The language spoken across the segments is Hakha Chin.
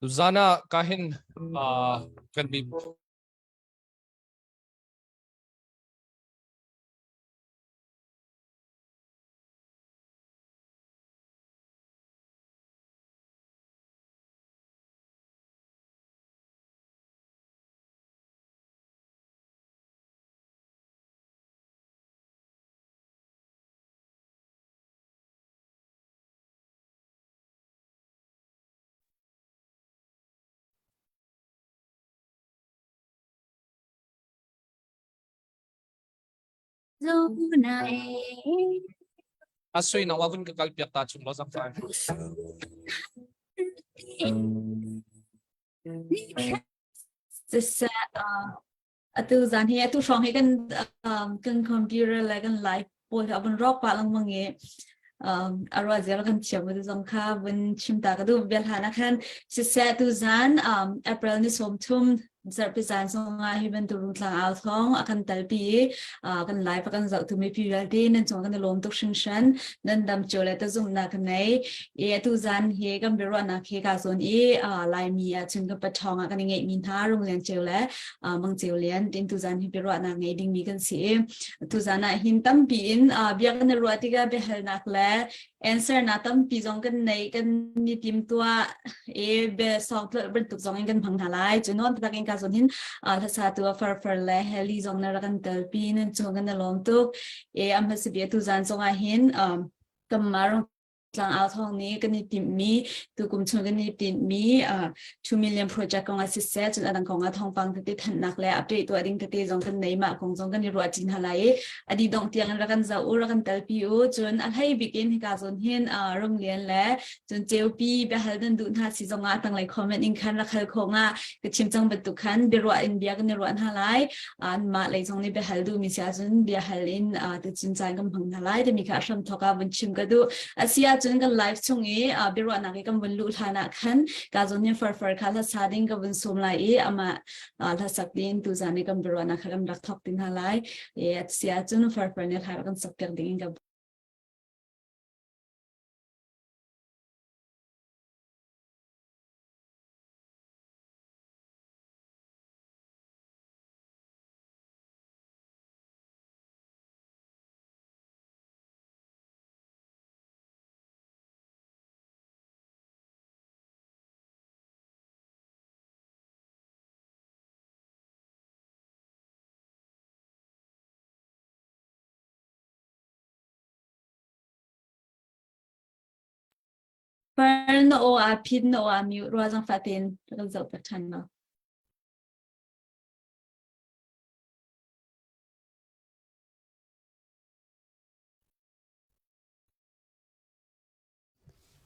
Tuzan ah ka hin kan mi A sui na wa vun ka kal piak ta chung lo zang fai. Siseh atu zan hi atu hrawng hi kan kan computer le kan live pawl hi a vun rawk pah lengmang i a ruah ziar kan thiam tu zong kha vun chim ta ka duh bia hlan ah khan siseh tu zan April ni 30 zarhpi zan zongah hi bantuk rungtlang au thawng a kan talpi i kan live a kan zohtu mipi vialte nan cung kan i lawm tuk hringhran nan dam cio le ta zumhnak ka nei i atu zan hi kan biaruahnak hi ka zawn i Laimi ah cun kan paṭhawng ah kan i ngeihmi hna Runglian Ceu le Mang Ceu Lian tin tuzan hi biaruahnak ngei dingmi kan si i tuzan ah hin tampi in bia kan i ruah tikah biahalnak le answer na tampi zong kan nei kan ni tim tua e be song tlolh bantuk zong in kan hmang hna lai cu non tak in ka zon hin hlasa tu far far le heli zong na rak kan telpi nan chung kan lawm tuk e am hasi bia tuzan zong ah hin kan marung Tlangau thawng nih kan i timhmi tukum chung kan i tinhmi 2 million project kong ah siseh cun adang kong ah thawngpang tete thanhnak le update tuah ding tete zong kan nei mah kong zong kan i ruah chin hna lai i a dih dongh tiang in rak kan zoh u rak kan telpi u cun a hlei bik in hika zawn hin Runglian le cun Ceupi biahal nan duh hna si zong ah tanglei comment in khan rak hal khawh nga ka chim cang bantuk khan biaruah in bia kan i ruah hna lai anmah lei zong nih biahal duhmi si ahcun biahal in tucun caan kan hmang hna lai timi kha a hram thawk ah vun chim ka duh. A si ahcun kan live chung i biaruahnak i kan vun luh hlan ah khan ka zawn hin farfar kha hlasa ding ka vun sawm lai i amah hlasak ding tuzan i kan biaruahnak kha kan rak thawk ti hna lai. E a si ahcun farfar nih hla kan sak piak ding in ka Far na aw aa phit na aw aa mute rua zang fatin kan zoh piak ṭhan lo.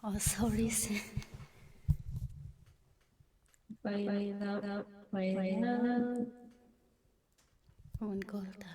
Oh, sorry. One call ta.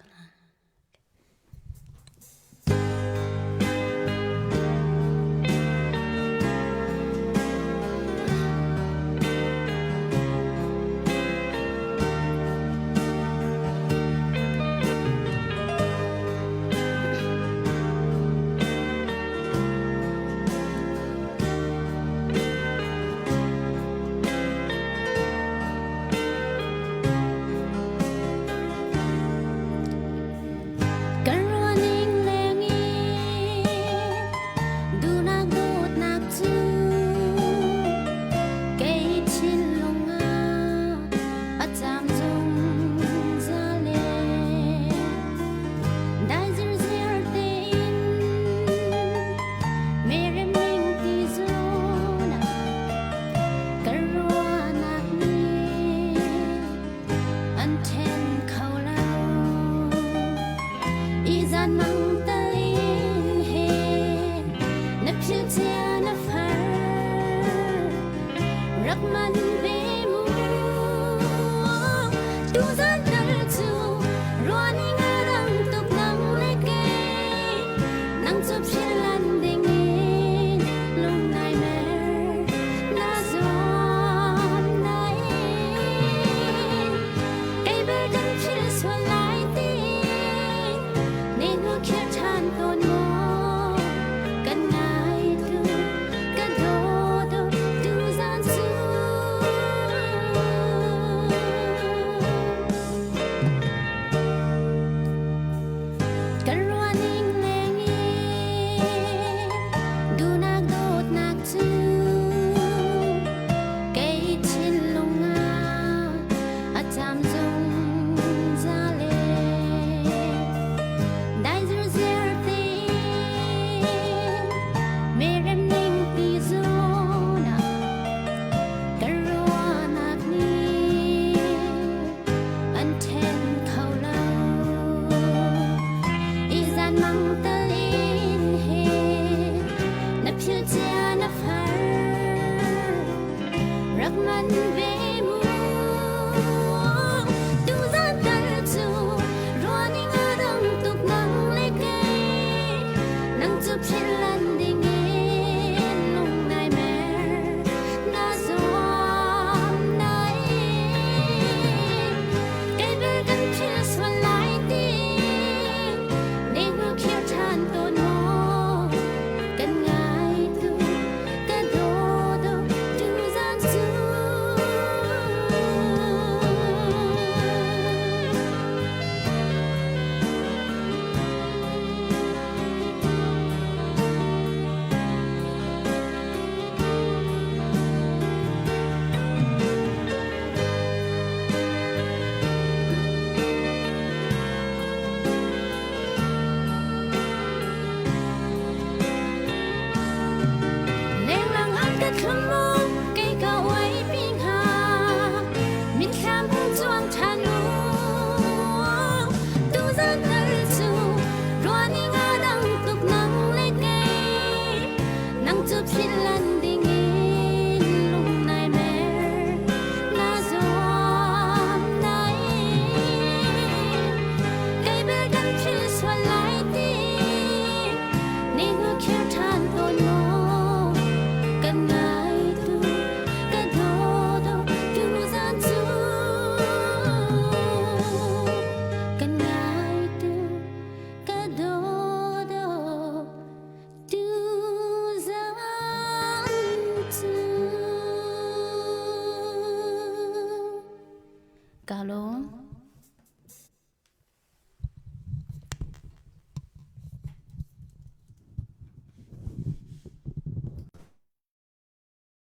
Ka lawm.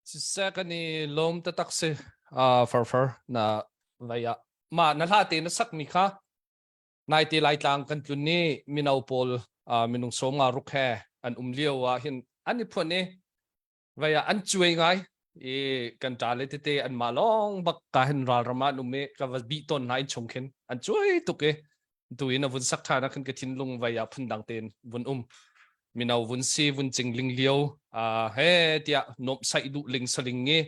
Siseh kan i lawm taktak si. Farfar na vai ah mah na hla te na sakmi kha naite Laitlang kan tlun ni mino pawl minung sawm nga ruk he an um lio ah hin an i phuan i vai ah an cuai ngai i kan ṭa le tete an mah lawng bak ka hin ralram ah an um i ka va bih tawn hna in chung khin an cuai tuk i tu in a vun sak ṭhan ah khin ka thinlung vai ah phundang tein vun um mino vun si vun cing ling lio he tiah nuamhsaih duh ling saling ngi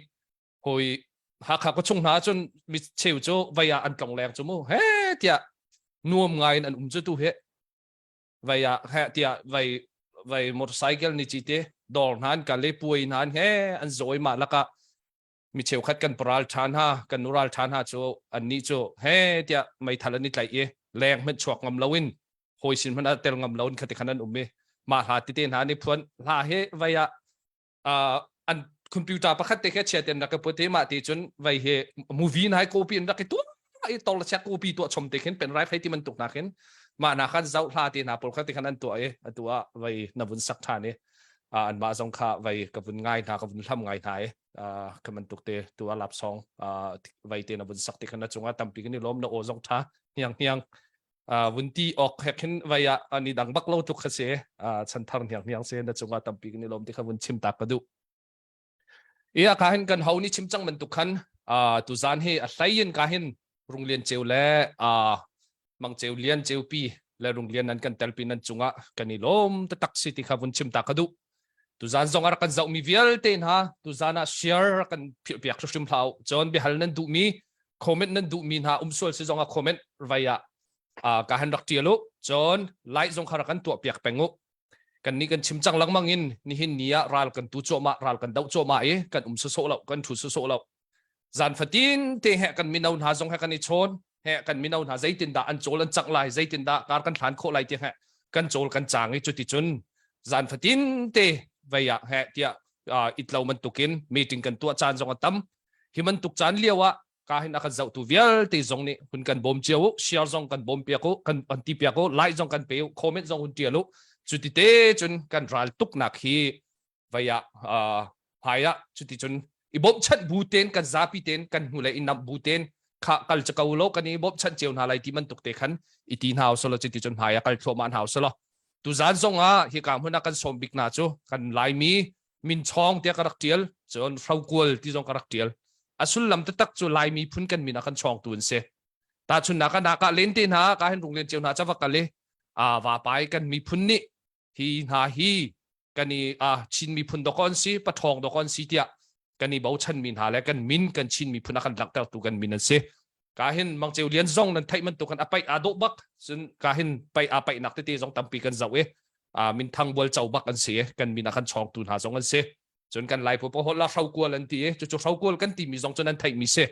hoi Hakha ko chung hna cun mi cheu cu vai ah an tlong leng cu mu he tiah nuam ngai in an um cu tu he vai ah he tiah vai vai motorcycle ni chi te dawr hna an kal i puai hna an he an zawi mah lakah mi cheukhat kan paral ṭhan ha kan nural ṭhan ha cu annih cu he tiah meithal an i tlaih i leng hmanh chuak ngam loin hawi sin hmanh ah tel ngam loin khati khan an um i mah hla tete hna nih phuan hla hi vai ah an computer pakhat te kha chia ten rak ka put i mah ti cun vai hi movie nai copy in rak i tuah i tol chia copy tuah chom te khin pen drive hei ti man tuk na khin mah na khan zau hla te na pawl kha ti khan an tuah i atu ah vai na vun sak than i an mah zong kha vai ka vun ngai hna ka vun hlam ngai hna i ka man tuk te tu a lap song vai te na vun sak ti khan na cungah tampi kan i lawm na aw zong tha hniang hniang vun ti ok he khin vai ah ani dang bak lo tuk kha se chanthar hniang hniang se na cungah tampi kan i lawm ti kha vun chim tak ka duh ia ka hin kan ho ni chim cang bantuk khan tu zan hi a hlei in ka hin runglian ceu le mang ceu lian ceu pi le runglian nan kan telpi nan cungah kan i lawm taktak si ti kha vun chim ta ka duh tuzan zong a kan zohmi vialte hna tuzan ah share kan philh piak hrim hlah cun biahal nan duhmi comment nan duhmi hna um sual si zong ah comment vai ah ka han rak tial u cun like zong kha rak kan tuah piak peng u kan nih kan chim cang lengmang in nihin ni ah ral kan tu cuahmah ral kan doh cuahmah i kan um sawsawh lo kan thu sawsawh lo zan fatin te he kan mino hna zong he kan i chawn he kan mino hna zeitindah an cawl an cangh lai zeitindah kar kan hlan khawh lai ti he kan cawl kan cang i cuti cun zan fatin te vei ah he tiah itlo bantukin meeting kan tuah caan zong a tam hi bantuk caan lio ah ka hin a kan zohtu vialte zong nih hun kan bawm cio u share zong kan bawm piak u kan kan ti piak u like zong kan pe u comment zong hun tial u cuti te cun kan ral tuknak hi vai ah hmai ah cuti cun i bawmhchanh bu ten kan zapi ten kan hnu le i namh bu ten kha kal ca ko lo kan i bawmhchanh cio hna lai ti bantuk te khan i ti hna usolo cuti cun hmai ah kal thluahmah hna usolo tuzan zong ah hika hmun ah kan sawm bik hna cu kan Laimi min chawng tiah ka rak tial cun hrokual ti zong ka rak tial a sullam taktak cu Laimi phun kan min ah kan chawngtu an si tahchunnak ah naka len te hna ka hin rung len cio hna ca va kal i a vapai kan miphun nih hi hna hi kan i a Chin miphun dawkaw an si pathawng dawkaw an si tiah kan i bochan mi hna le kan min kan Chin miphun a kan langhtertu kan min an si ka hin Mangceu Lian zong nan theih bantuk kan a paih aa dawh bak cun ka hin paih aa paihnak tete zong tampi kan zoh i min thang bual co bak an si i kan min a kan chawngtu hna zong an si cun kan lai pupa holh la hrokual an ti i cucu hrokual kan timi zong cun an theihmi si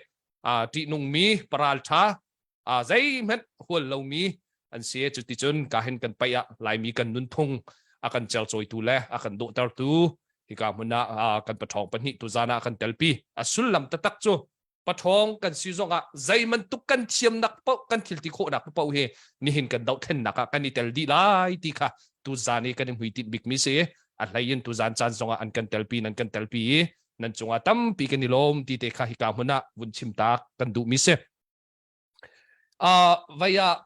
a ṭihnungmi paral ṭha a zeihmanh hual lomi an si cuticun ka hin kan paih ah Laimi kan nunphung a kan cercawitu le a kan dawhtertu hika hmun ah kan paṭhawng pahnih tuzan ah kan telpi a sullam taktak cu paṭhawng kan si zongah zeimantuk kan thiamnak paoh kan thil ti khawhnak paoh hi nihin kan dohthlennak ah kan i tel dih lai ti kha tuzan i kan i hmuitinh bikmi si a hlei in tuzan caan zongah an kan telpi nan kan telpi i nan cungah tampi kan i lawm ti te kha hika hmun ah vun chim tak kan duhmi si. Vai ah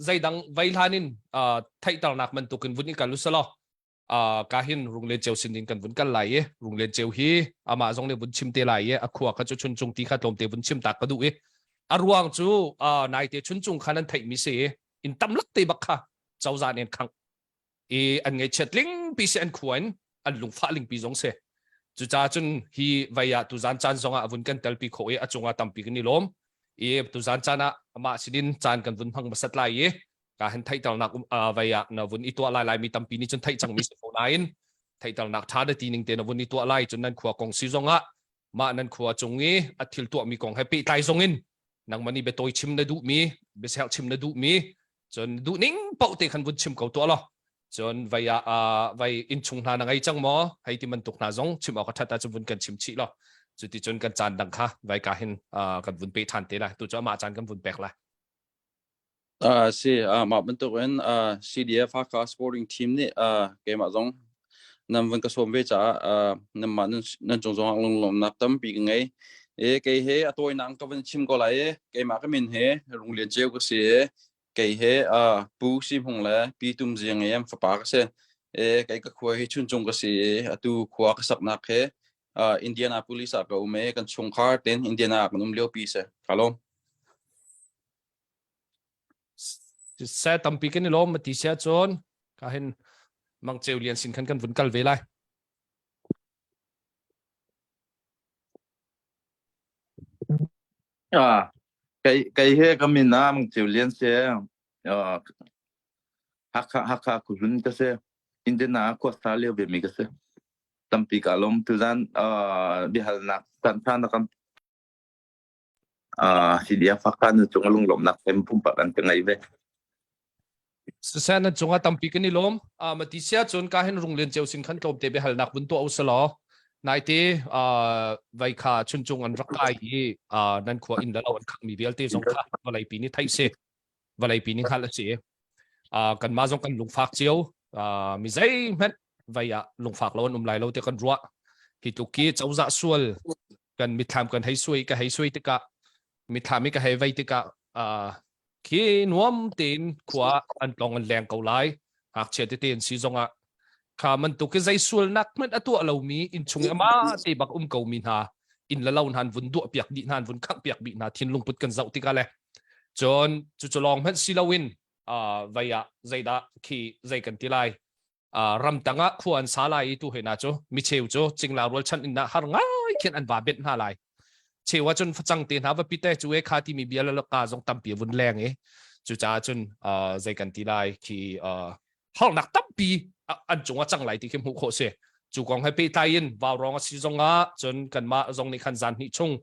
zeidang vai hlan in theihternak bantukin vun i kal usalaw ka hin runglen ceu sin in kan vun kal lai i runglen ceu hi amah zong nih vun chim te lai i a khua kha cu chuncung ti kha tlawmte vun chim tak ka duh i a ruang cu naite chuncung kha nan theihmi si i in tam lak te bak kha cozah nih an khangh i an ngaihchiat lingpi si an khua in an lungfah lingpi zong si cucaah cun hi vai ah tuzan caan zongah a vun kan telpi khawh i a cungah tampi kan i lawm i tuzan caan ah amah sinin caan kan vun hmang hmasat lai i ka han theihternak vai ah na vun i tuah lai lai mi tampi nih cun theih cangmi si ko nain theihternak ṭha na ti ning te na vun i tuah lai cun nan khua kong si zongah mah nan khua cung i a thil tuahmi kong he pehtlai zong in nangmah nih biatawi chim na duhmi biaserh chim na duhmi cun duh ning paoh te khan vun chim ko tuah law cun vai ah vai innchung hna na ngei cang maw hei ti bantuk hna zong chim awk a ṭhat ahcun vun kan chim chih law. Cuticun kan caan dang kha vai ka hin kan vun pe ṭhan te lai. Tu cu amah caan kan vun pek lai. Si mah bantukin CDF Hakha sporting team nih keimah zong nan vun ka sawm ve caah nanmah nan cung zongah lunglawmhnak tampi ka ngei. E kei he a tawinak ka van chim ko lai i keimah ka min he Rung Lian Ceu ka si i kei he Pu Si Hmung le Pi Tum Ziang i an fapa ka si. E kei ka khua hi Chuncung ka si i atu khua ka saknak he Indianapolis ah ka um i kan chungkhar ten Indiana ah kan um liopi si. Ka lawm. Se tampi kan i lawm ti sia cun ka hin Mang Ceu Lian sin khan kan vun kal ve lai. Ah, kei kei he ka min ah Mang Ceu Lian se ah Hakha Hakha kuhlun ka se Indiana khuasa lio ve mi ka se tampi ka lom tuzan ah biahalnak kan tha na kan CDF Hakha nu cung lunglawmhnak sem pumpak an ka ngei ve. Siseh nan cungah tampi kan i lawm. Mati sia cun ka hin Runglian Ceu sin khan tlawmte biahalnak vun tuah usalaw. Naite vai kha chuncung an rak kai i nan khua inn le lo an khangmi vialte zong kha vawleipi nih theih si. Vawleipi nih hngalh a si. Kanmah zong kan lungfak cio. Mi zeihmanh vai ah lungfak lo an um lai lo tiah kan ruah. Hi tluk khi cozah sual kan mitthlam kan hei suai ka hei suai tikah mitthlam i ka hei vei tikah khi nuam tein khua an tlong an leng ko lai ngakchia tete an si zongah kha bantuk i zei sualnak hmanh a tuah lomi innchung ama te bak um ko mi hna inn le lo hna an vun duah piak dih hna an vun khangh piak bih hna thinlung put kan zoh tikah le cun cu cu lawng hmanh si loin vai ah zeidah khi zei kan ti lai ramtang ah khua an sa lai i tu hna cu micheu cu cingla rual chan in har ngai khin an va bet hna lai cheu ah cun facang te hna va pite cu e kha timi bia le ka zong tampi vun leng i cucaah cun zei kan ti lai khi harnak tampi an cung ah cang lai ti khi hmuh khawh si cu kong he pehtlai in vaurawng a si zong ah cun kanmah zong nih khan zan hnih chung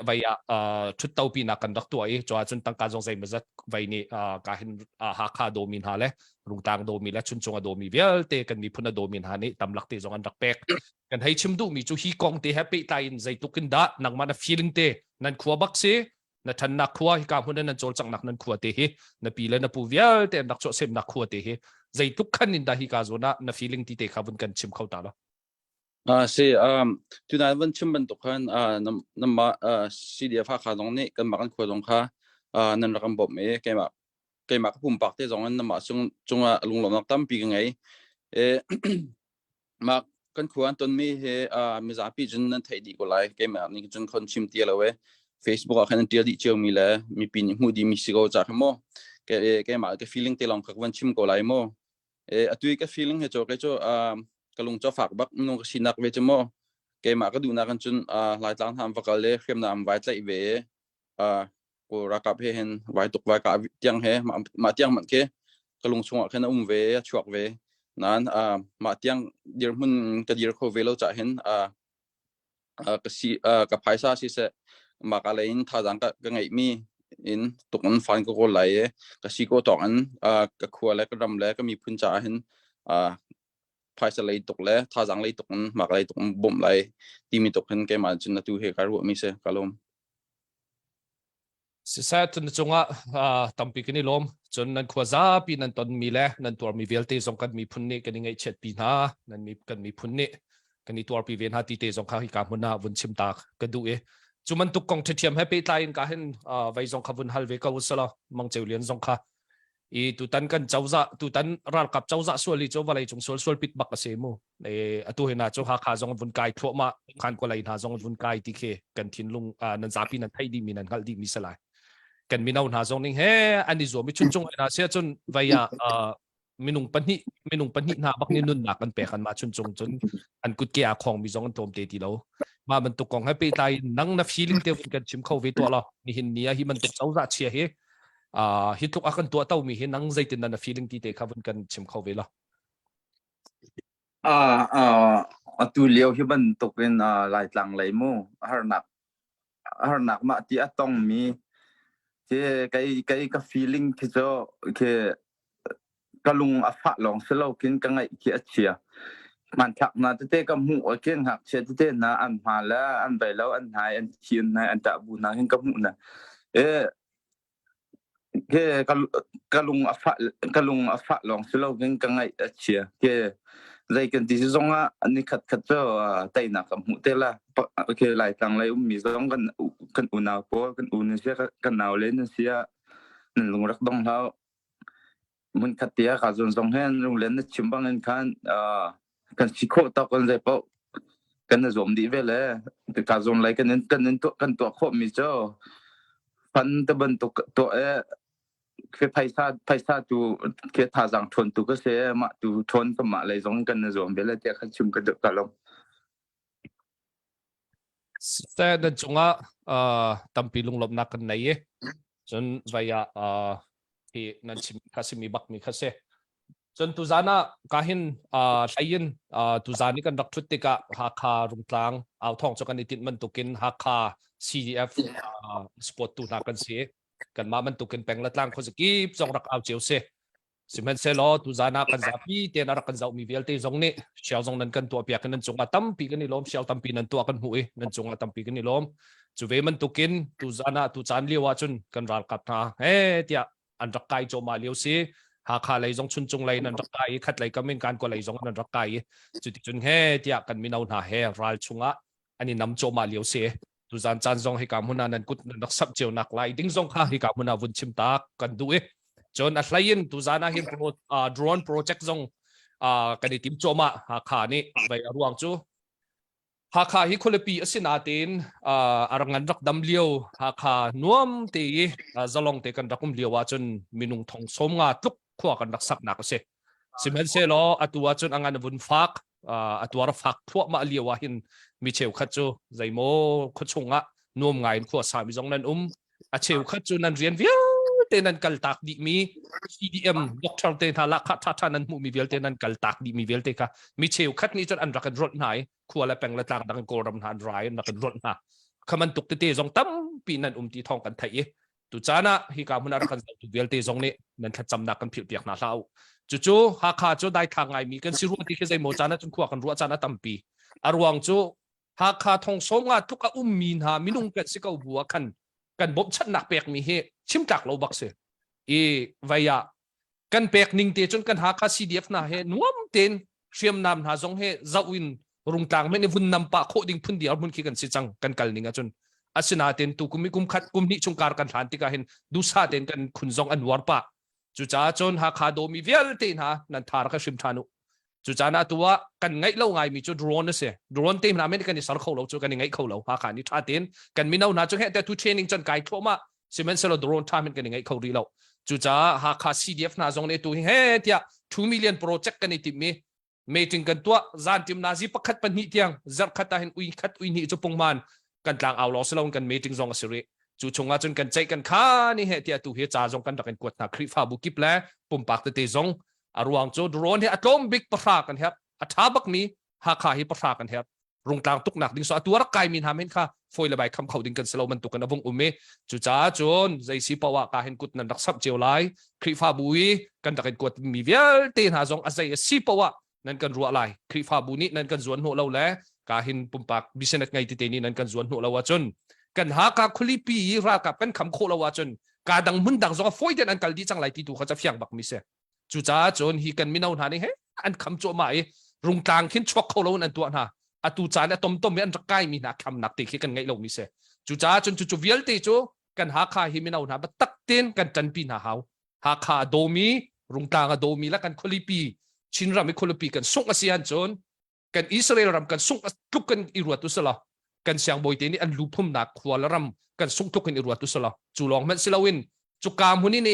vai ah ṭhutto pinak kan rak tuah i cu ah cun tangka zong zeimawzat vai nih ka hin Hakha dawmi hna le Rungtlang dawmi le Chuncung a dawmi vialte kan miphun a dawmi hna nih tamlak te zong an rak pek. Kan hei chim duhmi cu hi kong te he pehtlai in zeitluk in dah nangmah na feeling te nan khua bak si na ṭhannak khua hika hmun in nan cawlcanghnak nan khua te hi na pi le na pu vialte an rak chuahsemnak khua te hi zeitluk khan in dah hika zawn ah na feeling ti te kha vun kan chim kho ta lo. Si tunai van chim bantuk khan namah CDF Hakha zong nih kanmah kan khua zong kha nan rak kan bawmh i keimah keimah ka pumpak te zong in namah cungah lunglawmhnak tampi ka ngei. Mah kan khua an tonmi hi mizapi cun nan theih dih ko lai. Keimah nih cun khon chim ti lo e. Facebook ah khan an tial dih ciomi le mipi nih hmuh dihmi si ko ca kha maw. Keimah ka feeling te lawng kha ka van chim ko lai maw. Atu i ka feeling he cu kei cu ka lung cu a fak bak minung ka sinak ve cu maw. Keimah ka duhnak in cun Laitlang hna an va kal i hriamnam an vai tlaih ve i Kawl ralkap he hin vai tuk vai kah tiang he mah tiang hmanh khi ka lung chungah khin a um ve a chuak ve nain mah tiang dirhmun ka dir kho ve lo cah hin ka si ka phaisa siseh mah ka lei in thazaang ka ka ngeihmi in tuk in fan ka kawl lai i ka si ko tawk in ka khua le ka ram le ka miphun caah hin phaisa lei tuk le thazaang lei tuk in mah ka lei tuk in bawmh lai timi tuk hin keimah cun atu he ka ruahmi si ka lawm. Siseh cun na cungah tampi kan i lawm. Cun nan khua zapi nan tonmi le nan tuarmi vialte zong kan miphun nih kan i ngaihchiatpi hna. Nan mi kan miphun nih kan i tuarpi ve hna ti te zong kha hika hmun ah vun chim ta ka duh i cu bantuk kong ṭhiṭhiam he pehtlai in ka hin vei zong kha vun hal ve ko usalaw Mang Ceu Lian zong kha i tutan kan cozah tutan ralkap cozah sual hi cu vawlei cung sual sual pit bak a si mu e atu hi na cu Hakha zong vun kai thluahmah khan ko lei hna zong vun kai ti khi kan thinlung nan zapi nan theih dih mi nan hngalh dih mi salai kan mino hna zong ning he an i zuam i chuncung hna sia cun vei ah minung pahnih minung pahnih hna bak nih nunnak an pek an mah chuncung cun an kutke a khong mi zong an tlawm te ti lo mah bantuk kong he pehtlai nang na feeling te kan chim kho ve tuah lo nihin ni ah hi bantuk cozah chia hi hi tluk a kan tuah to mi hi nang zeitin na feeling ti te kha vun kan chim kho ve lo atu lio hi bantuk in Laitlang lei mu harnak harnak mah ti a tong mi khi kei kei ka feeling khi cu khi ka lung a fah lawng si lo khin ka ngaih khi a chia. Hmanthlak hna tete ka hmuh ahkhin ngakchia tete hna an hma le an bei lo an hnai an thi an hnai an ṭah bu hna hin ka hmuh hna. E ke ka ka lung a fah ka lung a fah lawng si lo king ka ngaih a chia. Ke zei kan ti si zong ah ni khat khat cu teinak ka hmuh te la. Ke Laitlang lei ummi zong kan kan unau pawl kan u nan sia kan nau le nan sia nan lung rak dong hlah. Hmunkhat te ah kaa zawn zong hin lunglen na chim bangin khan kan si khawh tawk kan zei paoh kan i zuam dih ve le kaa zawn lei kan in kan in tuah kan tuah khawh mi cu fund te bantuk tuah e ke phaisa phaisa tu ke thazaang ṭhawn tu ka si mah tu ṭhawn ka mah lei zong kan i zuam ve le tiah khan chim ka duh ka lawm. Seh nan cungah tampi lunglawmhnak kan nei i cun vai ah hi nan chim kha simi bak mi kha si. Cun tuzan ah ka hin hlei in tuzan i kan rak thut tikah Hakha Rungtlang au thawng cu kan i tinh bantukin Hakha CDF sport tu hna kan si. Kanmah bantukin peng le tlang khuazakip zong rak au cio si. Sihmanhsehlaw tuzan ah kan zapi tein a rak kan zohmi vialte zong nih share zong nan kan tuahpiak i nan cungah tampi kan i lawm share tampi nan tuah kan hmuh i nan cungah tampi kan i lawm. Cu ve bantukin tuzan ah tu caan lio ah cun kan ralkap hna he tiah an rak kai cawhmah lio si. Hakha lei zong Chuncung lei nan rak kai i khat lei kam in kan lei zong nan rak kai i cuticun he tiah kan mino hna he ral chungah an i nam cawhmah lio si. Tuzan caan zong hika hmun ah nan kut nan rak samh cio nak lai ding zong kha hika hmun ah vun chim tak kan duh i cun a hlei in tuzan ah hin pro, uh, drone project zong uh, kan i tim cuahmah Hakha nih vei a ruang cu Hakha hi khualipi a si natein uh, a ngan rak dam lio Hakha nuam te i uh, zalong te kan rak um lio ahcun minung thong som nga tluk khua kan rak saknak a si. Sihmanhsehlaw atu ahcun a ngan a vun fak a tuar a fak thluahmah lio ah hin mi cheukhat cu zeimaw khuachung ah nuam ngai in khua sami zong nan um a cheukhat cu nan rian vialte nan kal tak dih mi CDM doctor te hna lahkhah ṭha ṭha nan hmuh mi vialte nan kal tak dih mi vialte kha mi cheukhat nih cun an rak in rolh hna i khua le peng le tlang dang in Kawlram hna an rai an rak in rolh hna kha bantuk tete zong tampi nan um ti thawng kan theih i Tu caan ah hika hmun ah rak kan zohtu vialte zong nih nan thlacamnak kan philh piak hna hlah u. Cucu Hakha cu daithlang ngaimi kan si ruang ti khi zeimaw caan ah cun khua kan ruah caan a tampi. A ruang cu Hakha thong sawm nga tluk a ummi hna minung kan si ko bu ah khan kan bawmhchanhnak pekmi hi chimtlak lo bak si. I vei ah kan pek ning te cun kan Hakha CDF hna he nuam tein hriamnam hna zong he zoh in rungtlang men i vun nam pah khawh ding phun diar hmun khi kan si cang kan kal ning ahcun asinain tu kum i kum khat kum hnih chung kar kan hlan tikah hin dusa tein kan khun zong an war pah cucaah cun Hakha dawmi vialte hna nan thar kha hrim ṭhan u cucaah atu ah kan ngaih lo ngaimi cu drone a si drone te hna men kan i ser kho lo cu kan i ngaih kho lo Hakha nih ṭha tein kan mino hna cu heh te tu training cun kai thluahmah sihmanhsehlaw drone ṭha men kan i ngaih kho rih lo cucaah Hakha CDF hna zong nih tu hi he tiah 2 million project kan i timh i meeting kan tuah zan tim nazi pakhat pahnih tiang zarh khat ah hin ui khat ui hnih cu pungman kan tlang au lawng si kan meeting zong a si rih cu chungah cun kan ceih kan kha ni he tiah tu hi ca zong kan rak in kuat hna Khrihfabu kip le pumpak tete zong a ruang cu drone hi a tlawm bik pahra kan herh a ṭha bak mi Hakha hi pahra kan herh rungtlang tuknak ding so atu rak kai mi hna men kha foi le bai kham kho ding kan si lo bantuk in a vung um i cucaah cun zei si poah ka hin kut nan rak samh cio lai Khrihfabu i kan rak in kuat mi vialte hna zong a zei a si poah nan kan ruah lai Khrihfabu nih nan kan zuan hnawh lo le ka hin pumpak business ngei tete nih nan kan zuan hnawh lo ahcun kan Hakha khualipi i ralkap kan kham khawh lo ahcun ka dang hmun dang zong a fawi ten an kal dih cang lai ti tu kha ca fiang bak mi si Cucaah cun hi kan mino hna nih he an kham cuahmah i rungtlang khin chuak kho loin an tuah hna. Atu caan a tomtom i an rak kaimi hna khamnak te khi kan ngeih lomi si. Cucaah cun cucu vialte cu kan Hakha hi mino hna biatak tein kan ṭanpi hna hau. Hakha a dawmi, rungtlang a dawmi le kan khualipi Chinram i khualipi kan sungh a si ahcun kan Israel ram kan sungh tluk kan i ruat usalaw kan siangbawi te nih an lu phumnak khua le ram kan sungh tluk in i ruat usalaw cu lawng hmanh si loin cuka hmun in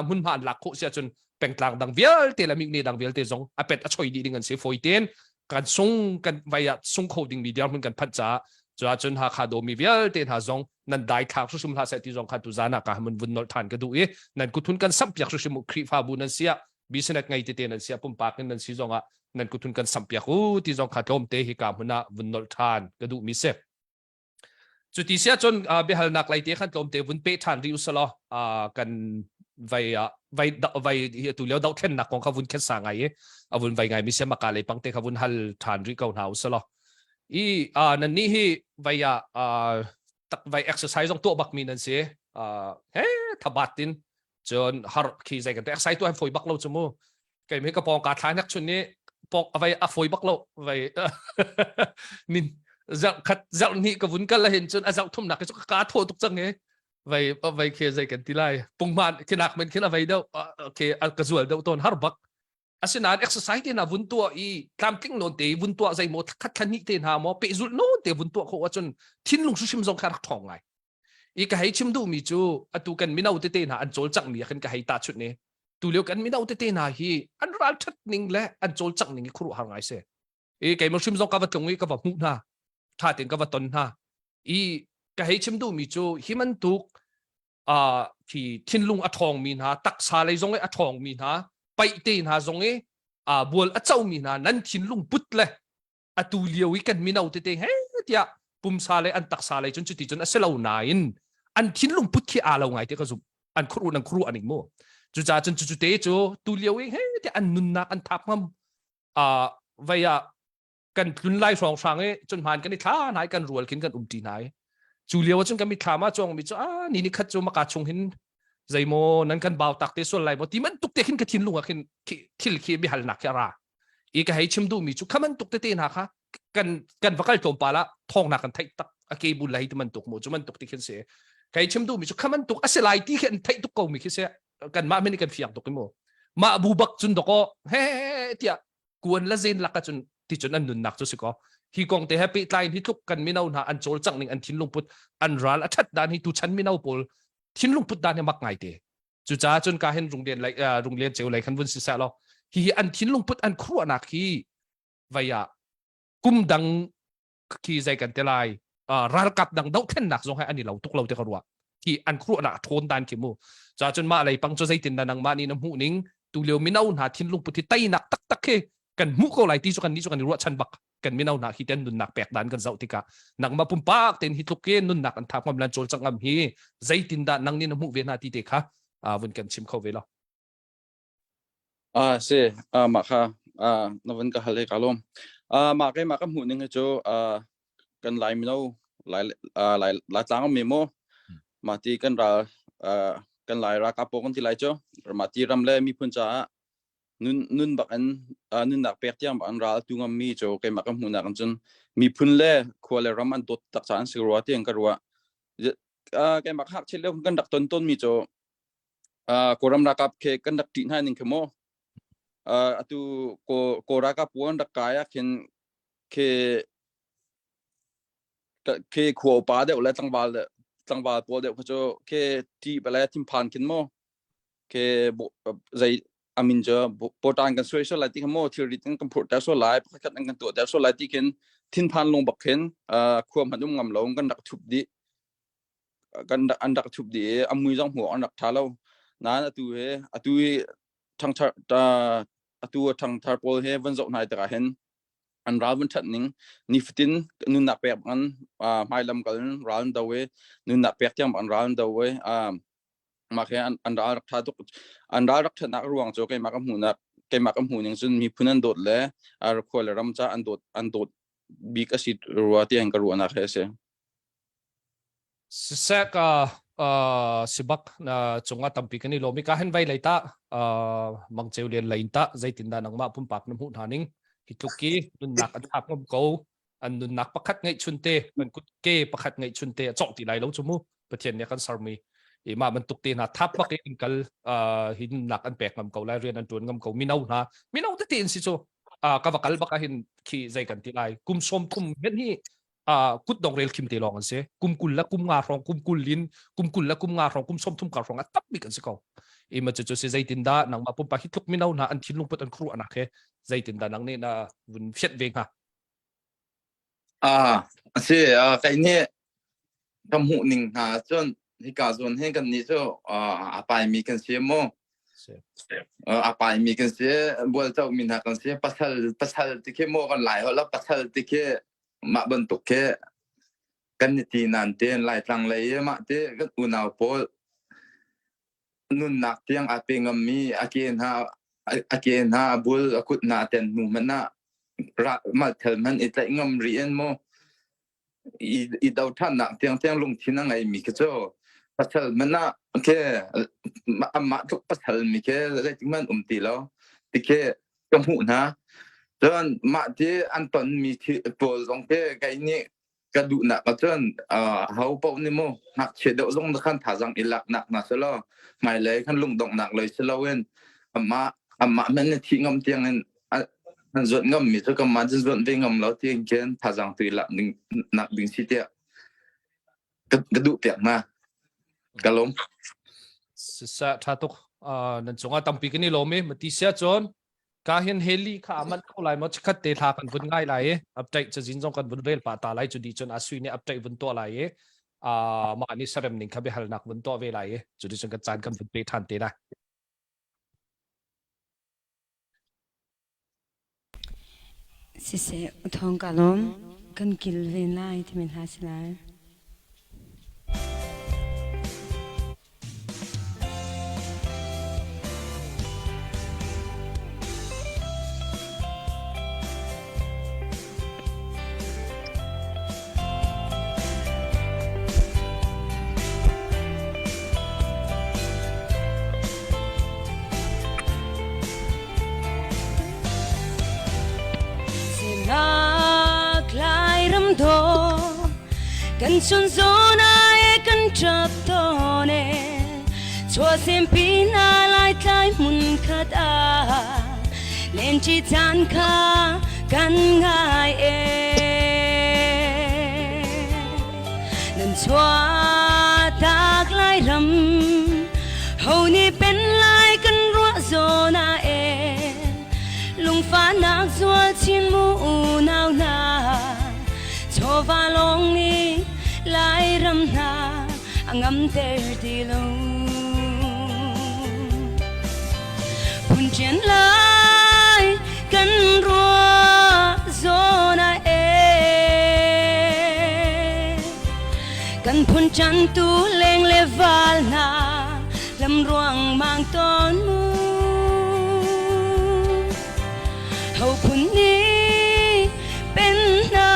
hmunhma an lak khawh si ahcun pengtlang dang vialte le mihne dang vialte zong a pet a choi dih ding an si fawi tein kan sung kan vai ah sung kho ding mi dirhmun kan phanh caah cuahcun Hakha dawmi vialte hna zong nan dai thlak hrimhrim hlah seh ti zong kha tuzan ah ka mun vun nolh than ka duh i nan kuthun kan samh piak hrimhrim u Khrihfabu nan sia business ngei tete nan sia pumpak in nan si zong ah nan kuthun kan samh piak u ti zong kha tlawmte hi ka hmun ah vun nolh than ka duh mi si cuti sia cun biahalnak lei te khan tlawmte vun pe than rih usalaw kan Vai ah vai vai hi atu lio dohthlennak kong kha vun khet sa ngai i a vun vai ngai mi sia maka lei pang te kha vun hal ṭhan rih ko hna usalaw. I nan nih hi vai ah tak vai exercise zong tuah bak mi nan si. He thabat in cun har khi zei kan te exercise tuah foi bak lo chu mu. Kei mi ka pawng ka thla nek chun ni pok vai a foi bak lo vai nin zarh khat zarh hnih ka vun kal hin cun a zarh thumnak cu ka thaw tuk cang e vai vai khi zei kan ti lai pungman khinak men khin a vai deuh ke ka zual deuh ton har bak asinain exercise te na vun tuah i tlamtling non te vun tuah zei maw khat thlan hnih te hna maw pehzulh non te vun tuah kho ahcun thinlung hrimhrim zong kha rak ṭhawng ngai i ka hei chim duhmi cu atu kan mino tete hna an cawlcangh mi ah khin ka hei tahchunh i tulio kan mino tete hna hi an ralṭhat ning le an cawlcangh ning hi khuaruahhar ngai si i keimah hrim zong ka va tlung i ka va hmuh hna ṭha tein ka va ton hna i ka hei chim duhmi cu hi bantuk uh, khi thinlung a ṭhawngmi hna taksa lei zong i a ṭhawngmi hna paih te hna zong i uh, bual a comi hna nan thinlung put le atu lio i kan mino tete he tiah pumsa le an taksa lei cun cuti cun a si lo nain an thinlung put khi aa lo ngai te ka zumh an khuru an khuru aning mu cucaah cun cucu te cu tu lio i he tiah an nunnak an thap ngam a vei ah kan tlun lai hrawng hrang i cun hmaan kan i thla hna i kan rual khin kan um ṭi hna i cu lio ah cun kan mitthlam ah cuang mi cu a ni ni khat cu maka chung hin zeimaw nan kan bau tak te sual lai maw ti bantuk te khin ka thinlung ah khin thil khi biahalnak khi a ra i ka hei chim duhmi cu kha bantuk tete hna kha kan kan va kal tlawmpal ah thawng na kan theih tak a ke bul lai ti bantuk mu cu bantuk ti khin si kai chim duhmi cu kha bantuk a si lai ti khi an theih tuk ko mi khi si kan mah min kan fiang tuk i mu mah bu bak cun doko he tiah kuan la zen lak cun ti cun an nunnak cu si ko hi kong te he pehtlai hi tluk kan mino hna an cawl cang ning an thinlung put an ral a that dan hi tu chan mino pawl thinlung put dan hi mak ngai te cucaah cun ka hin runglen lai runglen ceu lei khan vun si seh law hi hi an thinlung put an khuaruahnak hi vei ah kum dang khi zei kan te lai ralkap dang dohthlennak zong he an i lo tuk lo te ka ruah khi an khuaruahnak a ṭhawn dan khi mu ca cun mah lei pang cu zeitin dah nangmah nih na hmuh ning tu lio mino hna thinlung put hi teinak taktak khi kan hmuh ko lai ti cu kan nih cu kan i ruahchan bak kan mino hna hi ten nunnak pek dan kan zoh tikah nangmah pumpak ten hi tluk ke nunnak an thap ngam lan cawl cang ngam hi zeitin dah nang nih na hmuh ve hna ti te kha vun kan chim kho ve lo Ah si ah mah kha ah na van ka hal he ka lawm. Ah mah keimah ka hmuh ning hi cu ah kan Lai mino Lai ah Lai Laitlang um mi mu mah ti kan ral ah kan Lai ralkap pawl kan ti lai cu mah ti ram le miphun caah nun nun bak in ah nunnak pek tiang bak an ral tu ngam mi cu keimah ka hmuhnak in cun miphun le khua le ram an dawt tak caah an si rua tiang ka ruah. Ah keimah ka hngakchiat lio kan rak ton tawn mi cu Kawlram ralkap khi kan rak ṭih hna ning khi mu. Atu Kawl ralkap pawl an rak kai ah khin khi khi khua upa deuh le tlangval tlangval pawl deuh kha cu khi ṭih le thinphan khin mu. Khi zei amin cu pawṭan kan suai sual lai ti kha mu thilrit in kan phurhter sual lai pakhat khat an kan tuahter sual lai ti khin thinphan lung bak khin khua hmanh um ngam lo kan rak thup dih. Kan an rak thup dih i a mui zong hmuh an rak ṭha lo. Nain atu hi atu hi ṭhangthar atu a ṭhangthar pawl he van zoh hna tikah hin an ral van ṭhat ning nifatin nunnak pek bang hmailam kal in ral an do i nunnak pek tiang bang ral an do i mah khi an ral rak ṭha tuk an ral rak ṭhatnak ruang cu keimah ka hmuhnak keimah ka hmuh ning cun miphun an dawt le khua le ram ca an dawt an dawt bik a si rua tiang ka ruahnak hi a si. Siseh ka sibak na cungah tampi kan i lawm i ka hen vai lei ta Mang Ceu Lian lei in tah zeitindah nangmah pumpak na hmuh hna ning hi tluk ki nunnak an thlak ngam ko an nunnak pakhat ngeih chun te an kut ke pakhat ngeih chun te a cawk ti lai lo cu mu Pathian nih a kan sermi i mah bantuk te hna thap bak in kal hi nunnak an pek ngam ko lai rian an tuan ngam ko mino hna mino tete in si cu ka va kal bak ah hin khi zei kan ti lai kum 30 hen hi kut dong rel khim te lawng an si kum 20 le kum nga hrawng kum 20 in kum 20 le kum nga hrawng kum 30 kar hrawng a tam bik an si ko i ma cu cu si zeitin dah nangmah pumpak hi tluk mino hna an thinlung put an khuaruah nak he zeitin dah nang nih na vun fiat ve hnga Ah, a si kai nih ka hmuh ning hna cun hika zawn hin kan nih cu a paimi kan si mu. A paimi kan si, bualco mi hna kan si, pasal pasal ti khi mu kan lai holh pasal ti khi mah bantuk khi kan ni ti nan ten Laitlang lei i mah ti kan unau pawl. Nunnak tiang aa pe ngammi a ke hna a ke hna a bul a kut hna a ten hnu hmanh ah malthel hmanh i tlaih ngam rih in mu i do ṭhannak tiang tiang lungthin a ngeimi khi cu pasal hmanh ah khi amah tluk pasal mi khi zeitik hmanh um ti lo ti khi ka hmuh hna. Cun mah ti an tonmi pawl zong khi kei nih ka duhnak ahcun ho paoh nih mu ngakchia deuh zong khan thazang i laknak hna selaw hmailei khan lungdonghnak lei si loin amah amah hmanh nih thih ngam tiang in an zuat ngam mi cu kanmah cun zuat ve ngam lo tiin khin thazang tu i lak ding nak ding si tiah ka duh piak hna. Ka lawm. Siseh tha tuk. Nan cungah tampi kan i lawm i mati sia cun Ka hin heli kha a manh ko lai maw chikhat te thla kan vun ngai lai i update cazin zong kan vun rel pah ta lai cu di cun asui nih update vun tuah lai i mah nih sarem ning kha biahalnak vun tuah ve lai i cu di cun kan caan kan vun pe ṭhan te lai. Siseh, thawng ka lawm. Kan kil ven lai timi hla si lai. Sinak Lairam dawh kan chun zawn ai kan ṭap tawn e chuahsempi hna laitlai hmun khat ah lenṭi caan kha kan ngai e nan chuahtak Lairam ho nih pen lai kan ruah zawn ah e lungfahnak zual chin mu unau hna chawva lawng nih Lairam hna a ngamter ti lo phun ṭian lai kan ruah zawn ah e kan phun ṭan tu leng le val hna lam ruang mang tawn mu ho phun nih pen hna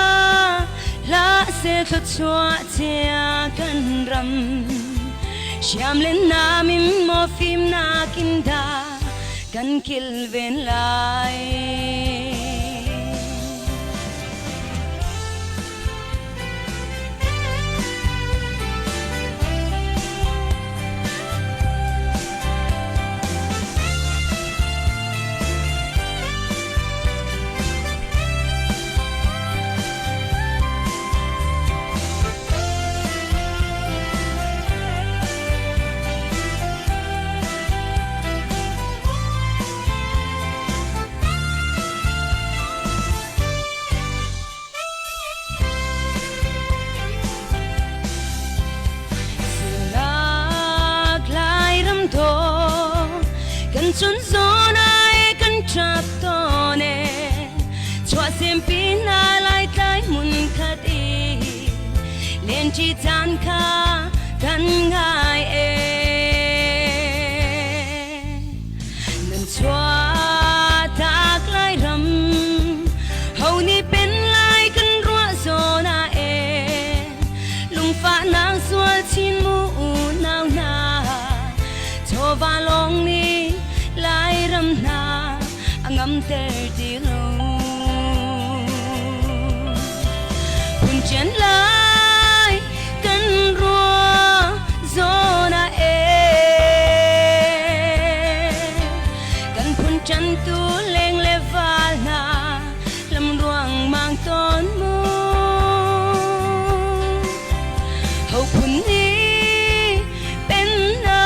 hlah se thluachuah cia kan ram siam le nam in maw fimnak in dah kan kilven lai. Sinak Lairam thaw kan chun zawn ai kan ṭap tawn e chuahsempi hna laitlai hmun khat i lenṭi caan kha kan ngai e Nan chuahtak Lairam ho nih pen lai kan ruah zawn ah e lungfahnak sual chin mu unau hna chawva lawng nih Lairam hna a ngamter ti lo phun ṭian lai kan ruah zawn ah e kan phun ṭantu leng le val hna lam ruang mang tawn mu ho phun nih pen na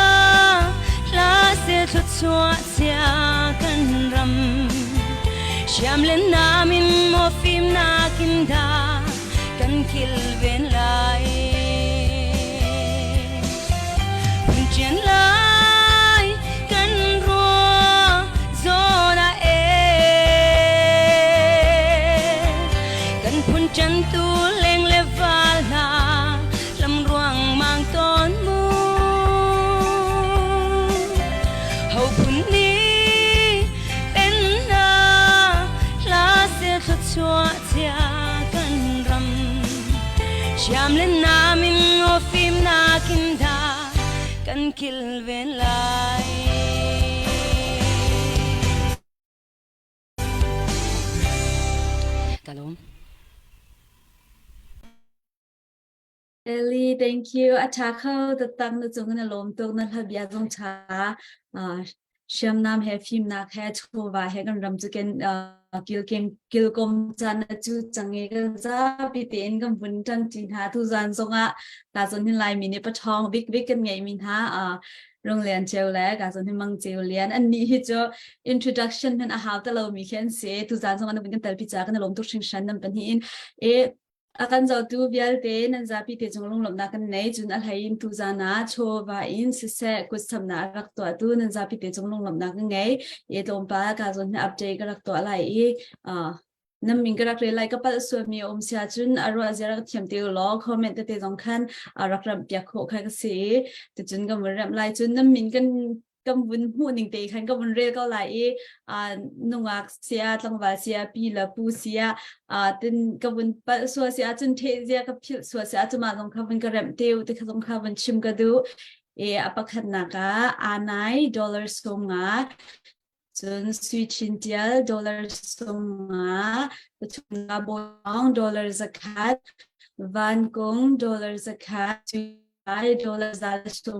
hla se thluachuah cia kan ram siam le nam in maw fimnak in dah kan kilven lai phun ṭian lai kan ruah zawn ah e kan phun ṭantu leng le val hna lam ruang mang tawn mu. kilven lai. Ka lawm. Ellie, thank you. A ṭha kho taktak na cung na lawm tuk na hla bia zong ṭha. Uh, hriamnam he fimnak he chawva he kan ram cu ken uh, kilkem kilkom caan na cu cang i kan zapi tein kan vun ṭang ṭi hna tu zan zongah ka zon hin Laimi nih paṭhawng bik bik kan ngeih mi hna uh, Rung Lian Ceu le ka zon hin Mang Ceu Lian an nih hi cu introduction hman a hau ta lo mi khi an si tu zan zong an vun kan telpi ca kan lawm tuk hringhran nan pahnih in e A kan zohtu vialte nan zapi te cung lunglawmhnak kan nei. Cun a hlei in tuzan ah chawva in siseh kutsamnak a rak tuahtu nan zapi te cung lunglawmhnak kan ngei. I tlawmpal ka zawn hi update ka rak tuah lai i uh, nan min ka rak rel lai ka palh sualmi a um sia cun a ruah zia rak thiam te law comment tete zong khan a rak ramh piak khawh kha ka si i ticun kan vun remh lai cun nan min kan kan vun hmuh ning te khan ka vun rel ko lai i nungak sia tlangval sia pi le pu sia tin ka vun palh sual sia cun the zia ka philh sual sia cuma zong kha vun ka remh teu te kha zong kha vun chim ka du e a pakhat nak ah anai dollar som nga cun sui chin tial dollar som nga pathum bawng dollar zakhat van kung dollar zakhat ai dollar zal som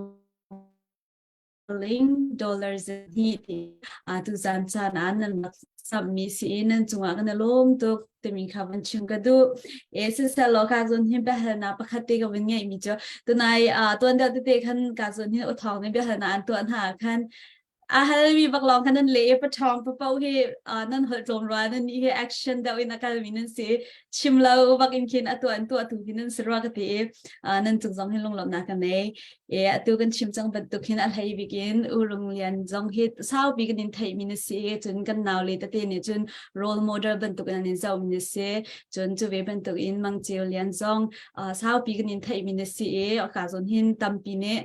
ling dollar zahnih ti tuzan caan ah nan rak sammi si i nan cungah kan i lawm tuk timi kha van chim ka duh. E siseh law ka zawn hin biahalnak pakhat te ka vun ngeihmi cu tunai tuan deuh tete khan ka zawn hin uthawng nih biahalnak an tuah hna khan a halmi bak lawng khan nan le i paṭhawng papoh hi nan holh tlawm rua nan nih hi action deuh in a kalmi nan si chim lo bak in khin a tuah an tuah tu hi nan si rua ka ti i nan cung zong hin lunglawmhnak ka nei. E atu kan chim cang bantuk hin a hlei bik in Urung Lian zong hi saupi kan in theih mi na si i cun kan nau le tete nih cun role model bantuk in an in zoh mi na si cun cu ve bantuk in Mang Ceu Lian zong saupi kan in theih mi na si i ka zawn hin tampi nih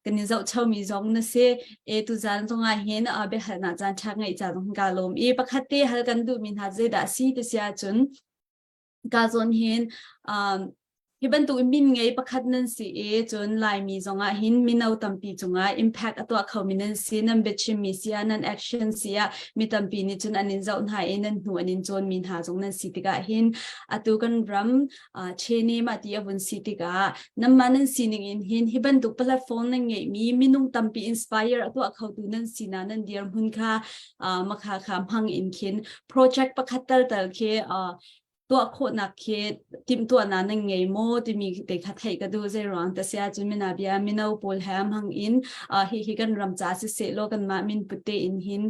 kan in zohcho mi zong na si e tuzan zong ah hin biahalnak caan ṭha ngeih ca zong ka lawm i pakhat te hal kan duh mi hna zeidah si ti si ahcun ka zawn hin hi bantuk min ngei pakhat nan si i cun Laimi zongah hin mino tampi cungah impact a tuah khomi nan si nan biachim mi si ah nan action si ah mi tampi nih cun an in zoh hna i nan hnu an in cawn mi hna zong nan si tikah hin atu kan ram chene mah ti a vun si tikah nanmah nan sining in hin hi bantuk platform nan ngeihmi minung tampi inspire a tuah khotu nan sinak nan dirhmun kha makha kha hmang in khin project pakhat tal tal khi tuah khawhnak khi timhtuahnak nan ngei maw timi te kha theih ka duh zei ruang ta sia cun mina bia mino pawl he hmang in hi hi kan ram ca si seh law kanmah min put te in hin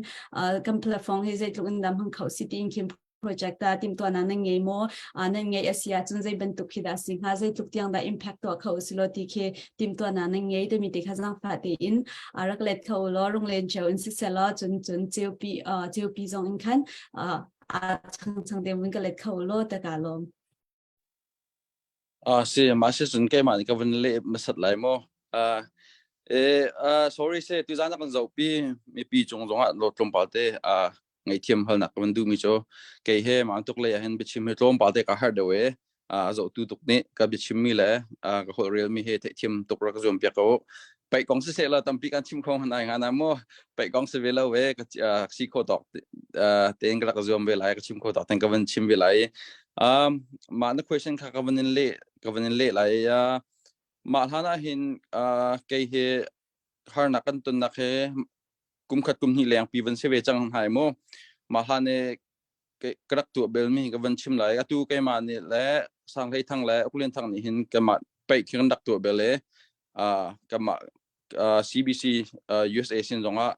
kan platform hi zeitluk in dam hmang kho si tiin khin project ta timhtuahnak nan ngei maw nan ngei a si ahcun zei bantuk khi dah si hnga zeitluk tiang dah impact tuah kho si law ti khi timhtuahnak nan ngei timi te kha zaangfah tein rak let kho law runglen cio in siseh law cun cun ceupi ceupi zong in khan a chang chang te mun ka let kho law ta ka lawm. Si ma si cun keimah nih ka vun leh masat lai mu. E sorry se tu zan kan zohpi mipi cung zongah lo tlawmpal te ngaihthiam halnak ka van duhmi cu kei he ma tuk lei ah hin biachim hi tlawmpal te ka har deuh e a zohtu tuk nih ka biachimmi le ka holh relmi he theihthiam tuk rak zuam piak ko paih kong siseh la tampi kan chim kho han ai nga na mu paih kong si ve lo ve ka si kho tok tein ka rak zuam ve lai ka chim kho tok ten ka van chim ve lai um mah na question kha ka van in le ka van in le lai mah hlan ah hin kei he harnak kan tonnak he kum khat kum hnih leng pi van si ve cang hai mu mah hlan i ka rak tuah bel mi ka van chim lai atu keimah nih le Sang Hlei Thang le Uk Lian Thang nih hin keimah paih khi kan rak tuah bel i keimah CBC USA sin zongah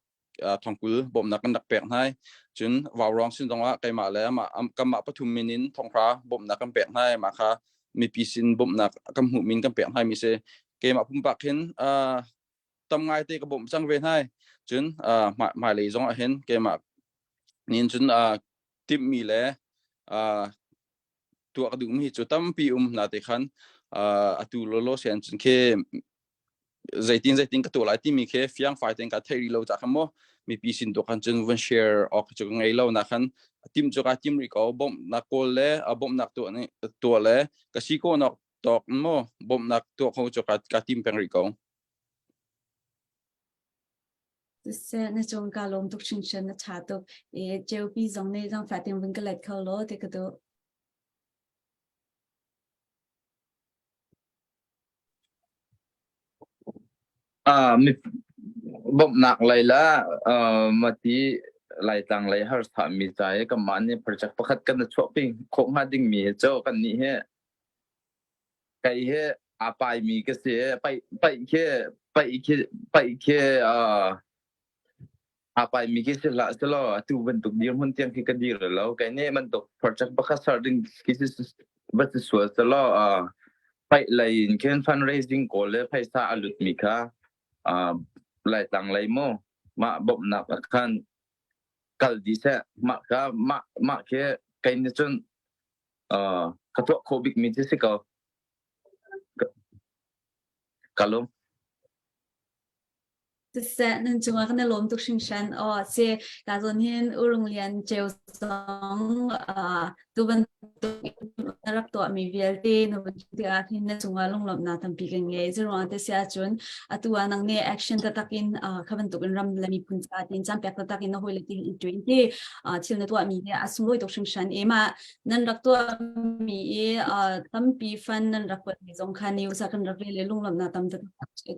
thongkul bawmhnak kan rak pek hna cun Vaurong sin zongah keimah le amah kanmah pathum min in thonghra bawmhnak kan pek hna mah kha mipi sin bawmhnak kan hmuh min kan pek hna mi si keimah pumpak hin tam ngai te ka bawmh cang ve hna cun hmailei zong ah hin keimah nin cun timhmi le tuah ka duhmi cu tampi um hna te khan atu lolo sian cun khi zeitin zeitin ka tuah lai timi khi fiang fai ten ka thei rih lo ca khan mo mipi sin tu khan cun van share awk cu ka ngei lo na khan tim cu ka tim rih ko bawmhnak kawl le bawmhnak tuah ni tuah le ka si ko nok tawk mo bawmhnak tuah kho cu ka tim peng rih ko. Siseh na cung ka lawm tuk hringhran na ṭha tuk i ceupi zong nih zaangfah tein vun ka let kho law ti ka duh. Ah, mi bawmhnak lei la uh, mati Laitlang lei harsa mi ca i kanmah nih project pakhat kan chuahpi khawh hnga dingmi hi cu kan nih hi kei hi aa paimi ka si i paih paih khi paih khi paih khi uh, aa paimi khi si hlah selaw atu bantuk dirhmun tiang khi ka dir lo. Kei nih bantuk project pakhat ser ding khi si va si sual selaw uh, paih lei in khin fundraising kawl le phaisa a lutmi kha uh, Laitlang lei mu mah bawmhnak ah khan kal dih seh. Mah kha mah mah khi kei nih cun uh, ka tuah khawh bikmi cu si ko. Ka lung. Siseh, nan cungah kan i lawm tuk hringhran. Aw, si, ka zawn hin Urung Lian Ceu zong uh, tu bantuk na rak tuahmi vialte na vun chim tikah hin na cungah lunglawmhnak tampi kan ngei. Zeiruang te si ahcun atu ah nang nih action taktak in uh, kha bantuk in ram le miphun ca tiin caan pek taktak in na hawile ti in ṭuin ti uh, thil na tuahmi hi a sunglawi tuk hringhran. E mah nan rak tuahmi i uh, tampi fund nan rak kuatmi zong kha news ah kan rak rel i lunglawmhnak tam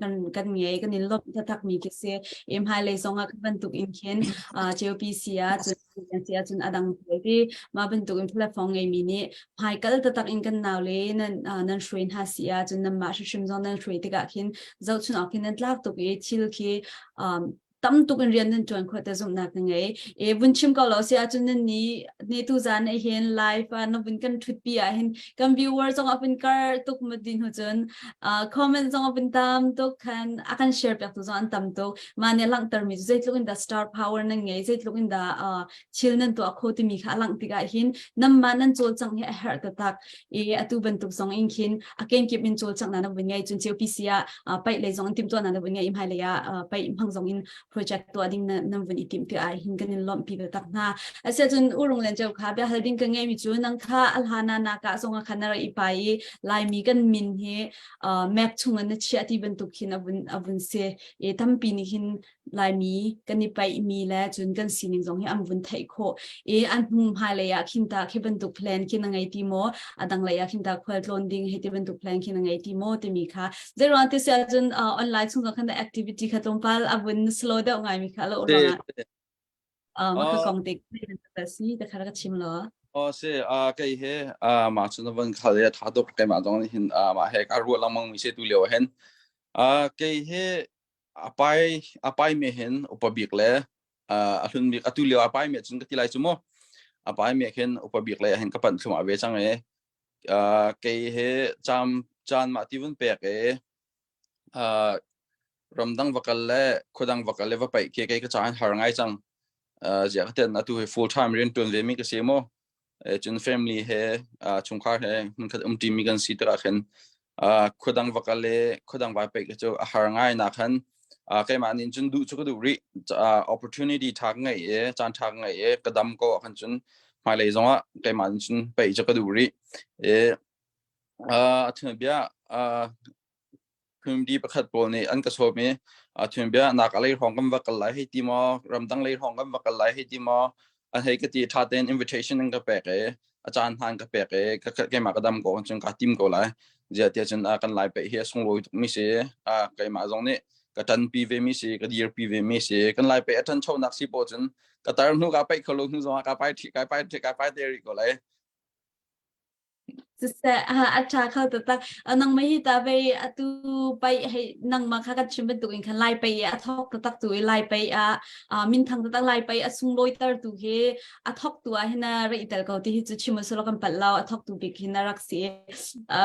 kan kan ngei kan in lawmh taktak mi khi si i hmailei zong ah kan bantuk in khin uh, JOPC ah cun si ahcun a dang ti mah bantuk in platform ngeimi nih hmaikal taktak in kan nau le nan uh, nan hruai hna si ahcun nanmah hrimhrim zong nan hruai tikah khin zohchun awk khin nan tlak tuk i thil khi um, tam tuk in rian nan ṭuan khawh te zumhnak ka ngei. E vun chim ko lo si ahcun nan ni ne tu zan ah hin live ah na vun kan ṭhutpi ah hin kan viewer zong a vun kar tuk ma din hu cun comment zong a vun tam tuk khan a kan share piak tu zong an tam tuk. Ma ne langhter mi zeitluk in dah star power nan ngei zeitluk in dah thil nan tuah kho timi kha a langh tikah hin namma nan cawlcangh hi a herh taktak i atu bantuk zong in khin a kenkip in cawlcangh na vun ngei cun COPC ah paih lei zong in timhtuah na vun ngei i hmailei ah paih hmang zong in project tuah ding nan vun i timh ti ah hin kan in lawmhpi taktak hna asiahcun urung len cheu kha bia hal ding ka ngei mi cu nang kha alhana na ka zong kha na ra i pai i laimi kan min hi map chung na chia ti bantuk khin avun avun se e tampi ni hin Laimi kan i paihmi le cun kan sining zong hi an vun theih khawh i an hnu hmailei ah khin ta khi bantuk plan khi na ngei ti maw a dang lei ah khin ta khual tlawn ding hei ti bantuk plan khi na ngei ti maw timi kha zeiruang ti si ahcun uh, online chung zong khan activity kha tlawmpal a vun slow deuh ngai mi kha lo ruangah uh, mah kha kong te si te kha ka chim lo Oh si uh, kei he uh, mah cun van khal ya tha tuk keimah zong nih hin uh, mah he ka ruah lengmang mi se tu lio hen uh, kei he a pai a pai me hin upa bik le a hlun bik atu lio a pai me cun ka ti lai cu mu a pai me khin upa bik le hin ka panh thlum ve cang e kei he cam caan mah ti vun pek e ramdang va kal le khuadang va kal le va paih ke kei ka caan har ngai cang zia ka ten atu he full time rian tuan ve mi ka si mu cun family he chungkhar he hmunkhat um ṭimi kan si tikah khin khuadang va kal le khuadang vai peih cu a har ngai na khan keimah nih cun duh cu ka duh rih opportunity ṭha ka ngei i caan ṭha ka ngei i ka dam ko ah khan cun hmailei zongah keimah nih cun peih cu ka duh rih i a bia community pakhat pawl nih an ka sawm i thunbia nak a lei hrawng kan va kal lai hei ti maw ramdang lei hrawng kan va kal lai hei ti maw an hei ka ti tha tein invitation an ka pek i a caan hna an ka pek i keimah ka dam ko cun ka tim ko lai zia tiah cun kan lai peih hi a sunglawi tuk mi si keimah zong nih ka ṭanpi ve mi si ka dirpi ve mi si kan lai peih a ṭhanchonak si po cun ka tar hnu ka peih kho lo hnu zong ah ka pai ṭhi kai pai ṭhi kai pai te rih ko lai Siseh, a ṭha kho taktak. Nangmah hi ta vei atu paih hei nangmah kha kan chim bantuk in khan Lai paih a thawk taktak tu i Lai paih ah minthang taktak Lai paih a sunglawi tertu hi a thawktu ah hin a rak i tel ko ti hi cu chim usulaw kan palh lo a thawktu bik hin a rak si.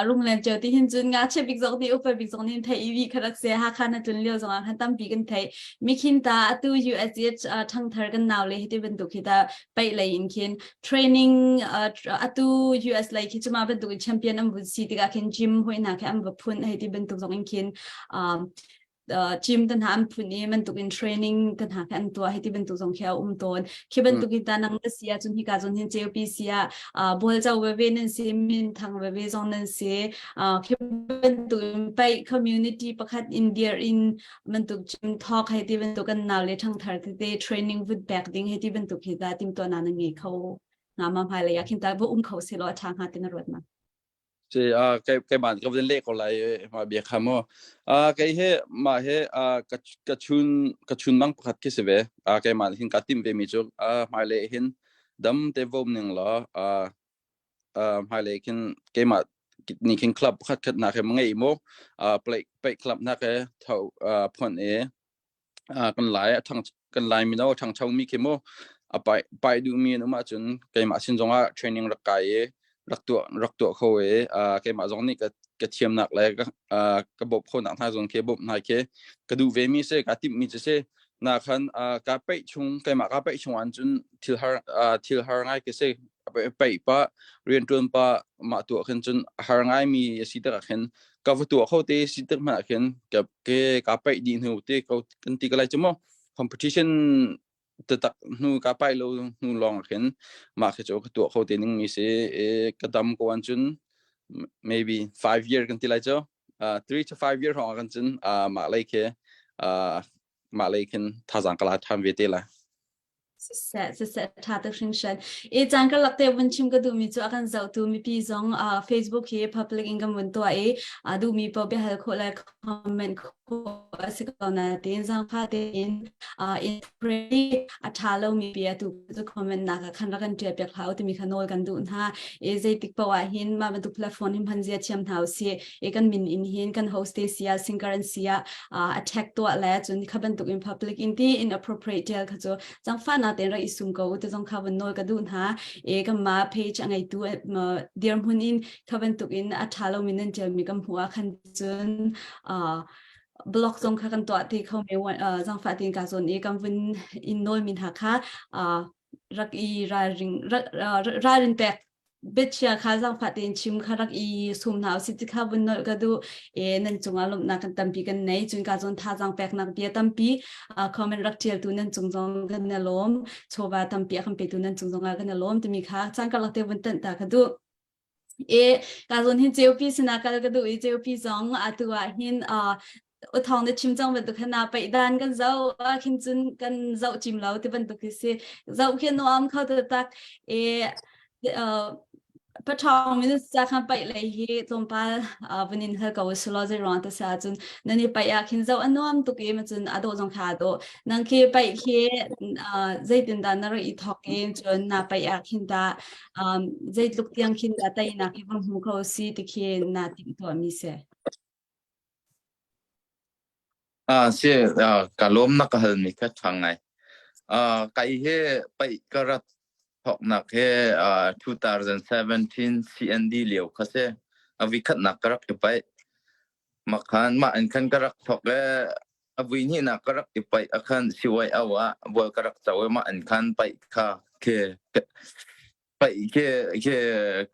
Runglen cio ti hin cun ngakchia bik zong nih upa bik zong nih theih i vi kha rak si. Hakha na tlun lio zong ah khan tampi kan theih. Mikhin ta atu US ṭhangthar kan nau le hi ti bantuk hi ta paih lei in khin training uh, atu US lei khi cuma bantuk in champion an vun si tikah khin gym hoi hna khi an va phun hei ti bantuk zong in khin um, Gym te hna an phun i bantuk in training te hna kha an tuah. Hi ti bantuk zong khi a um tawn. Khi bantuk in ta nang na si ahcun hika zon hin ceupi si ah bualco veve nan si, minthang veve zong nan si. Khi bantuk in paih community pakhat in dir in bantuk gym thawk hei ti bantuk kan nau le ṭhangthar tete training vut pek ding hei ti bantuk hi ta timtuahnak na ngei kho nga ma hmailei ah khin ta va um kho seh law a ṭha hnga ti na ruat ma? Si kei keimah ka van leh ko lai mah bia kha mu. Kei he mah he ka ka chun ka chun mang pakhat khi si ve. Keimah hin ka tim ve mi cu hmailei hin dam te vom ning law hmailei khin keimah nih khin club pakhat khat nak he ngei mu play play club nak he tho phon e kan lai a ṭhang kan lai mino a ṭhangcho mi khi mu a pai pai duhmi an um ahcun keimah sin zongah training rak kai i rak tuah rak tuah kho i keimah zong nih ka ka thiamnak le ka ka bawmh khawhnak hna zong khi bawmh hna khi ka duh ve mi si ka timh mi cu si na khan ka peih chung keimah ka peih chung ahcun thil har thil har ngai khi si peih pa rianṭuan pa mah tuah khin cun har ngai mi a si tikah khin ka va tuah kho te si tik hmanh ah khin ka ke ka paih dih hnu te ko kan ti ka lai cu mu competition tatak hnu ka paih lo hnu lawng ah khin mah khi cu ka tuah kho te ning mi si e ka dam ko an cun maybe 5 year kan ti lai cu 3 to 5 year hrawng ah kan cun mah lei khi mah lei khin thazang ka la than ve te lai. Siseh, siseh, ṭha tuk hringhran. I caan karlak te vun chim ka duhmi cu a kan zohtu mipi zong uh, Facebook hi public in kan vun tuah i uh, duhmi paoh biahal khawh le comment khawh a si ko na tein zaangfah tein uh, in pray a ṭha lomi bia tu cu comment nak ah khan rak kan ṭial piak hlah u timi kha nawl kan duh hna. I zeitik paoh ah hin mah bantuk platform hi hman zia thiam hna usih. I kan min in hin kan host te sia singer an sia uh, attack tuah le cun kha bantuk in public in ti inappropriate tel kha cu zangfa na ten ra i sum ko te zong kha van nawl ka duh hna e kan ma page a ngeitu dirhmun in kha bantuk in a tha lo min nan tel mi kan hmu ah khan cun uh, blog zong kha kan tuah te kho me zangfa tin ka zon i kan vun in nawl min ha kha rak i ralring ralrin pek biachia kha zaangfah tein chim kha rak i sum hna usih ti kha vun nolh ka duh. E nan cungah lawmhnak kan tampi kan nei. Cun ka zawn thazaang peknak bia tampi comment rak ṭialtu nan cung zong kan i lawm. Chawva tampi a kan petu nan cung zongah kan i lawm timi kha caan karlak te vun tanh ta ka duh. E ka zawn hin ceupi sinah kal ka duh i ceupi zong atu ah hin uthawng na chim cang bantuk khan na paih dan kan zoh ah khin cun kan zoh cim lo ti bantuk khi si zoh khi nuam kho taktak e pathawng min ca khan paih lei hi tlawmpal vun in hal ko silo zei ruang te sa cun nan i paih ah khin zoh a nuam tuk i ma cun a dawh zong kha a dawh nang khi paih khi zeitin dah na rak i thok i cun na paih ah khin ta zeitluk tiang khin dah teinak hi vang hmu kho si ti khi na timh tuah mi si. Ah si, ka lawm na ka halmi kha ṭha ngai. Ah, kai hi paih ka rat thawknak hi 2017 CND lio kha si. A vikhatnak ka rak i paih. Makhan mah in khan ka rak thawk i a vui hnihnak ka rak i paih ahkhan CYO ah bual ka rak co i mah in khan paih kha khi paih khi khi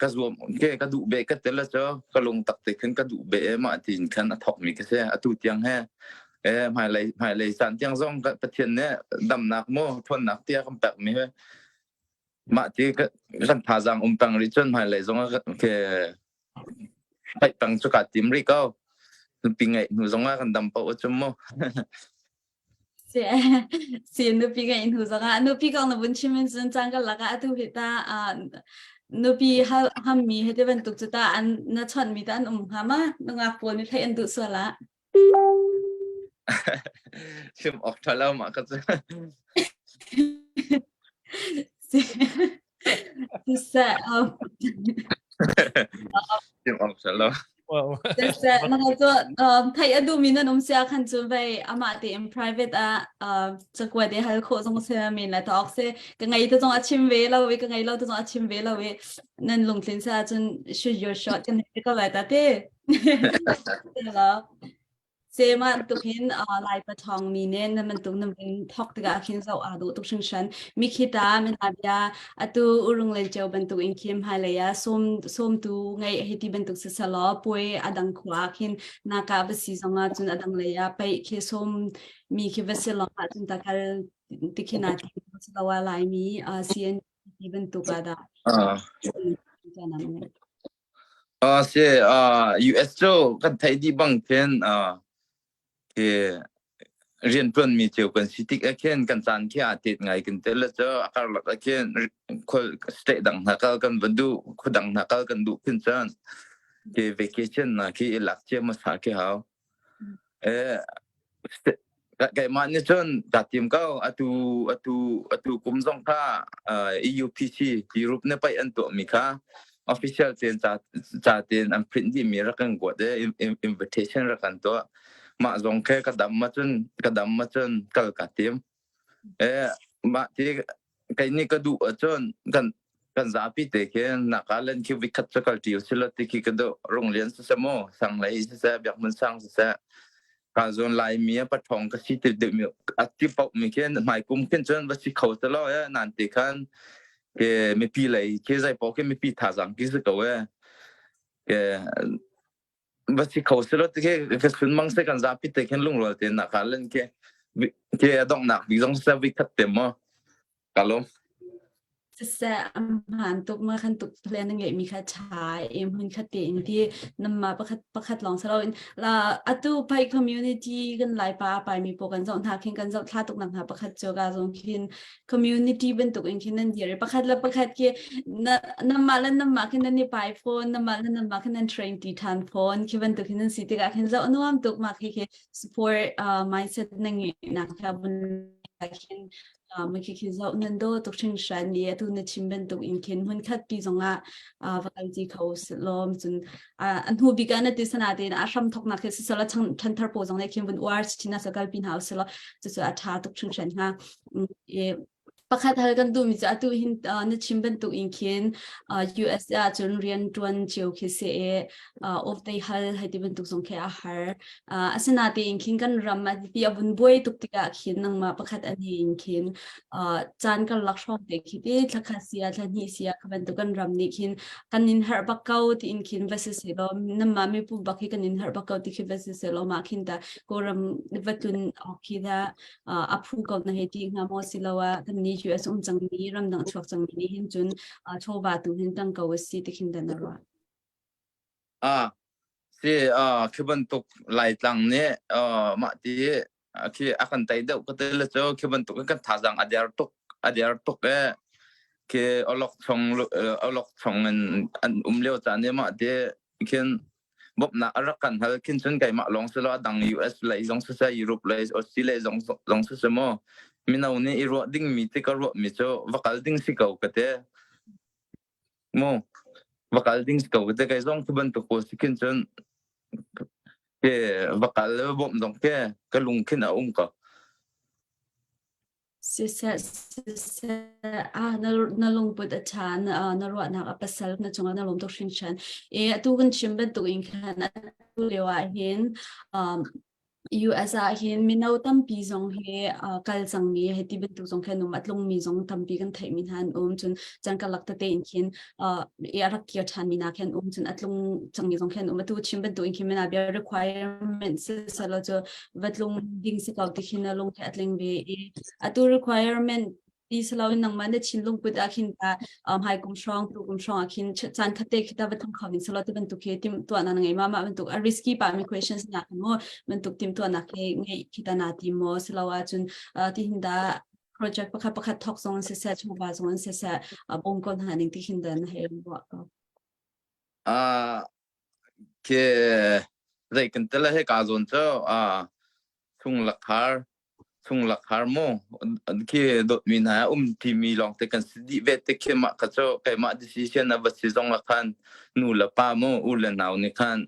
ka zuam khi ka duh be ka tel cu ka lung tak te khin ka duh be mah tin khan a thok mi ka si atu tiang he e hmailei hmailei caan tiang zong Pathian nih damnak mu ṭhawnnak tia kan pek mi he mah ti kan thazaang um peng rih cun hmailei zong ke paih peng cu ka tim rih ko nupi ngeih hnu zong ah kan dam paoh cu mu. Si nupi ngeih hnu zongah nupi kong na vun chim in cun caan ka lakah atu hi ta nupi hammi he ti bantuk cu ta an na chawnhmi ta an um hnga ma nungak pawl nih theih an duh sual ah Chim awk ṭha lo mah ka cu. Siseh, Chim awk ṭha lo. Siseh, na cu theih a duhmi nan um sia khan cu vei amah tein private ah cakuat i hal khawh zong si men le ta awk si ka ngei te zong a chim ve lo i ka ngei lo te zong a chim ve lo i nan lungtlin sa cun shoot your shot kan hei ko lai ta te. Sema tuk hin Lai pathawng mi ne na bantuk na vun thok tikah khin zoh aa dawh tuk hringhran. Mikhita minabia atu urung len ceu bantuk in khim hmailei ah sawm sawmtu ngei hei ti bantuk si selaw puai adang khua khin naka va si zongah cun adang lei ah paih khi sawm mi khi va si lawng ah cun ta kal ti khi na ti lo ah Laimi CN ti bantuk ah dah. Si, US cu kan theih dih bang khin khi rianṭuanmi cio kan si tik ah khin kan caan khi aa tet ngai kan tel cu a karlak ah khin khual state dang hna kal kan va duh khua dang hna kal kan duh khin cun khi vacation na khi i lak cia hmasa khi hau. Keimah nih cun kaa tim ko. Atu atu atu kum zong kha EUPC Europe nih paih an tuahmi kha official tein ca ca tein an print dihmi rak kan kuat i invitation rak kan tuah. Mah zong khi ka dam ahcun ka dam ahcun kal kaa tim. Mah ti kei nih ka duh ahcun kan kan zapi te khi Nagaland khi vikhat cu kal ṭi usih law ti khi ka duh. Runglian siseh mu, Sanglei siseh, Biakhmun sang siseh, ka zawn Laimi a paṭhawng ka si ti deuhmi a ti paohmi khi hmaikum khin cun va si kho ti lo e nan ti khan ke mipi lei khi zei paoh khi mipi thazaang ki si ko e. Ke va si kho si lo ti khi ka sun mang se kan zapi te khin lungrual te na ka len ke ke a donghnak bik zong se vi khat te mo ka lom. Siseh a hmaan tuk ma khan tuk plan na ngeihmi kha ṭha i hmun khat tein ti namma pakhat pakhat lawng si loin la atu pai community kan Laipa a paimi pawl kan zoh hna khin kan zoh thla tuk nak hna pakhat cu ka zong khin community bantuk in khin nan dir i pakhat le pakhat khi na namah le namah khin nan i pai fawn namah le namah khin nan train ti ṭhan fawn khi bantuk hin nan si tikah khin zoh nuam tuk mah khi khi support mindset na ngeihnak kha bun khin ma khi khi zoh nan do tuk hringhran i atu na chim bantuk in khin hmun khat pi zongah va kal ti kho lom cun a hnu bik ah na ti sana tein a hram thoknak khi sisala ṭhanthar pawl zong nih khin vun uar chin a kal pi hna usila cucu a ṭha tuk hringhran hnga. Pakhat hal kan duhmi cu atu hin na chim bantuk in khin US ah cun rian ṭuan cio khi si i off day hal hei ti bantuk zong khi a har. Asinain khin kan ram a ti a vun buai tuk tikah khin nangmah pakhat a ni in khin caan karlak hrawng te khi ti thla khat si ah thla hnih si ah kha bantuk kan ram nih khin kan in herh bak ko tiin khin va si selaw namah mipu bak hi kan in herh bak ko ti khi va si selaw mah khin ta Kawlram va tlun awk khi dah a phu ko na hei ti hnga maw siloah kan nih US um cangmi ramdang chuak cangmi nih hin cun chawva tu hin tang ko a si ti khin dan na ruah. Ah si khi bantuk Laitlang nih mah ti khi a kan tei deuh ka te le cu khi bantuk in kan thazaang a der tuk a der tuk e khi olok chong olok chong in an um lio caan i mah ti khin bawmhnak a rak kan hal khin cun keimah lawng si lo a dang US lei zong siseh Europe lei Australia zong zong siseh maw mino nih i ruah dingmi ti ka ruahmi cu va kal ding si ko ka ti mu va kal ding si ko ka ti kei zong cu bantuk pawl si khin cun ke va kal le va bawmh zong ke ka lung khin a um ko. Siseh, siseh, ah, na, na lungput a ṭha, na, na ruahnak a pasal, na cungah na lawm tuk hringhran. E, atu kan chim bantuk in khan atu lio ah hin um, US ah hin mino tampi zong hi uh, kal cangmi hei ti bantuk zong khan um a tlungmi zong tampi kan theihmi hna an um cun caan karlak tete in khin uh, i a rak kir ṭhanmi hna khan um cun a tlung cangmi zong khan um atu chim bantuk in khin mena bia requirement siselaw cu va tlung ding si ko ti khin na lung a tling ve i atu requirement ti silo in nangmah na thinlung put ah khin ta hmai kum hrawng tu kum hrawng ah khin caan khat te khi ta va thong kho ding silo ti bantuk khi tim tuah na ngei ma ma bantuk a risky pa mi questions na mo bantuk tim tuah nak he ngei khi ta na ti mo silo ah cun ti hin da project pakhat pakhat thok zong se se chungwa zong se se bong kon ha ning ti hin da na he wa ko. Ah Khi zei kan tel he ka zawn cu chunglak har chunglak har mu khi dawtmi hna um timi lawng te kan si dih ve te khi mah kha cu keimah decision a va si zong ah khan nu le pa mu u le nau nih khan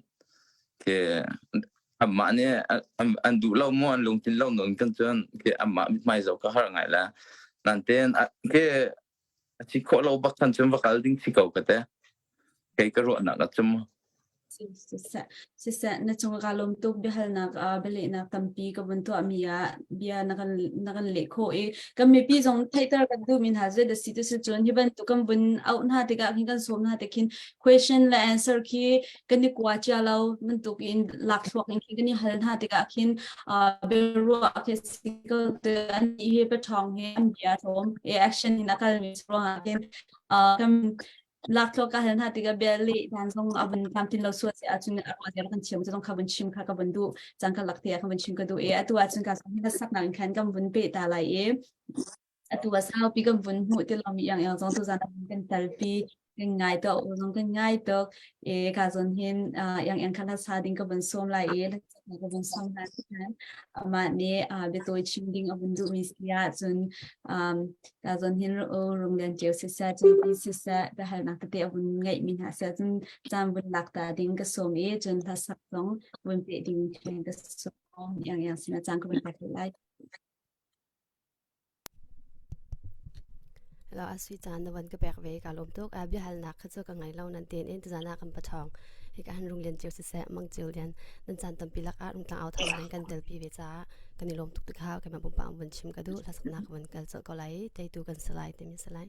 khi amah nih an duh lo mu an lungthin lo nawn kan cun khi amah mithmai zoh ka har ngai la nan ten khi a si khawh lo bak khan cun va kal ding si ko ka te kei ka ruahnak ah cun. Siseh, siseh, na cung ka lawm tuk biahalnak bialehnak tampi ka vun tuahmi ah bia na kan na kan leh khawh i kan mipi zong theihter kan duhmi hna cu da si tu si cun hi bantuk kan vun auh hna tikah khin kan sawm hna tik khin question le answer khi kan i kua cia lo bantuk in lakhruak in khin kan i hal hna tikah khin biaruah khi si ko te an hi paṭhawng he an bia thawm i action in a kalmi ruangah khin kan lakthlawk ka hal hna tikah bia leh dan zong a vun tlamtlin lo sual si ahcun a ruah zia kan chim zong kha vun chim kha ka vun duh cang ka lak te ka vun chim ka duh i atu ahcun ka hi sak nak in khan kan vun pe ta lai i atu a saupi kan vun hmuh ti lomi yang yang zong tu zan kan talpi kan ngai to zong kan ngai tuk e ka zon hin yang yang khan sa ding ka vun som lai i ka vun som lai amah nih biatawi chim ding a vun duh mi si ahcun Ka zawn hin rung lian ceu siseh, cungpi siseh, biahalnak tete a vun ngeihmi hna seh cun caan vun lak ta ding ka sawm i cun hlasak zong vun peh ding khin ka sawm iang iang sinah caan ka vun pek lai. Hello, asui caan na van ka pek ve ka lawm tuk. A biahalnak kha cu ka ngai lo nan ten in tuzan ah kan pathawng. Hi ka han rung lian ceu siseh, mang ceu lian nan caan tampi lak ah rungtlang au thang nan kan telpi ve caah kan i lawm tuk tik ha keimah pumpak vun chim ka duh hlasaknak vun kal colh ko lai i teitu kan si lai timi si lai.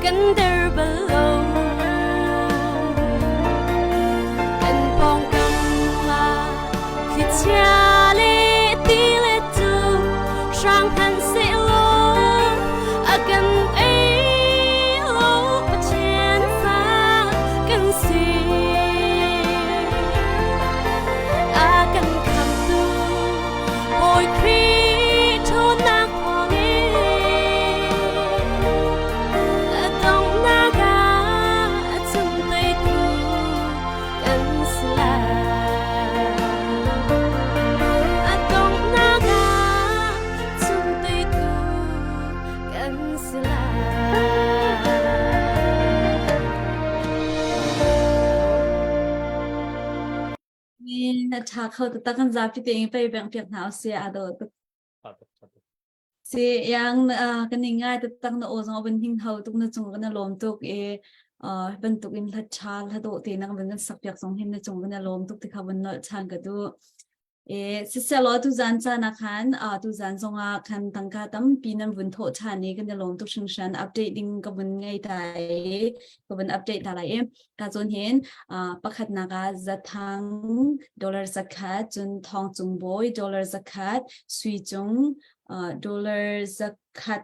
Kan der bal lo. Kan pawngkam ah thlichia le tilet cu hrang hmanh sehlaw a kan ei lo Pathian fa kan si. A kan khamtu Bawi Khrih ṭhawnnak thawngin a donghnak ah a cung teitu kan si lai. A donghnak ah cung teitu kan si lai. Na ṭha kho taktak kan zapi tein pei beng piak hna usih a dawh tuk. Si yang kan i ngai taktak na aw zong a vun hing ho tuk na cung kan i lawm tuk i bantuk in hla ṭha hla dawh te na kan van sak piak zong hin na cung kan i lawm tuk ti kha vun nolh ṭhan ka duh. E, siselaw tuzan caan ah khan tuzan zongah khan tangka tampi nan vun thawh ṭhan i kan i lawm tuk hringhran update ding ka vun ngei ta i ka vun update ta lai i ka cun hin pakhatnak ah zathang dollar zakhat cun thong cung bawi dollar zakhat sui cung dollar zakhat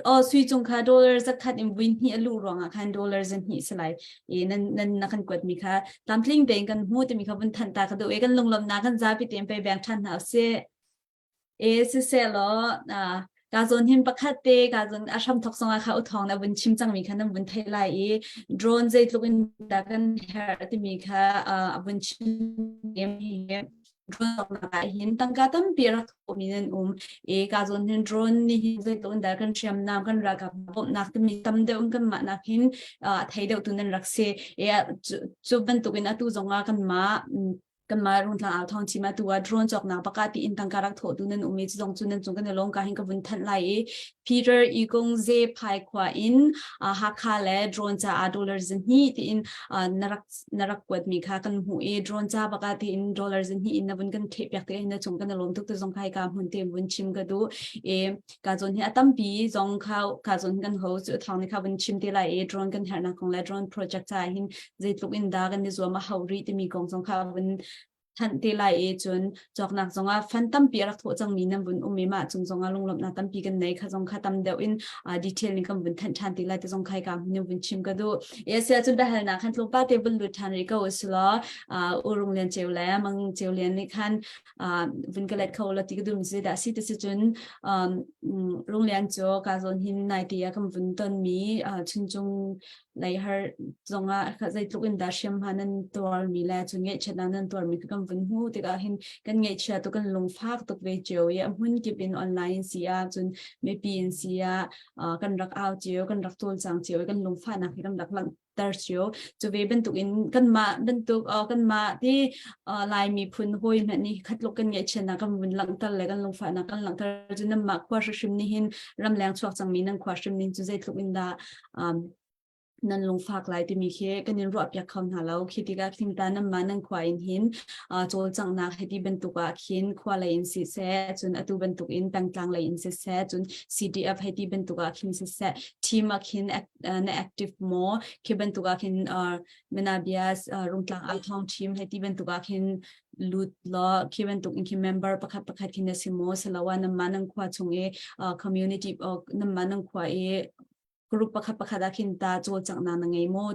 Aw sui cung kha dollar zakhat in vui hnih a luh ruangah khan dollar zahnih si lai i nan nan na kan kuat mi kha tlamtling tein kan hmu timi kha vun thanh ta ka duh i kan lunglawmhnak kan zapi tein pei beng ṭhan hna usih. E siseh law ka zawn hin pakhat te ka zawn a hram thok zongah kha uthawng na vun chim cangmi kha nan vun theih lai i drone zeitluk in dah kan herh timi kha a vun chim hi drone ah hin tangka tampi rak thawhmi nan um i ka zawn hin drone nih hin zeitluk in dah kan hriamnam kan ralkap bawmhnak timi tam deuh in kanmah nak hin a thei deuh tu nan rak si i cu bantuk in atu zongah kanmah kanmah Rungtlang au thawng chim atu ah drone cawknak baka ti in tangka rak thawh tu nan um i cu zong cu nan cung kan i lawm ka hin ka vun thanh lai i Peter Ikung Ze Phai khua in Hakha le drone caah dollar zahnih tiin na rak na rak kuatmi kha kan hmuh i drone ca baka tiin dollar zahnih in na vun kan theh piak te na cung kan lawm tuk te zong khai ka hmun te vun chim ka du e ka zon hi atampi zong kha ka zon kan ho chu thong ni kha vun chim te lai e drone kan hernak kong le drone project ca hin zeitluk in da kan ni zuam a hau ri timi kong zong kha vun thanh te lai e cun cawknak zongah fan tampi a rak thawh cangmi nan vun um i mah cung zongah lunglawmhnak tampi kan nei kha zong kha tam deuh in detail in kan vun thanh ṭhan ti lai te zong khai ka hmun vun chim ka duh e sia cun biahalnak khan tlawmpal te vun lut ṭhan rih ko usulaw urung lian ceu le mang ceu lian nih khan vun ka let kho la ti ka duh mi si dah si te si cun rung lian cu ka zawn hin nai ti ah kan vun ton mi chuncung lei har zongah zeitluk in dah hriamhma nan tuarmi le cun ngaihchiatnak nan tuarmi kha kan vun hmuh tikah hin kan ngaihchia tuk kan lungfak tuk ve cio i a hmun kip in online in si ah cun mipi in si ah kan rak au cio kan rak cawlcang cio i kan lungfahnak hi kan rak langhter cio cu ve bantuk in kanmah bantuk kanmah ti Lai miphun hawi hmanh nih khatluk kan ngaihchiatnak kan vun langhter le kan lungfahnak kan langhter cu nanmah khua hrim nih hin ramleng chuak cangmi nan khua hrim ning cu zeitluk in dah um, nan lungfak lai timi khi kan in ruah piak kho hna lo khi tikah thingta nan ma nan khua in hin uh, cawlcanghnak hiti bantuk ah khin khua lei in si seh cun atu bantuk in pengtlang lei in si seh cun CDF hiti bantuk ah khin si seh team ah khin uh, na active mo khi bantuk ah khin uh, manabias uh, rungtlang au thong team hiti bantuk ah khin lut law khi bantuk in khi member pakhat pakhat khi na si mo salawa nan ma nan khua chung i uh, community uh, nan ma nan khua i group pakhat pakhat ah khin ta cawlcanghnak na ngei maw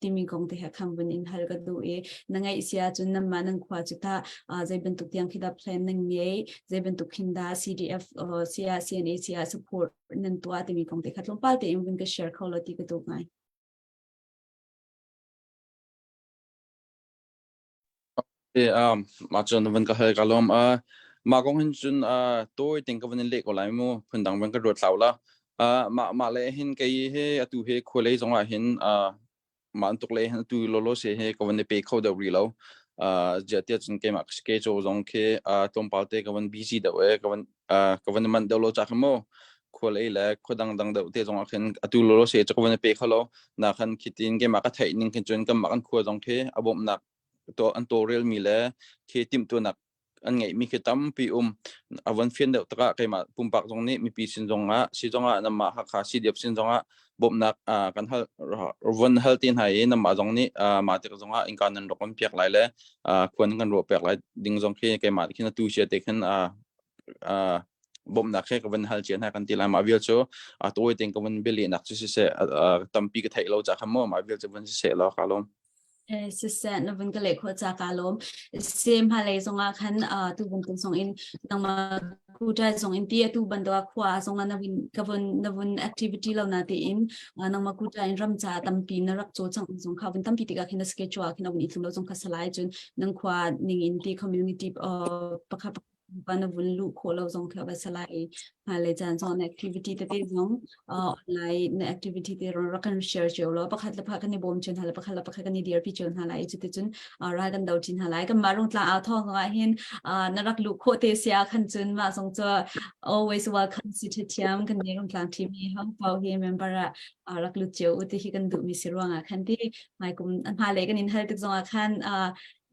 timi kong te he khan vun in hal ka duh i na ngeih si ahcun nanmah nan khua cu tah zei bantuk tiang khi dah plan nan ngei zei bantuk khin dah CDF sia CNA sia support nan tuah timi kong te kha tlawmpal tein vun ka share kho lo ti ka duh ngai. E, um, mah cun van ka hal ka lawm. Uh, mah kong hin cun uh, tawi ting ka van in leh ko lai mu. Phundang van ka ruat hlau la. Uh, mah mah le hin kei he atu he khualei zong ah hin uh, mah antuk le hin atu lolo se he ka van i pe kho deuh rih lo. Uh, zia tia cun keimah ke cho zong khi uh, tlawmpal te ka van busy deuh e ka van uh, ka van man deuh lo cha kha mu. Khualei le khua dang dang deuh te zong ah khin atu lolo se chu ka van i pe kho lo. Na khan khitin keimah ka theih ning khin cun kan mah kan khua zong khi a bawmhnak to an tawlrelmi le khi timhtuahnak an ngeihmi khi tampi um. A von fian deuh tikah keimah pumpak zong nih mipi sin zongah si zongah namah Hakha CDF sin zongah bawmhnak kan hal von hal te hna i namah zong nih mah tik zongah innka nan rak on piak lai le khuan kan ruah piak lai ding zong khi keimah khin atu sia te khin bawmhnak he ka van hal cia hna kan ti lai. Mah vial cu a tawi tein ka van bialehnak cu siseh tampi ka theih lo ca kha maw mah vial cu van siseh law ka lawm. Eh, siseh na vun ka leh khawh ca ka lawm. Sem hmalei zongah khan tu bantuk zong in nangmah kutai zong in ti atu bantuk khua zong na vun ka vun na vun activity lo na ti in nangmah kutai in ram ca tampi na rak caw cang zong kha vun tampi tikah khin na schedule khin vun i thlum lo zong kha salai cun nang khua ning in ti community pakhat pa na vun luh khawh lo zong kha va salai i hmailei caan zong na activity tete zong online na activity te ron rak kan share cio lo pakhat le pakhat kan i bawm cio hna le pakhat le pakhat kan i dirpi cio hna lai cuticun ral kan do chin hna lai kan mah rung tlang au thawng zong ah hin na rak luh khawh te sia khan cun mah zong cu always welcome si thiam kan ni rung tlang team hi hong pau hi member ah rak lut cio u ti hi kan duh mi si ruangah khan ti mai kum hmailei kan in hal tik zong ah khan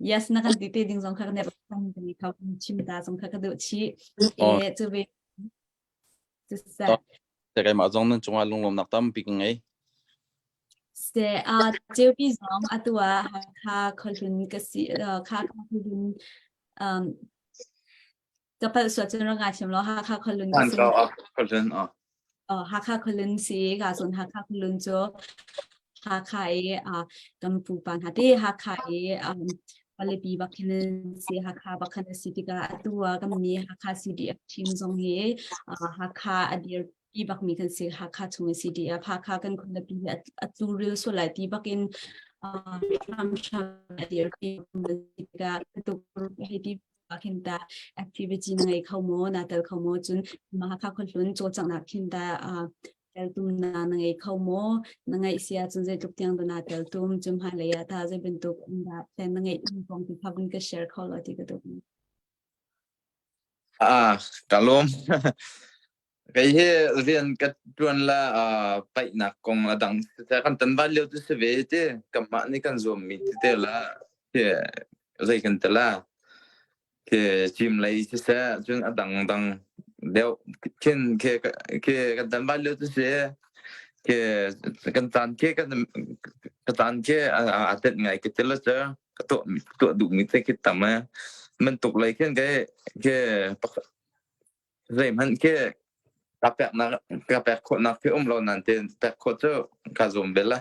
yes na kan ti te ding zong kha kan kan ti kho chim ta zong kha ka duh chi e chu ve se te kai ma zong nan chungah lunglawmnak tampi ka ngei. Se a ceupi zong atua Hakha kholhlun ka si kha kholhlun um ka palh sual cun rak ngai thiam lo Hakha kholhlun ka si. Kholhlun a. Hakha khualun si ka cun Hakha khualun cu Hakha i kan pupa hna te Hakha i palipi bak khin si Hakha bak khan si tikah atu ah kan mi Hakha CDF team zong hi Hakha a dir pi bak mi kan si Hakha chung i CDF Hakha kan khualipi hi a tlu ril sual lai ti bak in hramhram a dir pi tikah tuk hei ti khin ta activity na ngei kho maw na tel kho maw cun Hakha khuahlun cawlcanghnak khin ta teltum na na ngei kho maw na ngeih sia cun zeitluk tiang dah na teltum cun hmailei ah ta zei bantuk dah plan na ngeih kong ti kha vun ka share kho lo ti ka duh. Ah, ka lawm. Kei hi rian ka ṭuan la paihnak kong a dang kan tan van lio tu si ve ti kanmah nih kan zuammi tete la zei kan ti la khi gym lei siseh cun a dang dang deuh khin khi khi kan tan van lio tu si khi kan caan khi kan ka caan khi a tet ngai ka ti la cu ka tuah tuah duhmi te khi tam e bantuk lei khin ke ke Zeihmanh khi ka peknak ka pek khawhnak khi um lo nain tein pek khawh cu ka zuam bel la.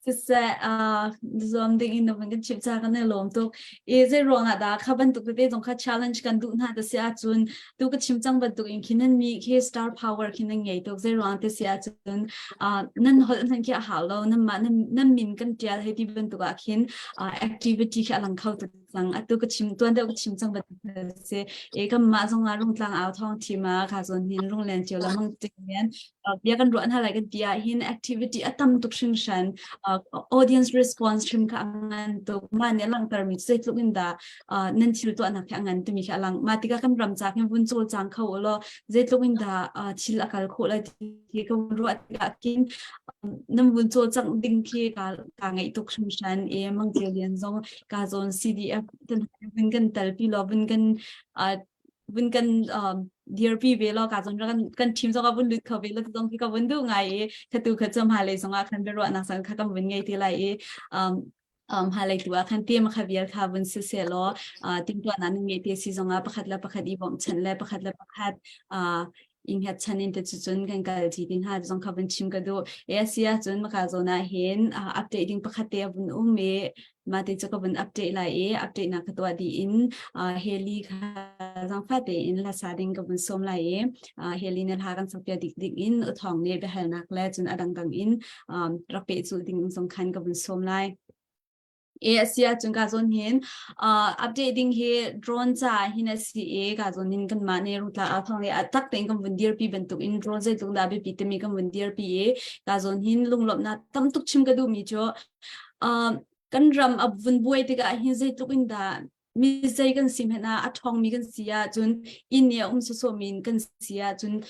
Siseh, uh, zuam ding in na kan chimh ca kan i lawm tuk. I zei ruang ah dah kha bantuk tete zong kha challenge kan duh hna te si ahcun tu ka chim cang bantuk in khin nan mi khi star power khi nan ngei tuk. Zei ruang te si ahcun uh, nan holh hman khi a hau lo nan mah nan, nan min kan tial hei ti bantuk ah khin uh, activity khi a lang kho tuk cang atu ka chim tuan deuh ka chim cang bantuk si e kan mah zong ah rungtlang au thawng thim ah kha zawn hin runglen cio la mang ting hian bia kan ruah hna lai kan ti ah hin activity a tam tuk hringhran audience response hrim kha ngan tuk ma nih langhter mi zeitluk in dah nan thil tuah nak khi ngan timi khi alang ma tikah kan ram ca khin vun cawl cang kho law zeitluk in dah thil a kal khawh lai ti ka vun ruah tikah khin nan vun cawl cang ding khi ka ka ngaih tuk hringhran e mang lian zong ka zawn CDF tan vun kan telpi law vun kan vun kan dirpi ve law ka zong kan kan team zong vun lut kho ve lo zong khi ka vun duh ngai i khatu kha chum ha lei zong ah khan biaruahnak sang kha kan vun ngei ti lai i um um ha lei tu ah khan team kha vial kha vun si se law timtuah na ngei te si zong ah pakhat le pakhat i bawmh chan le pakhat le pakhat inghat chan in te cu cun kan kal ti ding ha zong kha vun chim ka duh e asia cun maka zona hin update ding pakhat te vun um i ma te chu ka vun update lai i update na ka tuah di in heli kha zang fa te in la sa ding ka vun som lai i heli na hla kan sakpia dik dik in uthong ne behal nak le cun adang dang in rak pe chu ding zong khan ka vun som lai E a si ahcun ka zawn hin uh, update ding hi drone ca hin a si i ka zawn hin kanmah nih rungtla aa thawng le a tak tein kan vun dirpi bantuk in drone zeitluk dah biapi timi kan vun dirpi i ka zawn hin lunglawmhnak tam tuk chim ka duhmi cu uh, kan ram a vun buai tikah hin zeitluk in dah. Mi zei kan si hmanh ah a ṭhawngmi kan si ahcun inn i a um sawsawhmi kan si ahcun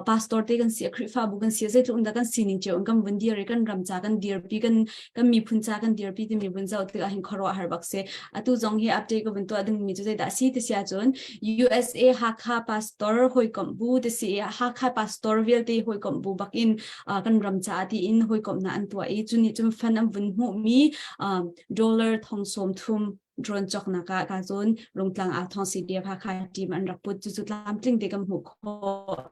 pastor te kan si, Khrihfabu kan si, zeitluk in dah kan sining cio in kan vun dir i kan ram ca kan dirpi, kan miphun ca kan dirpi timi vun zoh tikah hin khuaruahhar bak si. Atu zong hi update ka vun tuah dingmi cu zeidah a si ti si ahcun USA Hakha pastor hawikomh bu ti si i Hakha pastor vialte hawikomh bu bak in kan ram caah tiin hawikomhnak an tuah i cu nih cun fund an vun hmuhmi dollar thong sawm thum drone cawknak ah ka cun Rungtlang ah thong CDF Hakha team an rak put. Cucu tlamtling te kan hmuh khawh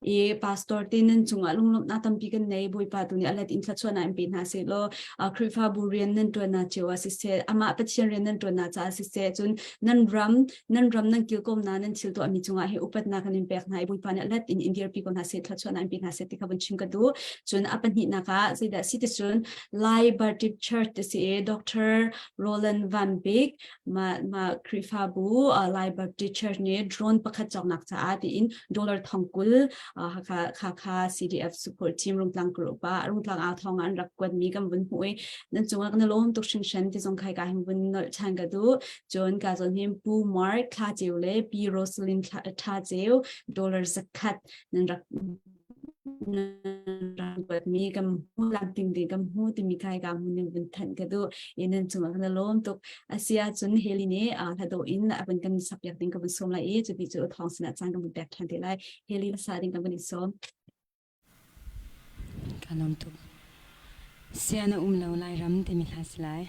i pastor te nan cungah lunglawmhnak tampi kan nei. Bawipa tu nih a let in thluachuahnak in pe hna seh law Khrihfabu rian nan ṭuannak cio ah siseh, amah Pathian rian nan ṭuannak caah siseh, cun nan ram nan ram nan kilkawmnak nan thil tuahmi cungah hi upatnak kan in pek hna i Bawipa nih a let in in dirpi ko hna seh, thluachuahnak in pe hna seh ti kha vun chim ka duh. Cun a pahnihnak ah zeidah si ti cun Lai Baptist Church ti si i Dr. Roland Van Bik mah mah Khrihfabu Lai Baptist Church nih drone pakhat cawknak caah tiin dollar 10,000 Hakha Hakha CDF support team Rungtlang group ah Rungtlang au thawng an rak kuatmi kan vun hmuh i nan cungah kan lawm tuk hringhran ti zong khai ka hin vun nolh ṭhan ka duh. Cun ka zawn hin Pu Mark Thla Ceu le Pi Rosalind Tha Ceu dollar 100 nan rak mi kan hmu lamting ding kan hmu timi kai ka hmun in vun thanh ka duh i nan cungah kan lawm tuk. Asia cun Heli nih hla in a vun kan sakpiak ding ka vun sawm lai i cuti cu thawng sinah caan kan vun pek ṭhan te lai. Heli sa ding kan vun i sawm. Ka lawm tuk. Sia na um lo Lairam timi hla si lai.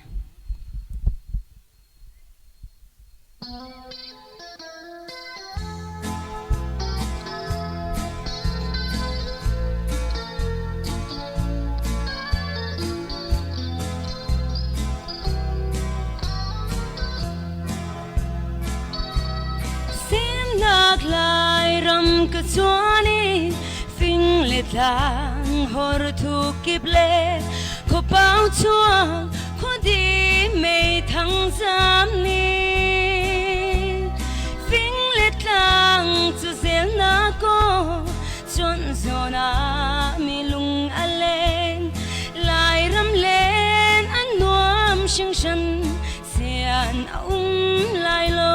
Semnak Lairam ka chuan i fing le tlang hor thu kip le khuapau chuak khuadi mei thang zam ni fing le tlang cu zel na ko chon zawn ah mi lung a leng Lairam len an nuam hringhran sian a um lai lo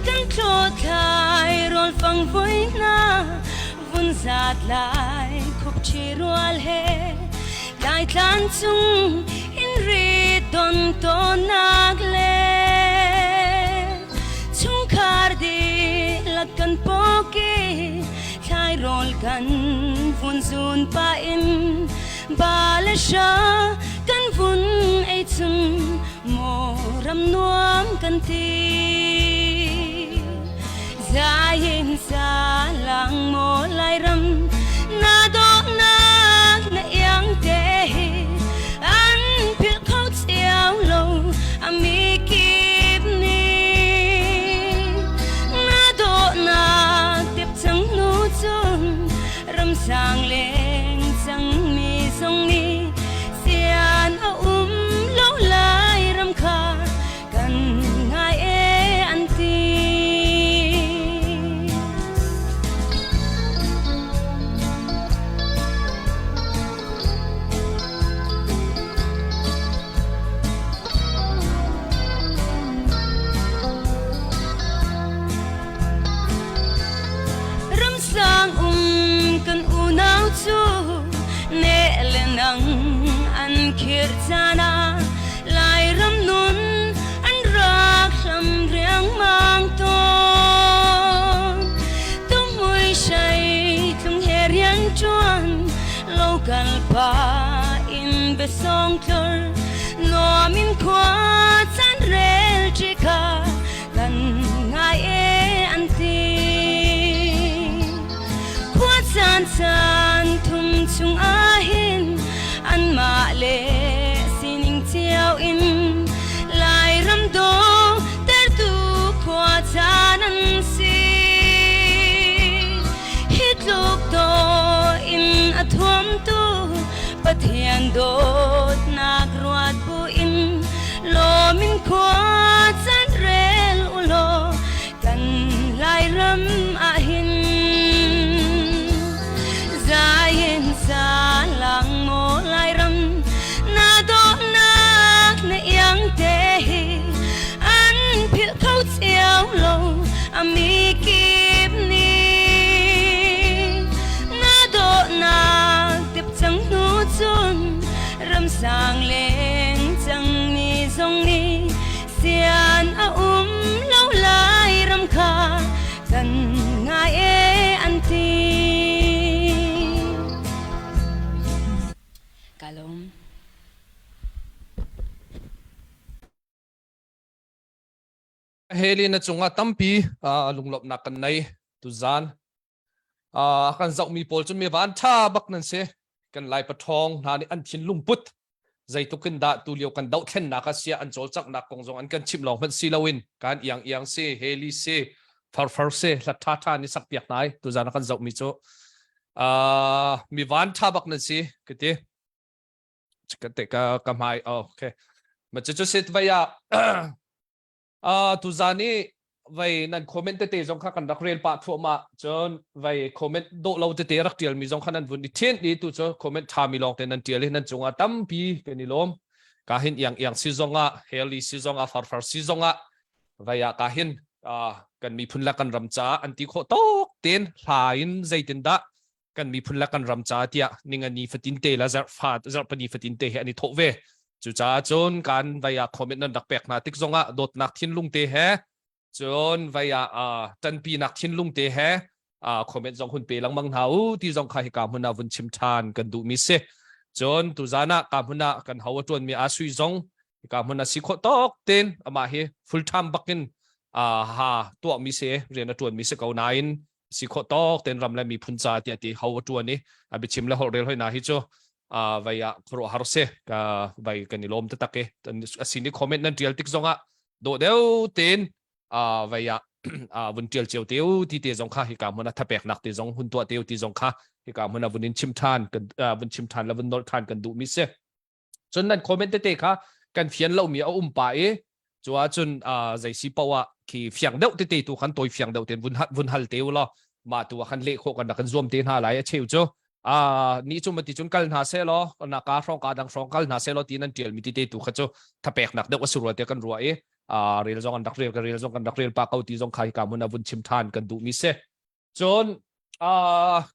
kan thlawthlai rawl fang voi hna vun zat lai khupṭhi rual he daitlan cung in rit don tawnnak le chungkhar dihlak kan pawki thlai rawl kan vun zun pa in ba le sha kan vun ei chung maw ram nuam kan ti. Zayin sa lang mo Lairam na dawtnak na iang te hi an philh kho cio lo a mi kip nih na dawtnak tep cang nu cun ramsang leng cang mi zong nih sian a um lo Lairam kha kan ngai e an ti. Ramsang um kan unau cu ne le nang an khir caan ah Lairam nun an rak hlam riangmang tawn. Tumui shai tlung he rian ṭuan local pa in biasong tlur nuam in khua caan rel ṭi kha kan ngai e an ti. Khua caan caan thum chung ahhin anmah le sining cio in Lairam dawh tertu khua caan an si. Hi tluk dawh in a thuamtu Pathian dawtnak ruat buin lawm in khua caan rel u law kan Lairam ahhin zayin sa lang maw Lairam na dawtnak na iang te hi. Zaangleng cangmi zong nih sian a um lo lai ram kha kan ngai e an ti. Ka lawm. Heli na cungah tampi lunglawmhnak kan nei tuzan. Kan zohmi pawl cu mi van ṭha bak nan si. Kan Lai paṭhawng hna nih an thinlung put zeitluk in dah tulio kan dohthlennak ah sia an cawlcanghnak kong zong an kan chimh lawng hmanh si loin kan iang iang si heli si farfar si hlat ṭha ṭha ni sak piak hna ai tuzan ah kan zohmi cu mi van ṭha bak nan si ka ti. Ka te ka ka hmai okay. Ma cu cu sit vai ah tuzan i vai nan comment tete zong kha kan rak rel pah thluahmah cun vai comment dawh lo tete rak tial mi zong kha nan vun i thian i tu cu comment tha mi lawng te nan tial i nan cungah tampi kan i lawm ka hin iang iang si zong ah heli si zong ah farfar si zong ah vai ah ka hin kan miphun le kan ram caah an ti khawh tok ten hla in zeitin dah kan miphun le kan ram ca tiah ningani fatin te la zarh fa zarhpani fatin te he an i thawh ve cucaah cun kan vai ah comment nan rak pek hna tik zongah dawtnak thinlung te he cun vai ah ṭanpinak thinlung te he comment zong hun pe lengmang hna u ti zong kha hika hmun ah vun chim ṭhan kan duhmi si cun tuzan ah ka hmun ah kan ho a ṭuanmi a sui zong hika hmun ah si khawh tawk ten amah hi full time bakin ha tuahmi si rian a ṭuanmi si ko nain si khawh tawk ten ram le miphun ca tiah ti ho a tuan i a biachim le holh rel hoi na hi cu vai ah khuaruah har si ka vai kan i lawm taktak i a sin i comment nan tial tik zongah dawh deuh tein vai ah vun tial cio teu ti te zong kha hika hmun a thapek nak te zong hun tuah teu ti zong kha hika hmun a vun in chim than kan vun chim than la vun nolh than kan duh mi si Cun nan comment tete kha kan fian lomi a um pa i cu ahcun zei si paoh ah khi fiang deuh tete tu khan tawi fiang deuh ten vun vun hal te u law mah tu ah khan leh khawh kan rak kan zuam te hna lai a cheu cu ni cu mati cun kal hna se law na ka hrawng ka dang hrawng kal hna se law ti nan tial mi tete tu kha cu thapek nak deuh a si rua te kan rua i rel zong an rak rel ka rel zong kan rak rel pa ko ti zong kha hi ka mun a vun chim than kan duh mi si Cun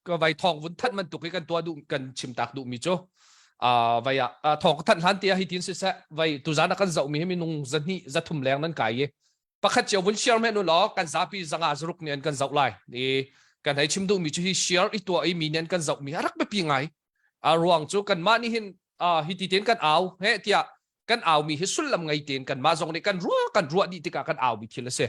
ka vai thawng vun thanh bantuk hi kan tuah duh kan chim tak duh mi cu vai ah thawng ka thanh hlan tiah hi tin siseh vai tuzan ah kan zoh mi hi minung zahnih zathum leng nan kai i pakhat cio vun share men u law kan zapi zanga zaruk nih an kan zoh lai i kan hei chim duh mi cu hi share i tuah i mi nih an kan zoh mi a rak biapi ngai a ruang cu kanmah nih hin hi ti tein kan au he tiah kan aumi hi sullam ngei tein kanmah zong nih kan ruah kan ruah dih tikah kan aumi thil a si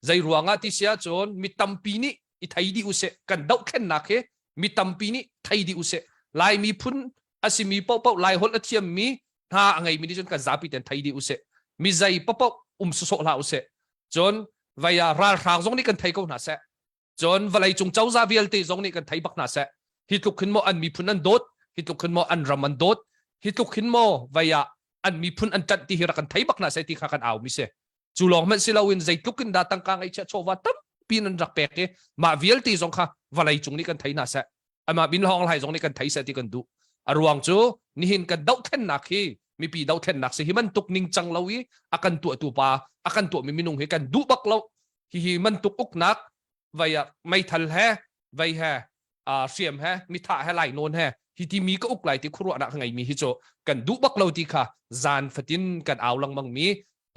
zei ruangah ti si ahcun mi tampi nih i thei dih usih kan dohthlennak hi mi tampi nih thei dih usih lai miphun a simi paohpaoh lai holh a thiammi hna a ngeimi nih cun kan zapi ten thei dih usih mi zei paohpaoh um sawsawh hlah usih cun vei ah ralhrang zong nih kan thei ko hna seh Cun vawleicung cozah vialte zong nih kan thei bak hna seh. Hi tluk hin maw an miphun an dawt, hi tluk hin maw an ram an dawt, hi tluk hin maw vei ah an miphun an ṭanh ti hi rak kan thei bak hna seh ti kha kan au mi si. Cu lawng hmanh si loin zeitluk in dah tangka ngeihchiah chawva tampi nan rak pek i mah vialte zong kha vawleicung nih kan thei hna seh. Amah bin hawng lai zong nih kan thei seh ti kan duh. A ruang cu nihin kan dohthlennak hi mipi dohthlennak si hi bantuk ningcang lo i a kan tuahtu pa a kan tuahmi minung hi kan duh bak lo hihi mantuk uknak vei ah meithal he vei he hriam he mithah he lai nawn he hi ti mi ka uk lai ti khuaruahnak ka ngeimi hi cu kan duh bak lo ti kha zan fatin kan au lengmang mi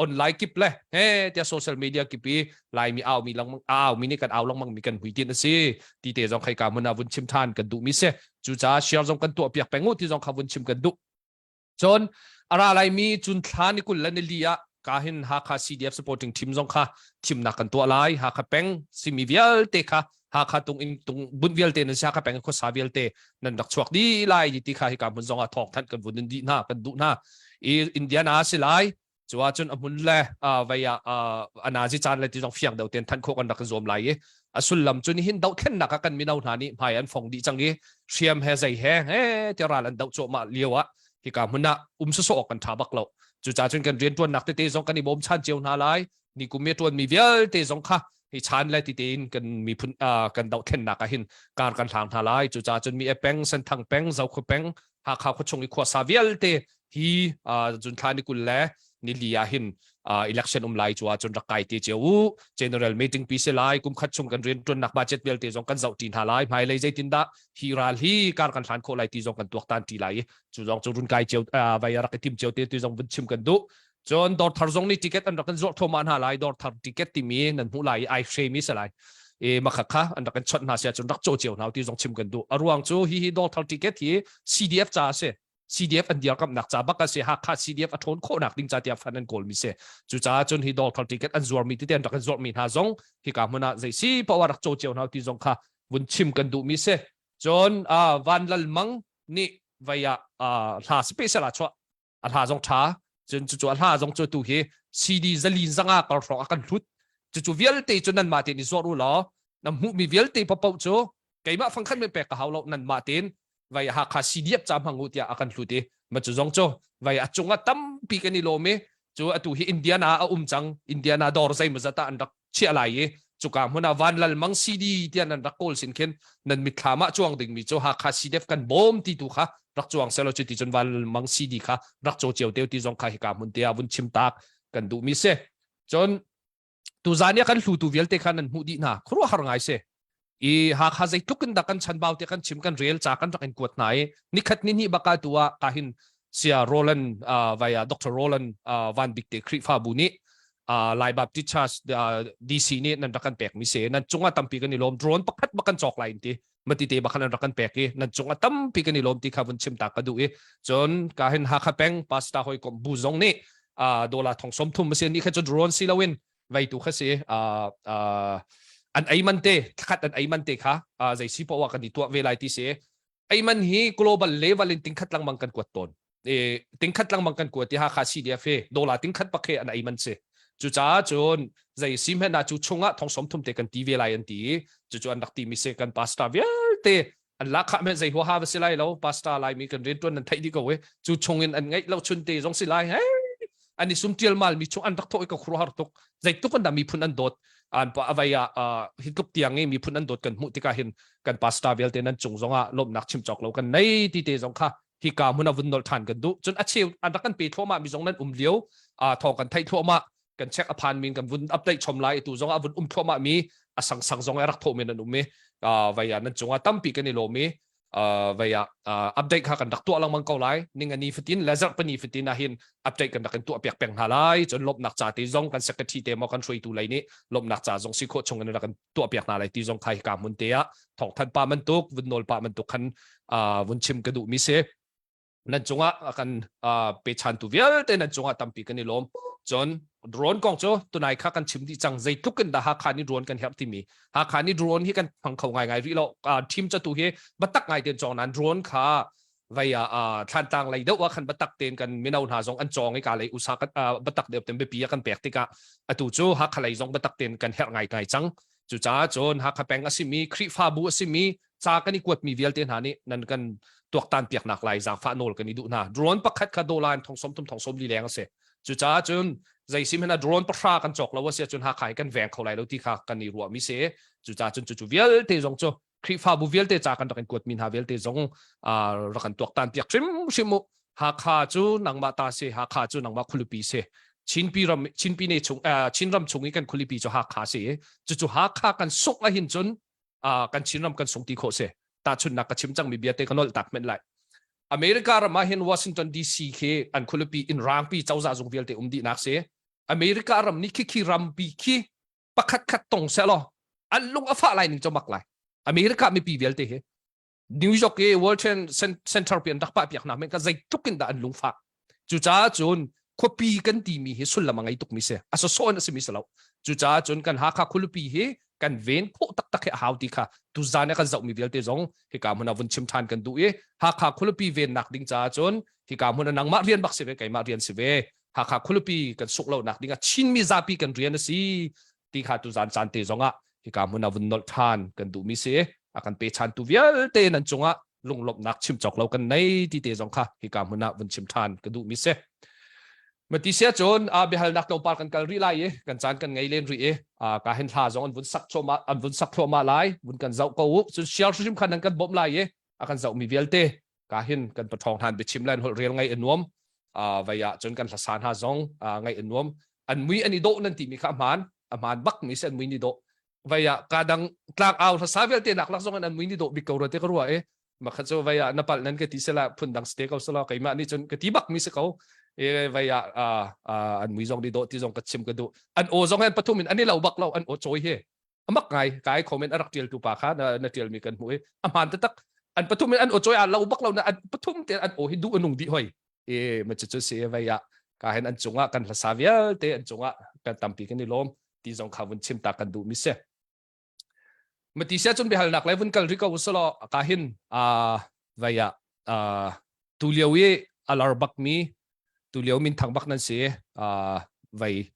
online kip le he tia social media kip i laimi au mi lengmang au mi nih kan au lengmang mi kan hmuitinh a si ti te zong khai ka mun ah vun chim than kan duh mi si cucaah share zong kan tuah piak peng u ti zong kha vun chim kan duh Cun a ra laimi cun thla ni 20 le nili ah ka hin Hakha CDF supporting team zong kha thimnak kan tuah lai. Hakha peng simi vialte kha Hakha tung in tung bunh vialte nan si Hakha peng khuasa vialte nan rak chuak dih lai ti kha hika hmun zong ah thawng thanh kan vun in dih hna kan duh hna. I Indiana si lai cu ahcun a hmun le vei ah a nazi caan le ti zong fiang deuh tein thanh khawh kan rak zuam lai i a sullam cu nihin dohthlennak ah kan mino hna nih hmai an fong dih cang i hriam he zei he he ti ral an doh cuahmah lio ah hika hmun ah um sawsawh awk kan ṭha bak lo cucaah cun kan rianṭuannak tete zong kan i bawmchan cio hna lai ni kum i ṭuanmi vialte zong kha hi chan le ti tein kan miphun kan dohthlennak ah hin kar kan hlang hna lai cucaah cun mi e peng senthang peng zokhua peng hakha khuachung i khuasa vialte hi zunthla ni 20 le. Nili ah hin uh, election um lai chu ahcun rak kai te cio u. General meeting pi se lai kum khat chung kan rian tuannak budget vialte zong kan zoh ti hna lai. Hmailei zeitin dah hi ral hi kar kan hlan khawh lai ti zong kan tuaktan ti lai i cu zong cu run kai cio uh, vai rak i tim cio te ti zong vun chim kan duh. Cun dawr thar zong nih ticket an rak kan zuarh thluahmah hna lai. Dawr thar ticket timi nan hmuh lai i ai hremi si lai. E makha kha an rak kan chawnh hna sia cun rak caw cio hna ti zong chim kan duh. A ruang cu hi hi dawr thar ticket hi CDF ca a si. CDF an dirkamnak ca bak a si. Hakha CDF a ṭhawn khawhnak ding ca tiah fan an kawl mi si. Cucaah cun hi dawr thar ticket an zuarmi tete an rak kan zuarmi hna zong hika hmun ah zei si poah rak caw cio hna ti zong kha vun chim kan duhmi si. Cun Van Lal Mang nih vei ah hla special ah chuah a hla zong ṭha cun cucu a hla zong cu tu hi CD zalin zanga kar hrawng a kan hlut cucu vialte cu nanmah tein i zuar u law na hmuhmi vialte paoh cu keimah fangkhat men pek ka hau lo nanmah tein vai Hakha CDF ca hmang u tiah a kan hlut i ma cu zong cu vai a cungah tampi kan i lawm i cu atu hi Indiana a um cang Indiana dawr zeimawzat ah an rak chiah lai i cuka hmun ah Van Lal Mang CD tiah nan rak kawl sin khin nan mitthlam ah cuang dingmi cu Hakha CDF kan bawm ti tu kha rak cuang selaw cu ti cun Van Lal Mang CD kha rak caw cio teu ti zong kha hika hmun te ah vun chim tak kan duhmi si cun tuzan i kan hlutu vialte kha nan hmuh dih hna khuaruahhar ngai si i Hakha zeitluk in dah kan chanbau tiah kan chim kan rel ca kan rak in kuat hna i nikhat ni hnih baka tu ah ka hin sia Roland uh, vaya Dr. Roland uh, Van Bik te Khrihfabu nih uh, Lai Baptist Church uh, DC nih nan rak kan pek mi se nan cungah tampi kan i lawm drone pakhat bak kan cawk lai in ti mati te bakhan an rak kan pek i nan cungah tampi kan i lawm ti kha vun chim ta ka duh i cun ka hin Hakha peng pastor hoi kom bu zong nih uh, dola thong som thum ma ni kha cu drone si loin vei tu kha si an ei man te khat an ei man te kha zei si poah kan i tuah ve lai ti si ei man hi global level in tingkhat langmang kan kuat tawn e tingkhat langmang kan kuat ti ha kha CDF he dollar tingkhat pakhe an ei man si cucaah cun zei sim hen na cu chungah thong som thum te kan ti ve lai an ti cu cu an rak ti mi se kan pastor vialte an lak khah men zei huaha va si lai lo pastor lai mi kan rian tuan nan theih di ko e cu chung in an ngeih lo chun te zong si lai he an i sum tial mal mi chung an rak thawh i ka khuaruahhar tuk zeitluk an dah miphun an dawt an pa avai ah hi tluk tiang i miphun an dawt kan hmuh tikah hin kan pastor vialte nan cung zongah lawmhnak chim cawk lo kan nei ti te zong kha hi ka hmun a vun nol than kan duh cun a cheu an rak kan pe thluahmah mi zong nan um lio thawng kan theih thluahmah kan check a phan min kan vun update chom lai tu zong a vun um thluahmah mi a sang sang zong a rak thawh men an um i vai ah nan cungah tampi kan i lawm i vai ah update kha kan rak tuah lengmang ko lai ning ani fatin le zarh pani fatin ah hin update kan rak in tuah piak peng hna lai cun lawmhnak ca te zong kan secretary te maw kan hruaitu lei nih lawmhnak ca zong si khawh chung in rak in tuah piak hna lai ti zong kha hika hmun te ah thawngthan pa bantuk vun nawl pa bantuk khan vun chim ka duh mi si nan cungah kan pechantu vialte nan cungah tampi kan i lawm cun drone kong cu tunai kha kan chim dih cang zeitluk in dah Hakha nih drone kan herh timi Hakha nih drone hi kan hmang kho ngai ngai rih lo team catu hi batak ngai ten cawng nan drone kha vei ah thlantlang lei deuh ah khan batak ten kan mino hna zong an cawng i ka lei usa kan batak deuh ten biapi a kan pek tikah atu cu Hakha lei zong batak ten kan herh ngai ngai cang cucaah cun Hakha peng a simi Khrihfabu a simi ca kan i kuatmi vialte hna nih nan kan tuaktan piaknak lai zaangfah nawl kan i duh hna drone pakhat kha dollar in thong som thum thong som li leng a si cucaah cun zei sim hna drone pahra kan cawk lo a si ahcun Hakha hi kan veng kho lai lo ti kha kan i ruahmi si cucaah cun cucu vialte zong cu Khrihfabu vialte ca kan rak in kuatmi hna vialte zong rak kan tuaktan piak hrimhrim u Hakha cu nangmah ta si Hakha cu nangmah khualipi si Chinpi ram Chinpi ne chung Chinram chung i kan khualipi cu Hakha si cucu Hakha kan sungh ahhin cun kan Chinram kan sung ti khawh si tahchunhnak ka chim cangmi bia te ka nolh tak men lai America ram ah hin Washington DC khi an khualipi in rangpi cozah zung vialte um dihnak si America ram nih khi khi rampi khi pakhat khat tong seh law an lung a fah lai ning cu mak lai America mipi vialte hi New York i World Trade Center pi an rak pah piak hna men ka zeitluk in dah an lungfah cucaah cun khuapi kan timi hi sullam a ngei tukmi si a sawsawh in a simi si lo cucaah cun kan Hakha khualipi hi kan ven khawh taktak hi a hau ti kha tuzan i kan zohmi vialte zong hika hmun ah vun chim ṭhan kan duh i Hakha khualipi vennak ding caah cun hika hmun ah nangmah rian bak si ve keimah rian si ve Hakha khualipi kan sungh lonak ding ah Chinmi zapi kan rian a si ti kha tuzan caan te zong ah hika hmun ah vun nolh ṭhan kan duhmi si a kan pechantu vialte nan cungah lunglawmhnak chim cawk lo kan nei ti te zong kha hika hmun ah vun chim ṭhan ka duhmi si. Mati sia cun a biahalnak tlawmpal kan kal rih lai i kan caan kan ngei len rih i ka hin hla zong an vun sak thluahmah an vun sak thluahmah lai vun kan zoh ko u cun share hrim khan nan kan bawmh lai i a kan zohmi vialte ka hin kan paṭhawng hlan biachim lan holh rel ngai a nuam. Vai ah cun kan hlasa hna zong ngaih an nuam. An mui an i dawh nan timi kha a hmaan. A hmaan bak mi si an mui ni dawh. Vai ah ka dang tlak au hlasa vialte nak lak zong in an mui ni dawh bik ko rua te ka rua e. Makha cu vai ah na palh nan ka ti sela phun dang ste ko sela keimah nih cun ka ti bak mi si ko. E vai ah an mui zong ni dawh ti zong ka chim ka duh. An aw zong an pathum in an i lo bak lo an aw cawi he. Amak ngai kai comment a rak tial tu pa kha na, na tial mi kan hmu i a hmaan taktak an pathum in an aw cawi a lo bak lo na an pathum te an aw hi duh a nung dih hoi e ma cu cu si vai ah ka hen an cungah kan hlasa vialte an cungah kan tampi kan i lawm ti zong kha vun chim ta kan duh mi si mati sia cun biahalnak lai vun kal ri ko usalaw ka hin a vai ah tu lio i alar bak mi tu lio min thang bak nan si vai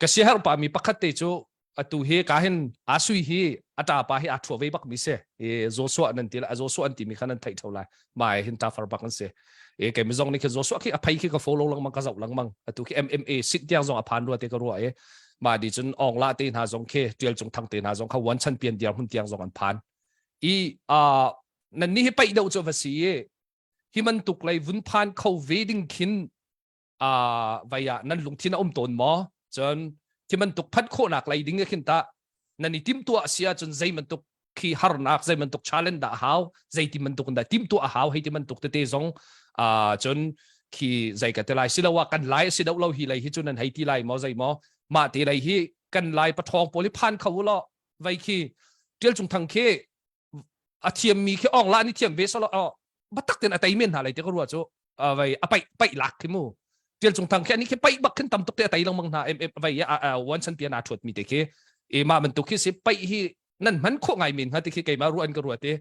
ka sia her pa mi pakhat te cu atu hi ka hin asui hi ata pa hi a thua ve bak mi si e Joshua nan ti la Joshua an ti mi kha nan theih tho lai mai hin ta far bak an si e ke mi zong ni khi Joshua khi a phei khi ka follow lang mang ka zau lang mang atu khi MMA sit tiang zong a phan rua te ka rua e ma di cun ong la te hna zong khi tial cung thang te hna zong kha wan chan pian diar hun tiang zong an phan i a nan ni hi paih deuh chu va si i hi man tuk lei vun phan kho ve ding khin a vai ah nan lungthin a um tawn maw cun khi bantuk phanh khawhnak lei ding khin ta nan i timtuah si ahcun zei bantuk khi harnak zei bantuk challenge dah hau zei ti bantuk dah timtuah a hau hei ti bantuk tete zong a cun khi zei ka te lai siloah kan lai si do lo hi lei hi cu nan hei ti lai maw zei maw mah te lei hi kan lai pathawng pawl hi phan kho lo vai khi tial cung thang khi a thiam mi khi ong la ni thiam ve solo batak ten a tei men hna lai te ka rua cu vai a paih paih lak khi mu tial cung thang khi ani khi paih bak khin tam tuk te a tei lengmang hna em vai a wan chan pian a thuat mi te khi e ma man tuk khi si paih hi nan man kho ngai min ha ti khi keima ruan ka rua te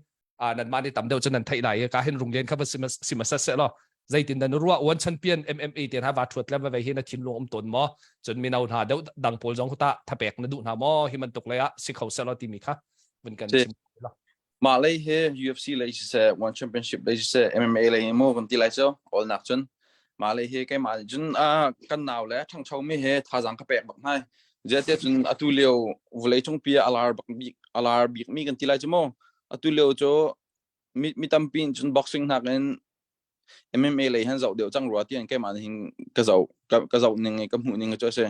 a nan ma ni tam deuh chu nan thei lai ka hin rung len kha ba sima sa se lo zeitin dan ruwa wan chan pian MMA te ha va thuat le va hi na thinlung um ton mo chun mino hna deuh dang pawl zong ta thapek na duh hna mo hi man tuk le ah si kho se lo ti mi kha vun kan chim Mah lei hi UFC lei siseh, One Championship lei siseh, MMA lei mu kan ti lai cu kawl nak cun mah lei hi keimah nih cun kan nau le ṭhangcho mi he thazaang ka pek bak hna. Zeitiah cun atu lio vawlei cungpi ah a lar bak bik a lar bik mi kan ti lai cu mu. Atu lio cu mi, mi tampi in cun boxing nakin MMA lei han zoh deuh cang rua tian keimah nih hin ka zoh ka, ka zoh ning i ka hmuh ning cu a si.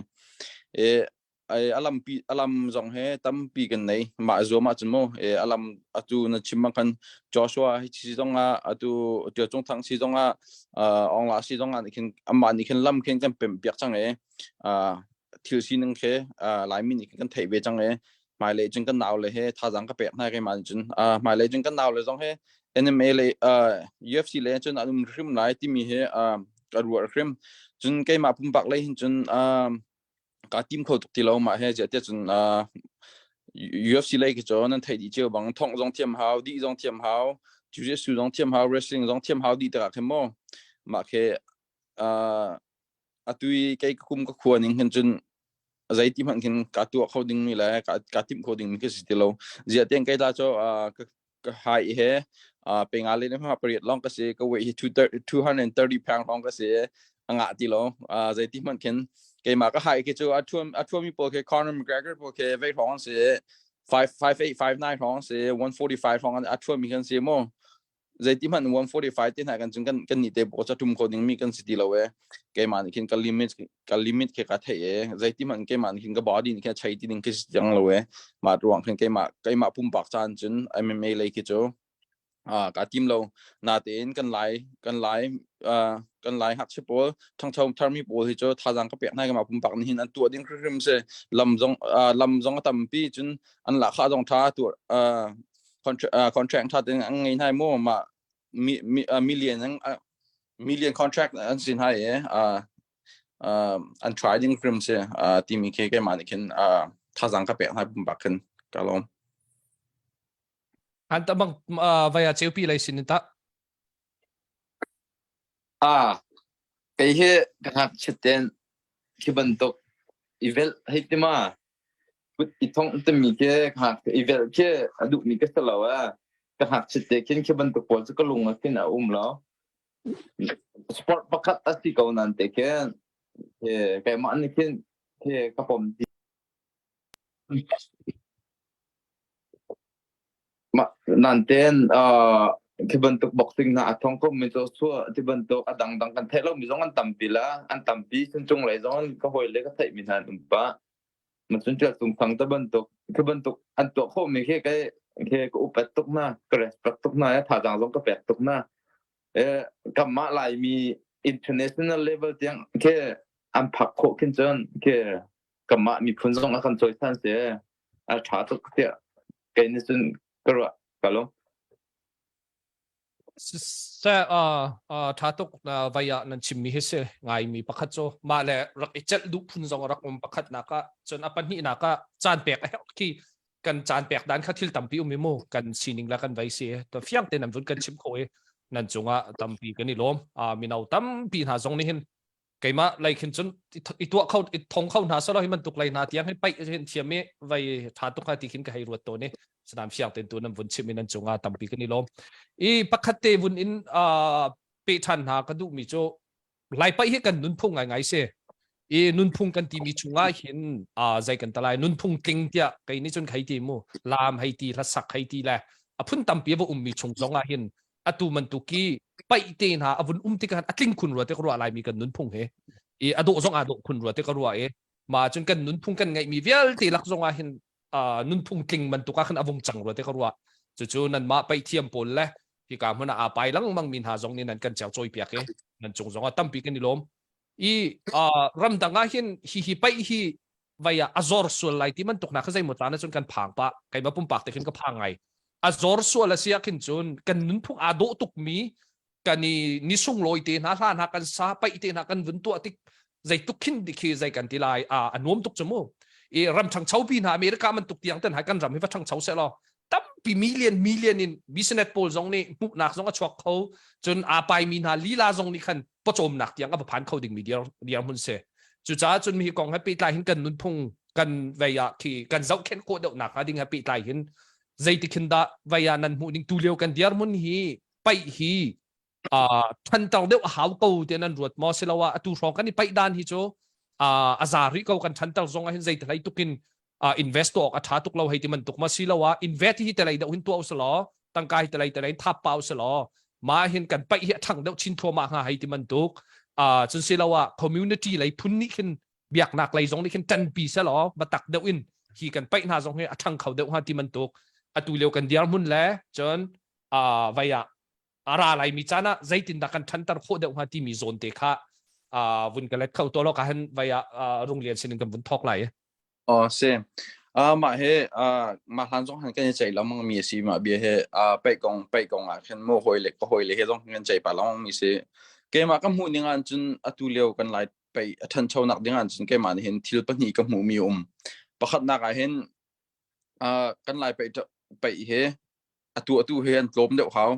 E, ai alam pi alam zong he tampi kan nei mah zuam ahcun mu e alam atu na chim bang khan Joshua hi si zong ah atu Ṭio Cung Thang si zong ah Ong La si zong ah nih khin amah nih khin lam khin kan pem piak cang e thil sining khi Laimi nih kan theih ve cang e hmailei cun kan nau le he thazaang ka pek hna keimah nih cun hmailei cun kan nau le zong he MMA le UFC le cun an um hrim lai timi he ka ruah hrim cun keimah pumpak lei hin cun kaa tim kho tuk ti lo mah he ziah tiah cun uh, UFC lei khi cu nan theih dih cio bang thongh zong thiam hau dih zong thiam hau jiu-jitsu zong thiam hau wrestling zong thiam hau dih tikah khin maw mah khi uh, atu i kei ka kum ka khua ning hin cun zeiti hmanh khin ka tuah kho ding mi le ka ka timh kho ding mi khi si ti lo ziah tiang kei ta cu uh, ka ka hai he uh, pe nga le ma pariat long ka si ka weight hi 230 pound long ka si anga ti lo uh, zeiti hmanh khin keimah ka hai khi chu a thuam a thuami pawl khi Conor McGregor pawl khi vei hrawng si 5 5 8 5 9 hrawng si 145 hrawng a thuami kan si mo zeiti hmanh 145 te hna kan cun kan kan ni te bo cha tum kho ding mi kan si ti lo e keimah nih khin ka limit ka limit khi ka theih e zeiti hmanh keimah nih khin ka body nih khin chei ti ding khi si cang lo e mah ruang khin keimah keimah pumpak caan cun MMA lei khi cu ah ka tim lo natein kan lai kan lai kan lai ngakchia pawl ṭhangcho tharmi pawl hi cu thazaang ka pek hna keimah pumpak nih hin an tuah ding hrimhrim si lam zong lam zong a tampi cun an lahkhah zong ṭha tuah contract ṭha tein an ngei hna mu mah mi mi million million contract an sin hai e an try ding hrim si timi khi keimah nih khin thazaang ka pek hna pumpak khin ka lawm An ta bang vaya cheupi lei sin ta Ah, kei hi ka ngakchiat ten khi bantuk i velh hei ti ma kut i thongh timi khi ka i velh khi a duhmi ka si lo eh. Ka ngakchiat te khin khi bantuk pawl cu ka lung ah khin a um lo. Sport pakhat a si ko nan te khin keimah nih khin khi ka pom ti. Mah nan ten uh, Khi bantuk boxing hna a thong ko mi cu suah ti bantuk a dangdang kan theih lo mi zong an tampi la an tampi Chuncung lei zong ka hawi le ka theih mi hna an um pah. Ma cun ṭial tung thang te bantuk khi bantuk an tuah khawh mi khi kai khi ka upat tuk na ka respect tuk na thazaang zong ka pek tuk na eh kanmah Laimi international level tiang khi an phak khawh khin cun khi kanmah miphun zong a kan cawisan si a ṭha tuk tiah kei nih cun ka ruah ka lung. Se tha tuk na vai ah nan chimmi hi si ngaimi pakhat cu mah le rak i celh duh phun zong rak um pakhat nak ah cun a pahnih nak ah caan pek a herh khi kan caan pek dan kha thil tampi um i mu kan sining la kan vai si to fiang te nan vun kan chim kho i nan cungah tampi kan i lawm mino tampi hna zong nih hin keimah lei khin cun i tuah kho i thong kho hna selaw hi bantuk lei hna tiang hi paih hin thiam i vai tha tuk ha ti khin ka hei ruat tawn i sanam fiang ten tu nan vun chim in nan cungah tampi kan i lawm i pakhat te vun in pe than hna ka duh mi cu lai paih hi kan nunphung ngai ngai si i nunphung kan ti mi chungah hin zei kan talai nunphung tling tiah kei nih cun khei ti mu lam hei ti hlasak hei ti le a phun tampi va um mi chung zong ah hin atu bantuk i paih te hna a vun um tikah a tling khun rua te ka ruah laimi kan nunphung he i a dawh zong aa dawh khun rua te ka ruah i ma cun kan nunphung kan ngeihmi vialte lak zong ah hin nunphung tling bantuk ah khan a vung cang rua te ka ruah cucu nanmah paih thiam pawl le hika hmun ah aa pai lengmang mi hna zong nih nan kan cer cawi piak i nan cung zong ah tampi kan i lawm i ramdang ah hin hi hi paih hi vai ah a zor sual lai ti bantuk na kha zeimaw caan ahcun kan phang pah keimah pumpak te khin ka phang ngai a zor sual a si ah khin cun kan nunphung aa dawh tuk mi kan i ni sunglawi te hna hla hna kan sa paih te hna kan vun tuah tik zeituk khin khi zei kan ti lai a a nuam tuk chu mu i ram ṭhangcho pi hna America man tuk tiang ten hai kan ram hi va ṭhangcho se law tampi million million in business pawl zong nih hmuhnak zong a chuak kho cun aa paimi hna lila zong nih khan pawcawmnak tiang a va phan kho dingmi dir dirhmun si cucaah cun mi kong he pehtlai hin kan nunphung kan vei ah khi kan zohkhenh khawh deuh nak hnga ding he pehtlai hin zeitikhin dah vei ah nan hmuh ding tu lio kan dirhmun hi paih hi ṭhanter deuh a hau ko tiah nan ruat maw siloah atu hrawng kan i paih dan hi cu a za rih ko kan ṭhanter zong ah hin zei hlei tukin invest tuah awk a ṭha tuk lo hei ti bantuk ma siloah invest hi telei deuh hin tuah usalaw tangka hi telei telei thap pa usalaw ma hin kan paih hi a ṭhang deuh chin thluahmah hnga hei ti bantuk cun siloah community lei phun nih khin biaknak lei zong nih khin ṭanpi selaw batak deuh in hi kan paih hna zong hi a ṭhang kho deuh hnga ti bantuk atu lio kan dirhmun le cun vai ah a ra laimi caan ah zeitindah kan ṭhanter khawh deuh hnga timi zawn te kha vun ka let kho to lo ka han vai ah Runglian sin in kan vun thawk lai. Oh si. Uh, mah he uh, mah hlan zong han kan i ceih lengmang mi a si mah bia he uh, paih kong paih kong ah khin mo hoi le ka hoi le he zong kan ceih pa lengmang mi si. Keimah ka hmuh ning ah cun atu lio kan lai paih a ṭhanchonak ding ah cun keimah nih hin thil pahnih ka hmuh mi um. Pakhatnak ah hin uh, kan lai paih paih he atu atu he an tlawm deuh hau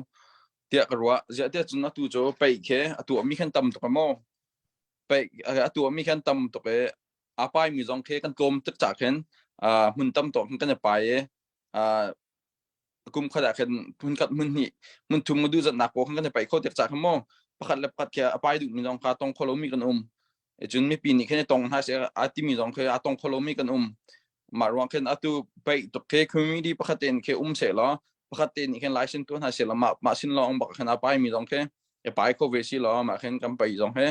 tiah ka ruah ziah tiah cun atu cu paih khi a tuahmi khan tam tuk maw paih a tuahmi khan tam tuk i a pai mi zong khi kan tlawm tuk cah khin hmun tam tawk khin kan i pai i kum khat ah khin hmun khat hmun hnih hmun thum duh zatnak pawl khan kan i paih kho tik cah khin maw pakhat le pakhat khi a pai duh mi zong kha tong kho lomi kan um cun mipi nih khin i tong hna seh a timi zong khi a tong kho lomi kan um mah ruang khin atu paih tuk khi community pakhat tein khi um seh law pakhat te nih khin license tuah hna seh law mah mah sin lawng bak khin a pai mi zong khi i pai kho ve si law mah khin kan pai zong he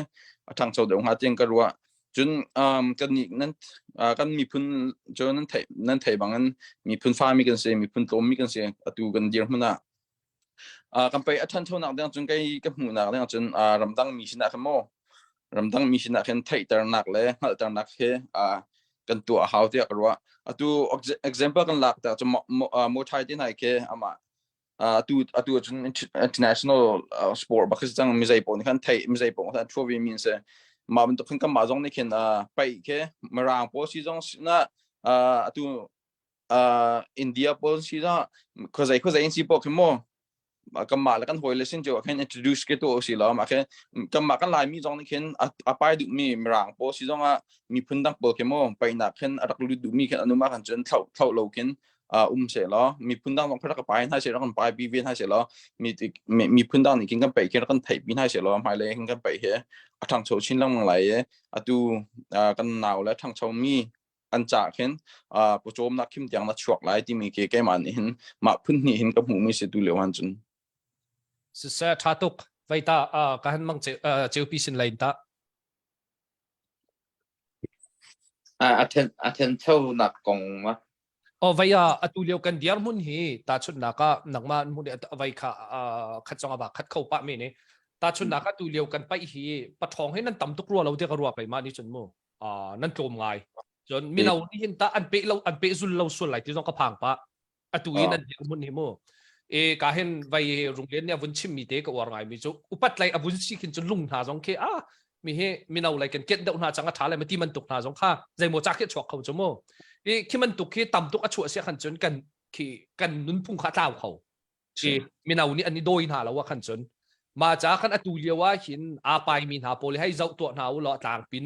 a ṭhangcho deuh hnga tiang ka ruah cun um, kan nih nan uh, kan miphun cu nan theih nan thei bangin miphun fa mi kan si miphun tlawm mi kan si atu kan dirhmun ah Uh, kan pei a ṭhanchonak ding cun kei ka hmuhnak ding cun uh, ramdang mi sinah khin maw ramdang mi sinah khin theihternak le hngalhternak he uh, kan tuah a hau tiah ka ruah. Atu example kan lak tak cu Muay te hna khi amah atu atu cun international sport bak si cang mi zei paoh nih khan theih mi zei paoh khan thua ve mi an si. Mah bantuk khin kanmah zong nih khin paih khi Mirang pawl si zong sinah atu uh, India pawl si da khuazei khuazei in si pawl khi mu kanmah le kan hawi le sin cu khin introduce ke tu si lo ma khin kanmah kan laimi zong nih khin a pai duh mi mirang pawl si zong ah miphun dang pawl khi mu painak khin a rak lut duh mi khin anuma kan cun thlau thlau lo khin um se lo miphun dang zong rak pai hna se rak kan pai pi ve hna se lo mi miphun dang nih khin kan pai khin rak kan theih pi hna se lo hmai le khin kan pai he a ṭhangcho chin lengmang lai e atu kan nau le ṭhangcho mi an cah khin pawcawmnak khim tiang na chuak lai timi khi keimah nih hin mah phun hnih hin ka hmuhmi si tu lio han cun. Siseh tha tuk. Vai ta ka han mang ceupi sin lain ta. A then a then cho nak kong ma. O vai a atu lio kan diar mun hi ta chun nak ah nangma mun vai kha khat chong aba khat kho pa mi ni ta chun nak atu lio kan pai hi pathong hi nan tam tuk rua lo te ka rua kai ma ni chun mu nan tlawm ngai cun mino nih hin ta an pe lo an pe zul lo sual lai ti zong ka phang pa atu i nan dirhmun hi mu e ka hin vai runglen nih a vun chim mi te ka uar ngai mi cu upat lai a vun si khin cu lung hna zong khi a mi hi mino lai kan ket deuh hna chang a tha lai ma ti man tuk hna zong kha zeimaw cha khi chuak kho chu mu i khi man tuk khi tam tuk a chuah sia khan cun kan khi kan nunphung kha tlau kho i mino nih an i dawi hna lo ah khan cun ma cha khan atu lio ah hin a pai mi hna pawl hei zoh tuah hna u law tlangpin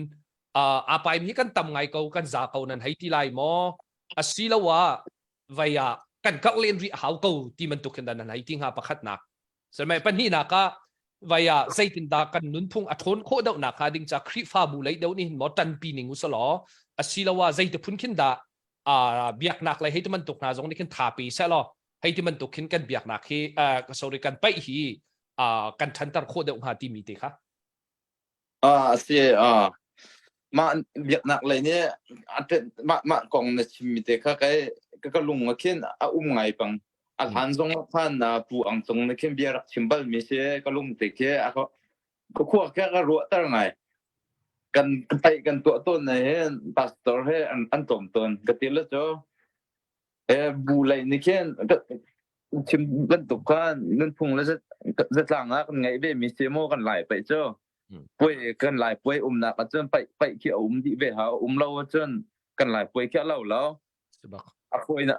a pai mi kan tam ngai ko kan za ko nan hei ti lai maw asiloah vai ah kan karh len rih a hau ko ti bantuk hin nan hei ti hnga pakhatnak Salmai pahnihnak ah vai ah zeitindah kan nunphung a ṭhawn khawh deuh nak hnga ding ca Khrihfabu lei deuh nih hin maw ṭanpi ning usalaw asiloah zeiti phun khin dah biaknak lei hei ti bantuk hna zong nih khin tha pe seh law hei ti bantuk khin kan biaknak hi sorry kan paih hi kan ṭhanter khawh deuh hnga timi te kha Ah, a si. Ah, mah biaknak lei nih mah mah kong na chimmi te kha kai ka ka lung ah khin a um ngai pang. A hlan zong ah khan pu ang cung na khin bia rak chim bal mi si ka lung te khi a ka ka khua kha ka ruahter ngai. Kan paih kan tuah tawn na he pastor he an an tlawm tawn. Ka ti le cu e bu lei nih khin chim bantuk khan nunphung le zatlang ah kan ngeih ve mi si maw kan lai paih cu puai kan lai puai umnak ahcun paih paih khi a um dih ve ha um lo ahcun kan lai puai khi a lo lo a khuai na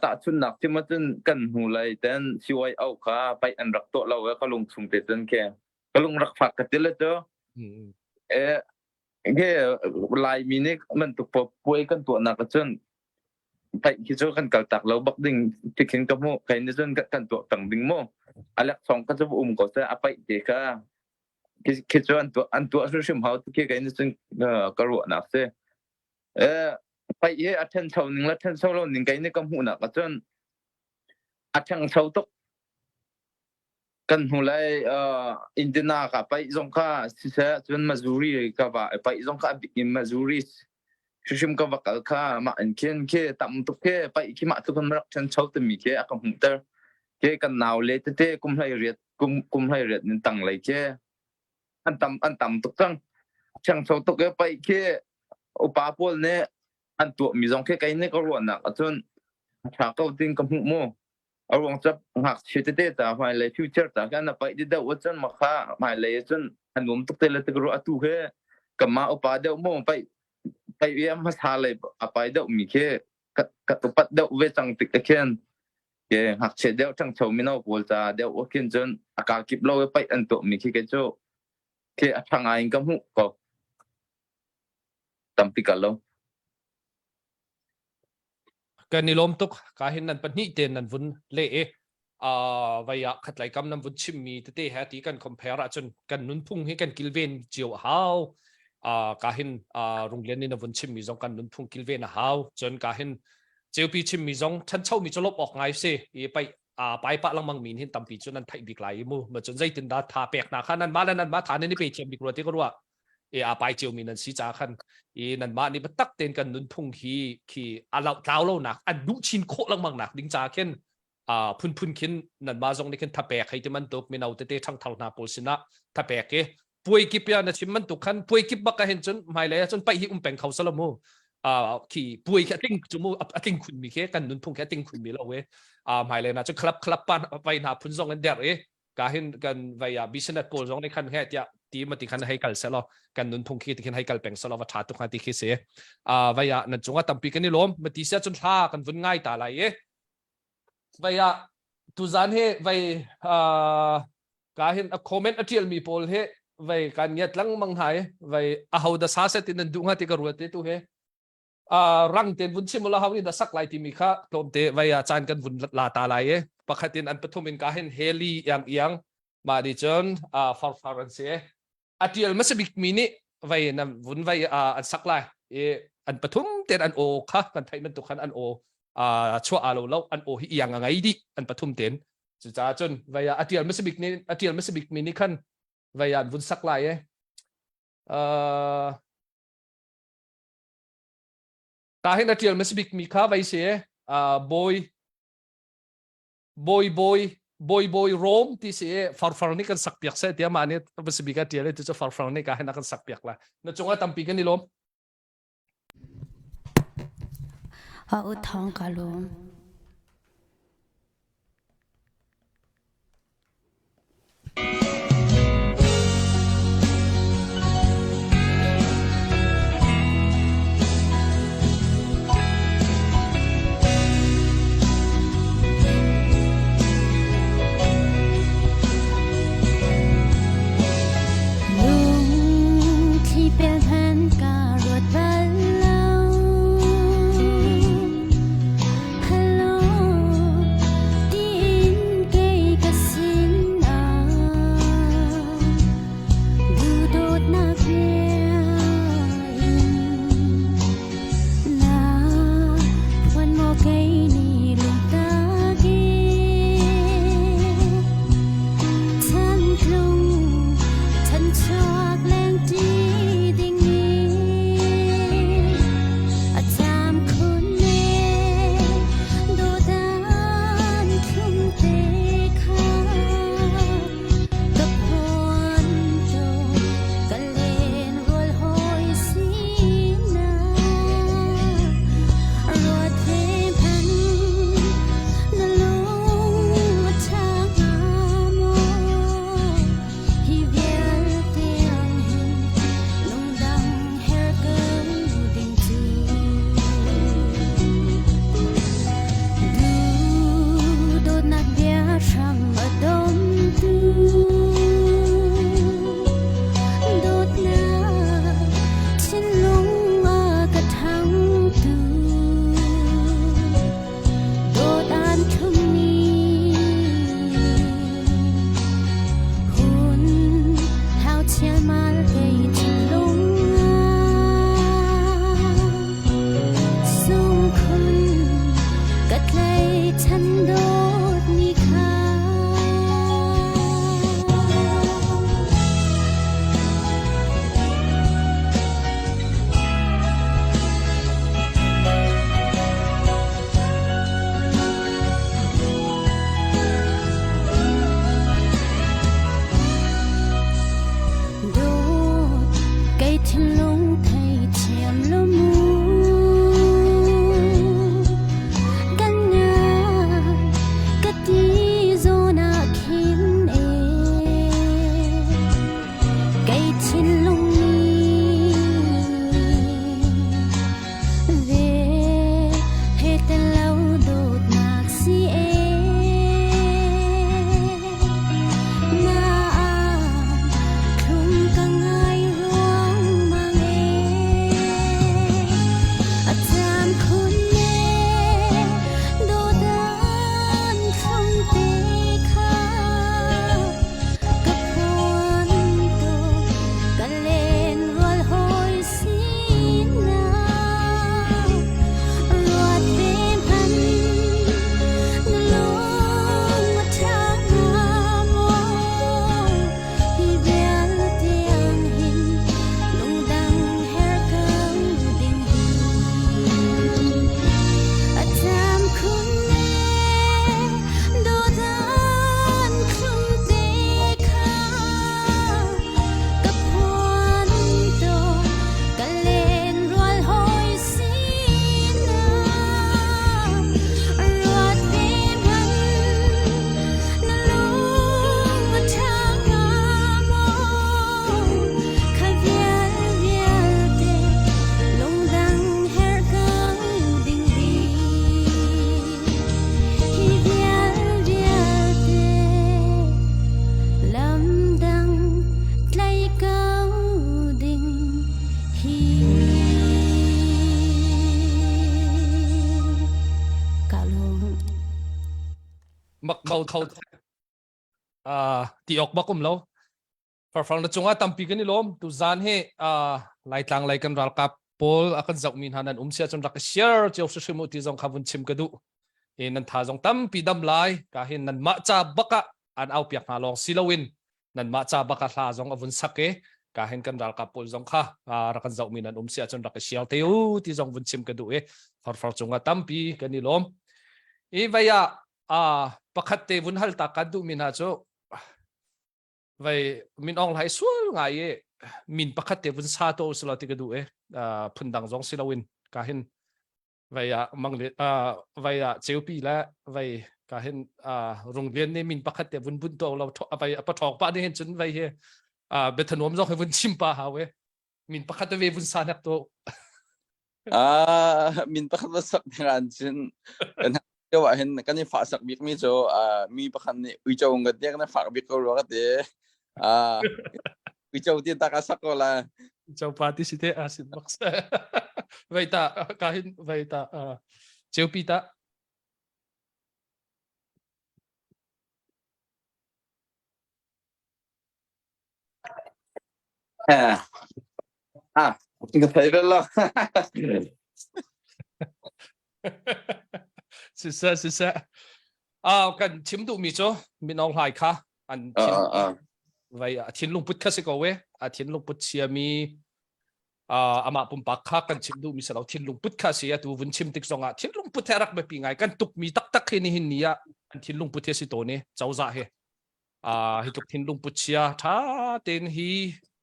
tahchunnak chim ahcun kan hnu lei ten CYO kha paih an rak tuah lo e ka lung chung te cun ke ka lung rak fak ka til cu e ke laimi nih bantuk puai kan tuahnak ahcun paih khi cu kan kal tak lo bak ding ti khin ka hmuh kai ni cun kan tuah peng ding mu alek song ka cu um ko se a paih te kha khi cu an tuah an tuah hrimhrim hau ti khi kai ni cun ka ruahnak si eh paih hi a ṭhencho ning le ṭhencho lo ning kai ni ka hmuhnak ahcun a ṭhengcho tuk Kan hnulei uh, Indiana ka paih zong kha siseh cun Missouri ka va paih zong kha a bik in Missouri hrimhrim ka va kal kha mah in khin khi tam tuk khi paih khi mah tluk in rak ṭhancho timi khi a ka hmuhter. Khi kan nau le tete kum hlei riat kum kum hlei riat in tang lei khi an tam an tam tuk cang. Ṭhangcho tuk i paih khi upa pawl nih an tuahmi zong khi kei nih ka ruahnak ahcun a ṭha ko tin ka hmuh mu. A ruang cu ngakchia tete ca hmailei future ca khan a paih deuh ahcun makha hmailei ahcun a nuam tuk te le tik ruah atu he kanmah upa deuh maw paih paih i a hmasa lei a pai deuh mi khi ka ka upat deuh ve cang tik te khin ke ngakchia deuh ṭhangcho mino pawl ca deuh khin cun a kaa kip lo i paih an tuah mi khi kei cu khi a ṭha ngai in ka hmuh ko tampi ka lo. Kan i lawm tuk. Ka hin nan pahnih tein nan vun leh i vai ah khatlei kam nan vun chimmi tete he ti kan compare ahcun kan nunphung hi kan kilven cio a hau. Ka hin Runglian in a vun chimmi zong kan nunphung kilven a hau. Cun ka hin ceupi chimmi zong ṭhanchomi cu lawmh awk ngai si. I pai pai pah lengmang mi hin tampi cu nan theih bik lai i mu. Ma cun zeitin dah tha pek hna kha nan mah le nan mah tha nan i pe thiam bik rua ti ka ruah. E a pai ciomi nan si ca khan i nanmah nih biatak tein kan nunphung hi khi a lau tlau lonak an duh chin khawh lengmang nak ding ca khin a phunphun khin nanmah zong nih khin thapek hei ti bantuk mino tete ṭhangthar hna pawl sinah thapek i puai kip ya na chim bantuk khan puai kip bak ah hin cun hmailei ah cun paih hi um peng kho salo mu a khi puai khi a tling cu mu a tling khun mi khi kan nunphung khi a tling khun mi lo we a hmailei na cu club club pa vai hna phun zong in der i ka hin kan vai ah business pawl zong nih khan he tiah ti ma ti khan hei kal selaw kan nunphung khi ti khin hei kal peng selaw va tha tuk hnga ti khi si a vai ah nan cungah tampi kan i lawm ma ti sia cun hla kan vun ngai ta lai i vai ah tuzan he vai ka hin a comment a tial mi pawl he vai kan ngiat lengmang hai vai a ho da sa set in nan duh nga ti ka ruat te tu he rang tein vun chim ula hau in a sak lai timi kha tlawmte vai ah caan kan vun la ta lai i pakhat in an pathum in ka hin heli iang iang mah nih cun farfar an si a tial hmasa bik mi nih vai na vun vai an sak lai i an pathum ten an aw kha kan theih bantuk khan an aw chuah a lo lo an aw hi iang a ngei dih an pathum ten. Cucaah cun vei ah a tial hmasa bik nih a tial hmasa bik mi nih khan vei ah an vun sak lai e. Uh, ta hin a tial hmasa bik mi kha vei si e. Uh, bawi bawi bawi bawi bawi rom ti si e farfar nih kan sak piak seh tiah mah nih hmasa bik a tial e tu cu farfar nih ka hin a kan sak piak la. Na cungah tampi kan i lawm. A u thawng ka lawm. Lungthli pel hmanh ka ruat bal lo. Hello, tiin kei ka sinah duhdawtnak bia in na phuan maw kei nih lungtak in Thantlung thanchuak lengṭi dingin a caam khun ne dawdan thlum te kha ka phuan to ka len rual hawi sinak ruat ve hmanh na lung a ṭha hnga maw? Hi vialte ang hin lungdang her ko ding cu. Duhdawtnak bia hram a domtu dawtnak thinlung a ka ṭhangtu dawt an thlummi hun hau chialmal kei thinlung ah sungkhun ka tlaichan dawtmi kha. Dawt kei thinlung theithiam lo mu kan ngai ka ti zawn ah khin e kei thinlung nih Ve he tel lo dawtnak si e Na thlum ka ngai ruangmang e A caan khun ne dawdan thlum te kha ka phuan to ka len rual hawi sinak ruat ve hmanh na lung a ṭha hnga maw hi vialte ang hin lungdang her ko ding hi a cam khun ne dawdan thlum te kha ka phuan to ka len rual hawi sinak ruat ve hmanh na lung a ṭha hnga maw kha vial vialte lungdang her ko ding hi hi vial vialte lamdang tlai ko ding hi ka lung mak kho kho ti ok bak um lo farfang na cungah tampi kan i lawm tu zan hi laitlang lei kan ralkap pawl a kan zohmi hna nan um sia cun rak i share cio hrimhrim u ti zong kha vun chim ka duh. I nan tha zong tampi dam lai. Ka hin nan mah ca bak ah an au piak hna lawng si loin nan mah ca bak ah hla zong a vun sak i ka hin kan ralkap pawl zong kha rak kan zohmi nan um si ahcun rak i share te u ti zong vun chim ka duh i farfar cungah tampi kan i lawm. I vei ah pakhat te vun hal ta kan duhmi hna cu vei min ong hlai sual ngai i min pakhat te vun sa to usila ti ka duh i phundang zong si loin ka hin vei ah mang vei ah ceupi le vei ka hin runglian nih min pakhat te vun bunh to lo vei a pathawk pa nih hin cun vei hi biathanuam zong hi vun chim pa hau e min pakhat te ve vun sa nek to Ah, min pakhat va sak ding cun kan lio ah hin kan i fah sak bik mi cu mi pakhat nih uico ngat tiang na fak bik ko rua ka ti. Ah, uico ti ta ka sak ko la. Uico pa ti si te a sin bak se. Vei ta ka hin vei ta ceupi ta. Ah, ka thei bel lo. Siseh, siseh. Ah, kan chim duhmi cu Min Aung Hlaing kha an thin vai a thinlung put kha si ko we. A thinlung put chiami amah pumpak kha kan chim duhmi si lo thinlung put kha si atu vun chim tik zongah thinlung put he rak biapi ngai kan tukmi taktak hi nihin ni ah an thinlung put he si tawn i cozah hi hi tluk thinlung put chia tha tein hi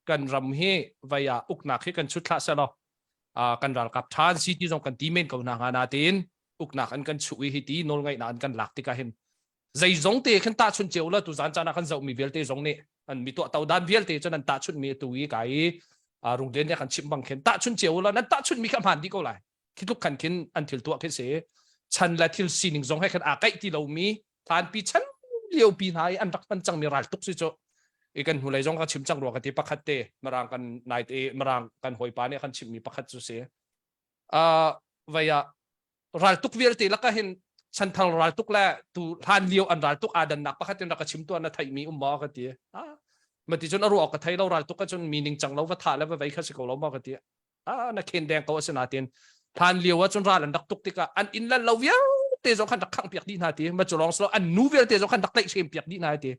kan ram hi vai ah uknak hi kan chut thlah selaw kan ralkap than si ti zong kan ti men ko hna hnga na tein uknak an kan chuh i hi ti nawlngaihnak an kan lak tikah hin zeizong te khan tahchunh cio la tu zan caan ah kan zohmi vialte zong nih an mi tuah to dan vialte cun an tahchunh mi tu i kai i runglen nih kan chimh bang khin tahchunh cio la nan tahchunh mi kha hmaan dih ko lai khi tluk khan khin an thil tuah khi si chan le thil sining zong he khan aa kaih ti lomi hlanpi chan lio pi hna i an rak hman cangmi ral tuk si cu i kan hnulei zong ka chim cang rua ka ti pakhat te mirang kan nai te mirang kan hawipa nih kan chimmi pakhat cu si uh, vei ah raltuk vialte laka hin chanthar raltuk le tu hlan lio an raltuk aa dannak pakhat in rak ka chim tuan na theihmi um maw ka ti ah mati cun a ruah ka thei lo raltuk ka cun mi ning cang lo va tha le va vei kha si ko lo maw ka ti ah na khen deng ko asinain hlan lio ah cun ral an rak tuk tikah an inn lan lo vialte zong khan rak khangh piak dih hna ti ma cu lawng silo an nu vialte zong khan rak tlaih hrem piak dih hna ti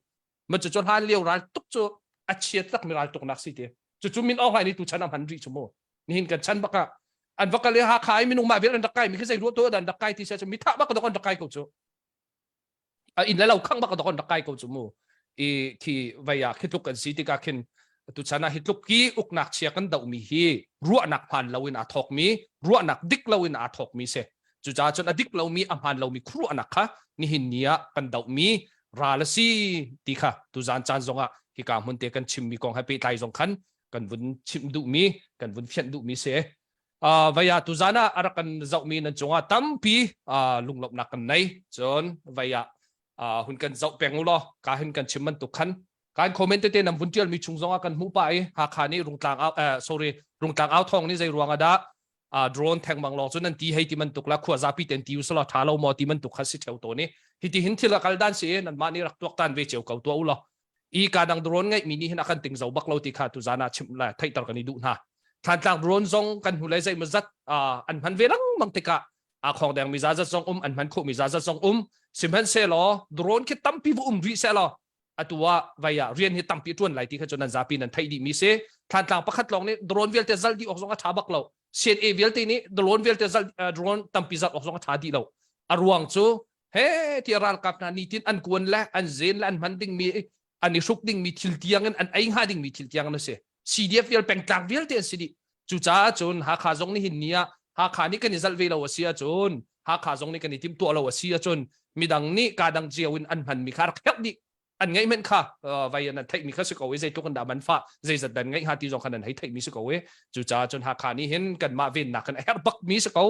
ma cu cu hlan lio ral tuk cu a chiat tak mi ral tuknak si ti cu cu min aung hlaing nih tu chan am han rih chu mu nihin kan chan baka an va kal i Hakha i minung mah vial an rak kai mi khi zei ruah tu an rak kai ti sia cu mi thah bak dok an rak kai ko cu a inn le lo khang bak dok an rak kai ko cu mu i khi vei ah khi tluk kan si tikah khin tu chan ah hi tluk ki uknak chia kan doh mi hi ruahnak hmaan lo in aa thawk mi ruahnak dik lo in aa thawk mi si cucaah cun a dik lomi a hmaan lomi khuaruahnak kha nihin ni ah kan dohmi ral a si ti kha tuzan caan zongah hika hmun te kan chimmi kong he pehtlai zong khan kan vun chimh duhmi kan vun fianh duhmi si uh, vaya tuzan ah a rak kan zohmi nan cungah tampi uh, lunglawmhnak kan nei cun vaya uh, hun kan zoh peng u law ka hin kan chim bantuk khan kan comment tete nam vun tial mi chung zongah kan hmuh pa i Hakha nih rungtlang au eh, sorry rungtlang au thong nih zei ruang ah dah uh, drone thengmang lawng cu nan ti hei ti bantuk la khua zapi ten ti usala tha lo maw ti bantuk kha si theu to ni hi ti hin thil a kal dan si nan mah nih rak tuak tan ve cheu ko tua u law i ka dang drone ngeih mi nih hin a kan ting zo bak lo ti kha tu zana chim la theihter kan i duh hna Thantlang drone zong kan hnu le zei ma zat an hman ve lengmang tikah a khong deng mi zazat zong um an hman kho mi zazat zong um sihmanhsehlaw drone khi tampi vu um rih selaw atu ah vai ah rian hi tampi tuan lai ti kha cu nan zapi nan theih dih mi si Thantlang pakhat lawng nih drone vialte zal dih awk zong a tha bak lo CNA vialte nih drone vialte zal drone tampi zal awk zong a tha dih lo a ruang cu he ti ralkap hna nitin an kuan le an zen le an hman ding mi an i hruk ding mi thil tiang in an ei hnga ding mi thil tiang an si CDF vial pengtlang vialte an si dih cucaah cun Hakha zong nih hin ni ah Hakha nih kan i zalh ve lo a si ahcun Hakha zong nih kan i timhtuah lo a si ahcun midang nih ka dang cio in an hmanmi kha rak herh dih an ngeih men kha vai an theihmi kha si ko i zeitluk in dah man fah zeizat dan ngeih hnga ti zong khan an hei theihmi si ko i cucaah cun Hakha nih hin kanmah vennak kan a herh bakmi si ko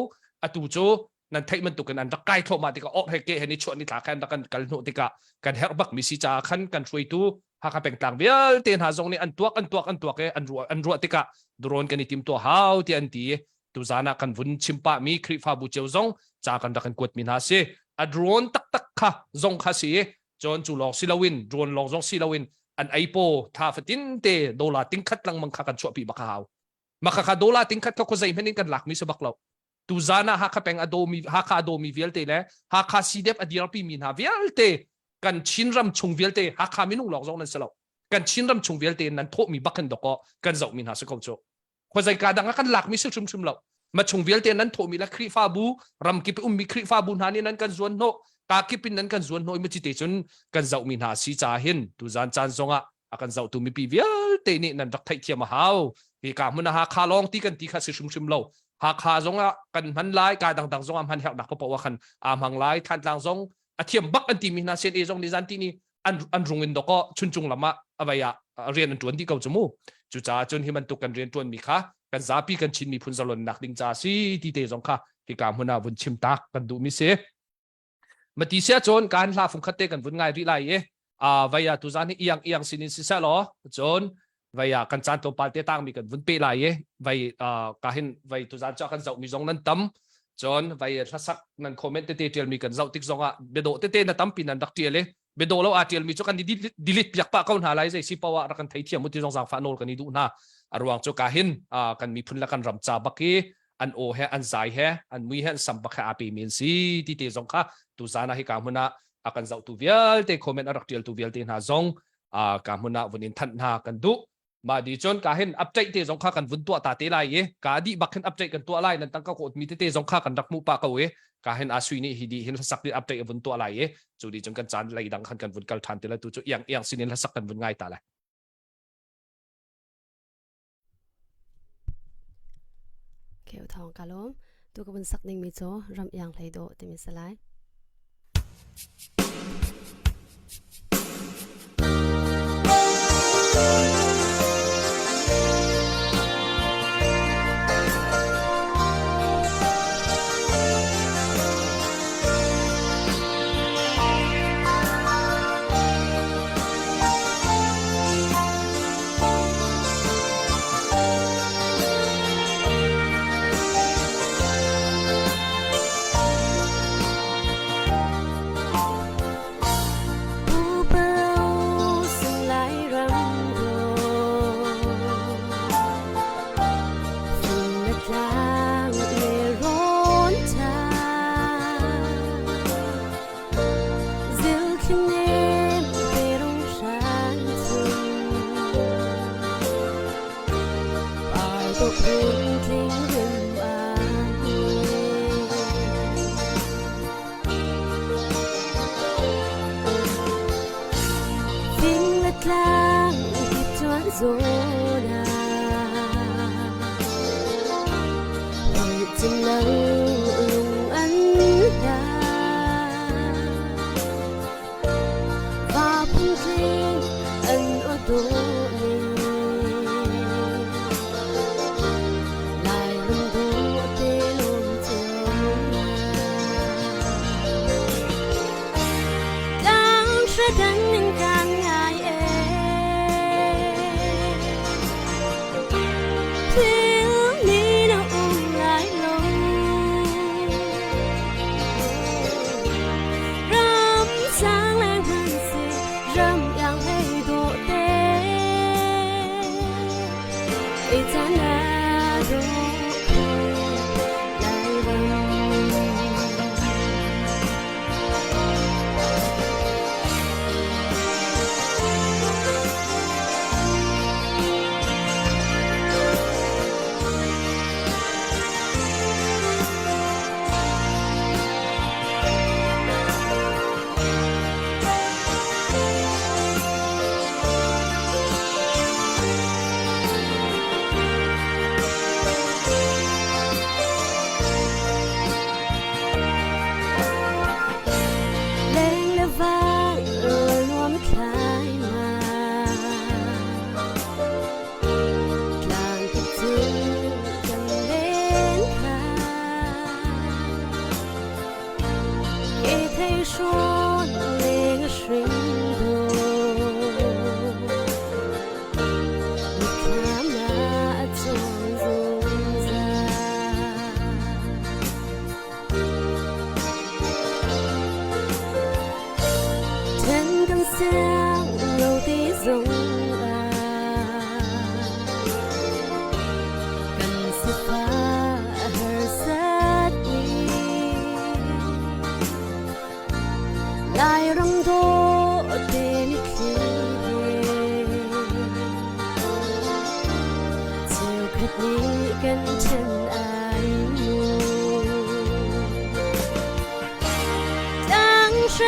atu cu nan theih bantukin an rak kai thluahmah tikah or he ke he ni chuah ni thla khan rak kan kal hnawh tikah kan herh bakmi si caah khan kan hruaitu Hakha pengtlang vialte hna zong nih an tuak an tuak an tuak i an ruah an ruah tikah drone kan i tim tuah hau ti an ti tuzan ah kan vun chim pah mi Khrihfabu cio zong ca kan rak kan kuat mi hna si a drone taktak kha zong kha si cun cu lawng si loin drone lawng zong si loin an ei paw tha fatin te dollar ting khat lengmang kha kan chuahpi bak hau maka kha dollar ting khat kha khuazei hmenh in kan lak mi si bak lo. Tuzan ah Hakha peng a dawmi Hakha a dawmi vialte le Hakha CDF a dirpi mi hna vialte kan Chinram chung vialte Hakha minung lawng zong nan si lo. Kan Chinram chung vialte nan thawhmi bak hin dawkaw kan zohmi hna si ko cu. Khuazei dang ah kan lakmi si hrimhrim lo. Ma chung vialte nan thawhmi le Khrihfabu ramkip ummi Khrihfabu hna nih nan kan zuan hnawh ka kip in nan kan zuan hnawh i te cun kan zohmi hna si ca hin tuzan caan zongah a kan zohtu mipi vialte nih nan rak theihthiam a hau. Hi ka hmun ah Hakha lawng ti kan ti kha si hrimhrim lo. Hakha zongah kan hman lai, ka dangdang zongah hman herhnak paoh ah khan aa hmang lai. Thantlang zong a thiam bak an timi hna CNA zong nih zan ti ni an an rung in doko chuncung lam ah avai ah rian an tuan dih ko cu mu. Cucaah cun hi bantuk kan rian tuan mi kha kan zapi kan Chin miphun zalonnak ding ca si ti te zong kha hika hmun ah vun chim tak kan duh mi si. Mati sia cun kan hla fung khat te kan vun ngai rih lai i vai ah tuzan hi iang iang sinin siseh law cun vai ah kan caan tlawmpal te tangmi kan vun pe lai i vai ka hin vai tuzan cu kan zohmi zong nan tam cun vai hlasak nan comment tete tialmi kan zoh tik zongah biadawh tete na tampi nan rak tial i biadawh lo aa tialmi cu kan i delete piak pah ko hna lai zei si poah rak kan theithiam u ti zong zaangfah nawl kan i duh hna a ruang cu ka hin kan miphun le kan ram ca bak i an aw he an zai he an mui he an sam bak he aa pemi an si ti te zong kha tu zan ah hi ka hmun ah a kan zohtu vialte comment a rak tialtu vialte hna zong ka hmun ah vun in thanh hna kan duh mah di cun ka hin update te zong kha kan vun tuah ta te lai i ka dih bak hin update kan tuah lai nan tangka ko mi tete zong kha kan rak hmuh pah ko i ka hin asui nih hi di hin hlasak di update a vun tuah lai i cu di cun kan caan lei dang khan kan vun kal than te lai tu cu iang iang sinin hlasak kan vun ngai ta lai. Keu thawng ka lawm. Tu ka vun sak ding mi cu ram iang hlei dawh timi si lai.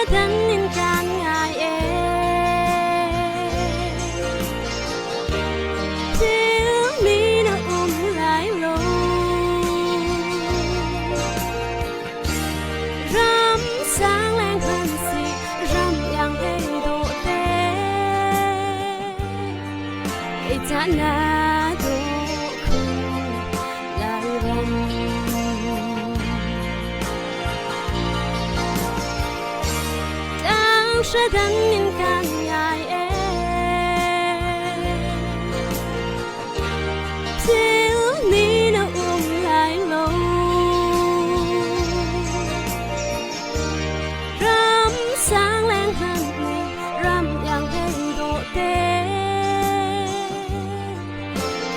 hradan in kan ngai e Thil mi na um lai lo Ram sang leng han si ram yang hei do te Kei cha na do khun lai ram Tang hradan in kan ngai e Thil ni na um lai lo Ram sang leng han ni ram yang hei do te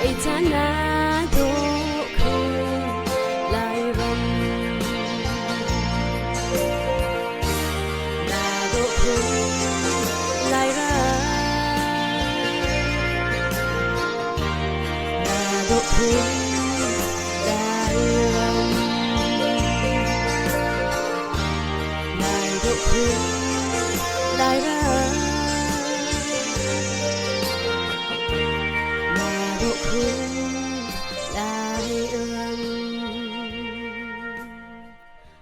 Kei cha na do khun lai ram Na do khun lai ram Na do khun lai ram Lai do khun lai ram Na do khun lai ram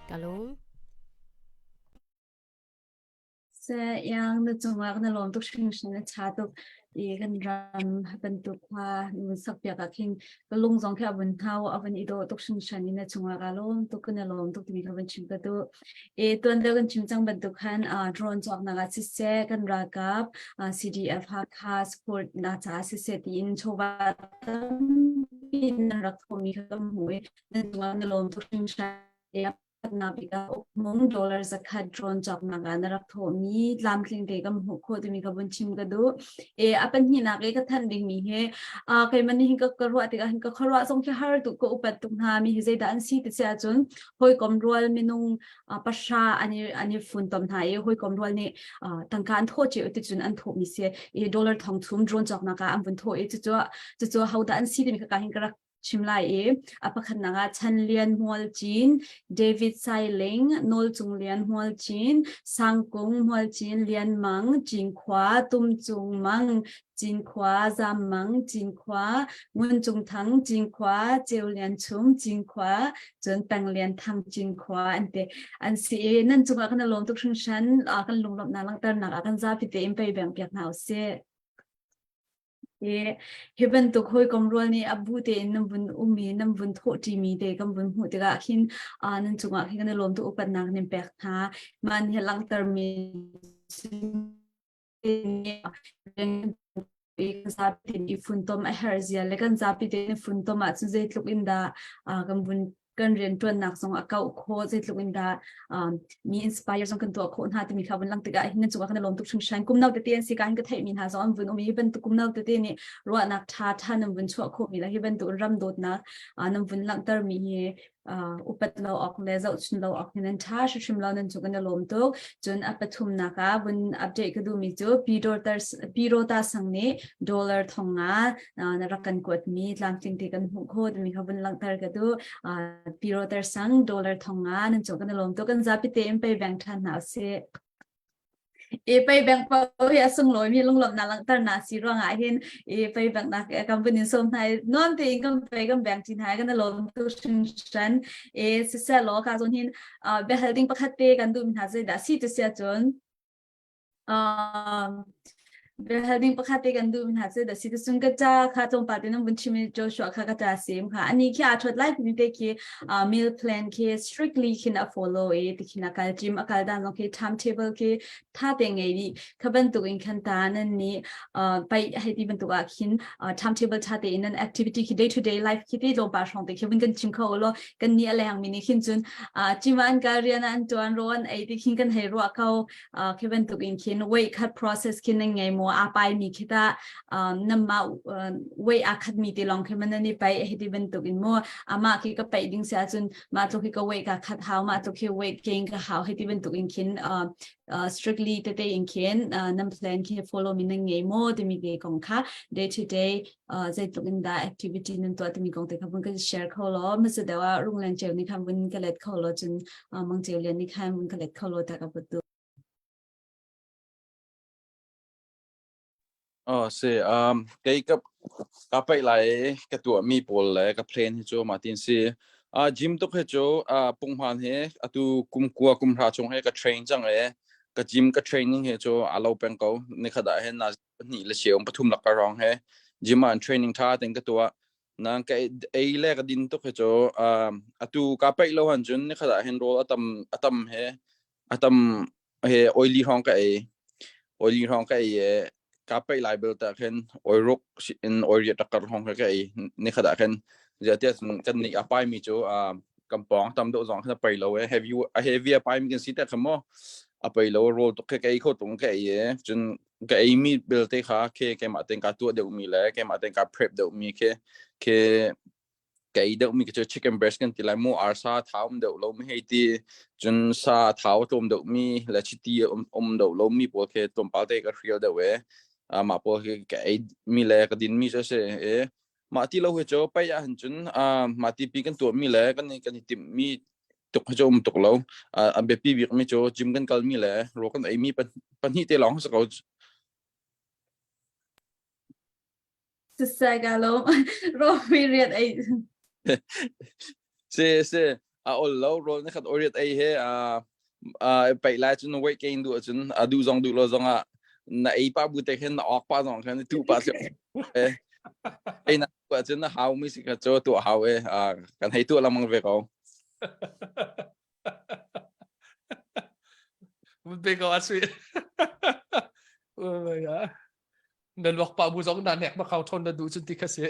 Ka lawm. Se yang na cungah na lawm tuk hringhran a ṭha tuk i kan ram bantuk khua nun sak piak ah khin ka lung zong khi a vun hau a vun i dawh tuk hringhran i na cungah ka lawm tuk na lawm tuk timi kha vun chim ka duh. E tuan deuh kan chim cang bantuk khan drone cawknak ah siseh kan ralkap CDF Hakha support na caah siseh tiin chawva tampi nan rak thawhmi kha kan hmuh i nan cungah na lawm tuk hringhran. Pakhatnak bik ah ukmung dollar zakhat drone cawknak ah na rak thawhmi tlamtling te kan hmuh khawh timi ka vun chim ka duh. E a pahnihnak i ka thanh dingmi hi uh, keimah nih hin ka, ka ruah tikah hin ka khuaruah zong khi har tuk ka upat tuk hna mi hi zeidah an si ti si ahcun hawikom rual minung uh, pahra an i an i funtom hna i hawikom rual nih uh, tangka an thawh cio ti cun an thawhmi si i dollar thong thum drone cawknak ah an vun thawh i cucu cucu hodah an si timi ka ka hin ka rak chim lai i a pakhatnak ah Chan Lian Hmual Cin, David Sai Ling, Nawl Cung Lian Hmual Cin, Sang Kung Hmual Cin, Lian Mang, Cinkhua, Tum Cung Mang, Cinkhua, Zam Mang, Cinkhua, Ngun Cung Thang, Cinkhua, Ceu Lian Chum, Cinkhua, cun Peng Lian Thang, Cinkhua an ti. An si i nan cungah kan i lawm tuk hringhran, kan lunglawmhnak langhternak ah kan zapi tein pei beng piak hna usih. Hi bantuk hawikom rual nih a bu tein nan vun um i nan vun thawhṭimi te kan vun hmuh tikah khin nan cungah khin kan i lawm tuk upatnak nan pek hna. Mah nih a langhtermi kan zapi tein i funtom a herh zia le kan zapi tein i funtom ahcun zeitluk in dah kan vun kan rianṭuannak zong a kauh khawh zeitluk in dah um, mi inspire zong kan tuah khawh hna timi kha vun lang tikah hin nan cungah kan lawm tuk hringhran kum no tete an si ka hin ka theih mi hna zong an vun um i bantuk kum no tete nih ruahnak ṭha ṭha nan vun chuah khawh mi le hi bantuk ram dawtnak nan vun langhter mi hi upat lo awk le zohchun lo awk hin nan ṭha hrimhrim lo nan cung kan i lawm tuk cun a pathumnak ah vun update ka duh mi cu Pirota sang nih dollar thong nga na rak kan kuatmi tlamtling te kan hmuh khawh timi kha vun langhter ka duh. Piroter sang dollar thong nga nan cung kan i lawm tuk kan zapi tein pei bank ṭhan hna usih. E pei bank pa hi a sunglawi mi lunglawmhnak langhter na si ruangah hin e pei bank nak kan vun in sawm hna nuam tein kan pei kan bank ṭin hai kan i lawm tuk hringhran e siseh law ka zawn hin biahal ding pakhat te kan duh mi hna zeidah si ti sia cun Um, biahal ding pakhat te kan duh mi hna cu da si cun ka ca kha tlawmpal te nan vun chim i Joshua kha ka ca sim kha ani khi aa ṭhawt lai timi te khi uh, meal plan khi strictly khin a follow i ti khin a kal gym a kal dan zong khi timetable khi tha te ngei dih kha bantuk in khan ta nan nih uh, pai hei ti bantuk ah khin uh, timetable tha te in nan activity khi day to day life khi te tlawmpal hrawng te khi vun kan chim kho lo kan ni a leng mi nih khin cun uh, gym an kal rian an tuan ro an ei ti khin kan hei ruah ko khi bantuk in khin weight cut process khin nan ngei maw aa pai mi khi ta namma weight aa khat mi te lawng khi man nan i pai hiti bantuk in mu ama khi ka pai ding sia cun ma tluk hi ka weight ka khat hau ma tluk hi weight gain ka hau hiti bantuk in khin strictly tete in khin nan plan khi follow mi nan ngei maw timi te kong kha day to day zeitluk in dah activity nan tuah timi kong te kha vun kan share kho law hmasa deuh ah runglen ceu ni khan vun ka let kho law cun mang ceu lian ni khan vun ka let kho law ta ka put tu. Oh si um kei ka ka paih lai ka tuah mi pawl le ka plan hi cu ma tin si uh, gym tuk hi cu uh, punghman he atu kum kua kum hra chung he ka train cang e ka gym ka training he cu a lo peng ko ni khat ah hin na pahnih le cheum pathum lak ka rong he gym ah an training tha ten ka tuah nang ka ei le ka din tuk hi cu um atu ka paih lo han cun ni khat ah hin rawl atam atam he atam he oily hrawng ka ei oily hrawng ka ei e ka paih lai bel ta khin oi ruk in oi riat takar hrawng ka ei ni khat ah khin ziatia kan nih a pai mi cu kan pawng tam deuh zong khin a pai lo e heavy a heavy a pai mi kan si te kha mo a pai lo roll tuk ke ka ei kho tung ka ei e cun ka ei mi belte kha ke keimah ten ka tuah deuh mi le keimah ten ka prep deuh mi ke ke ka ei deuh mi cu chicken breast kan ti lai mu arsa thau um deuh lo mi hei ti cun sa thau tlawm deuh mi le chiti um, um deuh lo mi pawl khi tlawmpal te ka hrial deuh e mah pawl khi ka ei mi le ka din mi cu si e mah ti lo hi cu pei ah hin cun mah ti pi kan tuah mi le kan kan i timh mi tuk hi cu um tuk lo a biapi bik mi cu gym kan kal mi le rawl kan ei mi pahnih te lawng si ko Sisai ka lo romi riat ei. Si si a ol lo rawl na khat oriat ei he a a paih lai cun weight gain duh cun a duh zong duh lo zong ah na ei pa bu te khin na awk pa zong khin tu pa tluk eh ei na tu cun na hau mi si ka cho tu hau e kan hei tu lamang ve ko Mun pe ko asui. Oh my god. Na luak pa bu zong na nek ma khau thon na du chun ti kha si.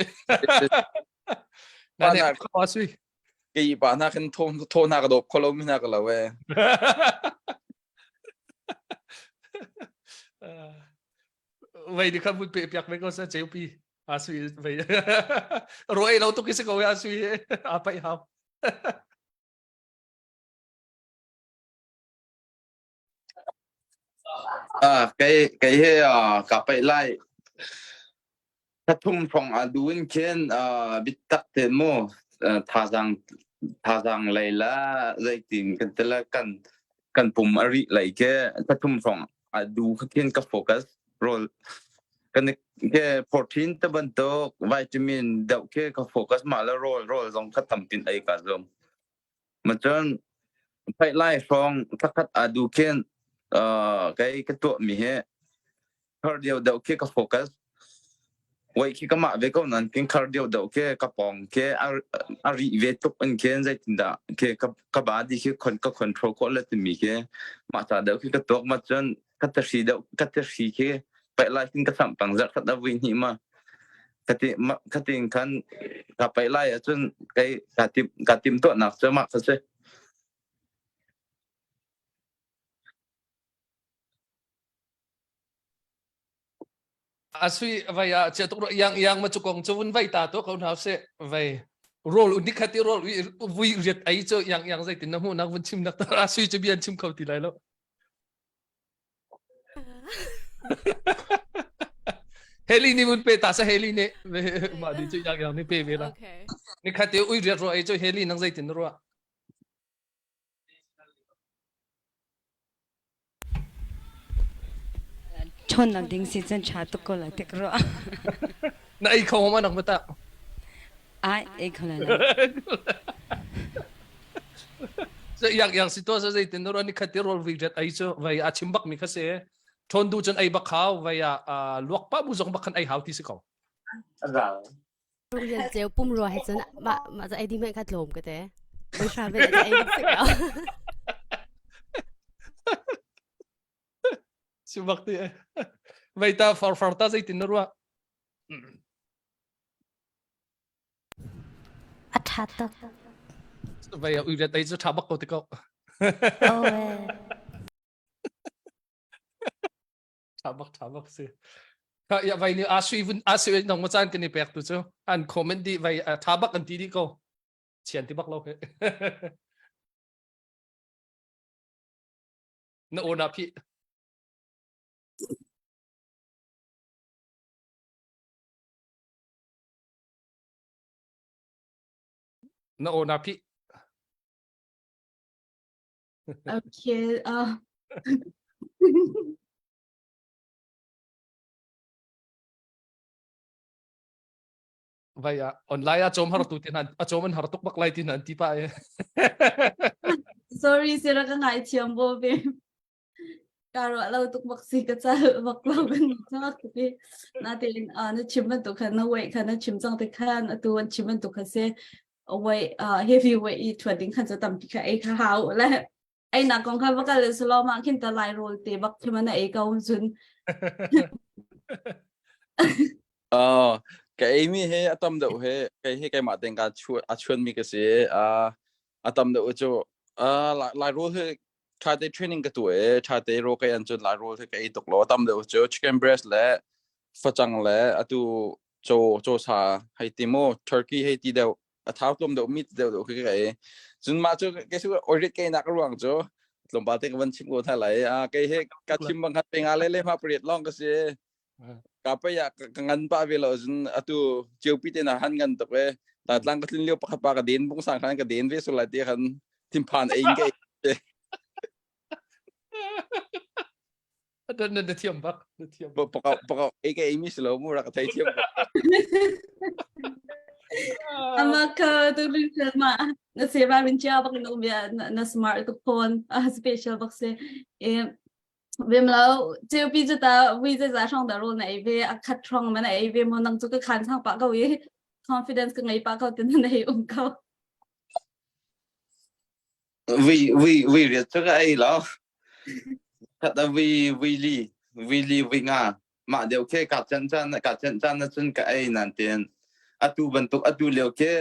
Na nek ma sui. Kei pa na khin tho tho na ka dop kholo mi na ka lo e. Vei di kha mun pe piak ve ko sa cheu pi. A sui vei. Ro ei lo tu ki se ko ya sui a pai hau. Ah, kei kei he ah ka paih lai. Thathum hrawng ah du in khin ah bitak te mu thazaang thazaang lei la zeitin kan ti la kan kan pum a rih lei ke thathum hrawng ah du kha khin ka focus rol kan ke protein te bantuk vitamin deuh ke ka focus mah le rawl rawl zong kha tam tin ei ka zum. Macun theih lai hrawng thlakhat aa duh khin uh, kei ka tuahmi hi cardio deuh khi ka focus. Wei khi ka mah ve ko nan kin cardio deuh khi ka pawng khi a, a rih ve tuk in khin zeitindah khi ka, ka body khi kon ka control khawh le timi khi mah ca deuh khi ka tuak ma cun ka tahri deuh ka tahri khi paih lai kin ka samh pang zarh khat a vui hnih ma kati khatin khan ka paih lai ahcun kei ka tim ka tim tuahnak cu mah kha si Asui vai a chia tuk yang yang ma chu kong chu vun vai ta to ko hna se vai rol unik khati rol vui riat ai chu yang yang zai tin na mu nak vun chim nak ta asui chu bian chim kho ti lai lo Heli nih mun pe ta sa Heli nih mah di cu yang yang nih pe ve la. Okay. Ni khat te ui riat ro ei cu Heli nang zeitin na ruah? Chon nak ding si cun tha tuk ko la tik ruah. Na ei kho ma nak mata. Ai ei kho la. So yak yak si to sa zeitin na ruah ni khat te rol vi riat ei cu vai a chim bak mi kha se. Thon du cun ei bak hau vai a luak pa bu zong bak khan ei hau ti si ko. Rian ceu pum rua he cun mah mah za ei ding hmanh kha tlawm ka te. Oi hra ve ei bak si ko. Si bak ti. Vai ta far far ta zeitin na ruah. A ṭha tuk. Vai ui riat ei cu ṭha bak ko ti ko. Oh, eh. Ṭha bak ṭha bak si. Kha ya vai ni a sui vun a sui nong ma caan kan i pek tu cu an comment di vai a ṭha bak an ti di ko. Chian ti bak lo he. Na aw na phi. Na aw na phi. Okay. Uh. Vai ah online ah cawm har tu ti hna a cawm an har tuk bak lai ti hna an ti pa e. Sorry sira ka ngai thiam bo ve. Ka ruah lo tuk bak si ka cal bak lo kan cak ti. Na tein na chim bantuk khan na weight khan na chim cang te khan atu an chim bantuk kha si weight heavy weight i thuat ding khan cu tampi kha ei kha hau le ei nak kong kha va kal selo ma khin ta lai rol te bak khi man ei ko cun Uh, ka ei mi he a tam deuh he kei he keimah tein ka chu a chuan mi ka si uh, a tam deuh cu uh, lai rawl he tha te training ka tu e tha te ro kai an cun lai rawl he ka ei tuk lo a tam deuh cu chicken breast le facang le atu caw caw sa hei ti mu turkey hei ti deuh a thau tlawm deuh meat deuh deuh khi ka ei cun mah cu kei su orit kei nak ruang cu tlawmpal te ka van chim ko hna lai a kei he ka chim bang khat pe nga le le ma pariat long ka si ka pe ya ka ngan pa ve lo cun atu ceupi te na han ngan tuk e ta tlang ka tlin lio pakhat pa ka den bung sang khan ka den ve so lai te khan thinphan ei ke Na na thiam bak na thiam. Pakau pakau ei ka ei mi si lo mu rak thei thiam bak. Ama ka tu rin ma na se ra rin chia bak in um ya na smart tu phone a special bak se e vem lo cheu pi chu ta wi ze za shong da ro na ei ve a khat trong ma na ei ve mo nang chu ka khan sang pa ko i confidence ka ngei pa ko tin na ei um ko. Vui vui vui riat cu ka ei lo. Khat a vui vui li vui li vui nga mah deuh khi ka chan chan ka chan chan na cun ka ei nan tin atu bantuk atu lio khi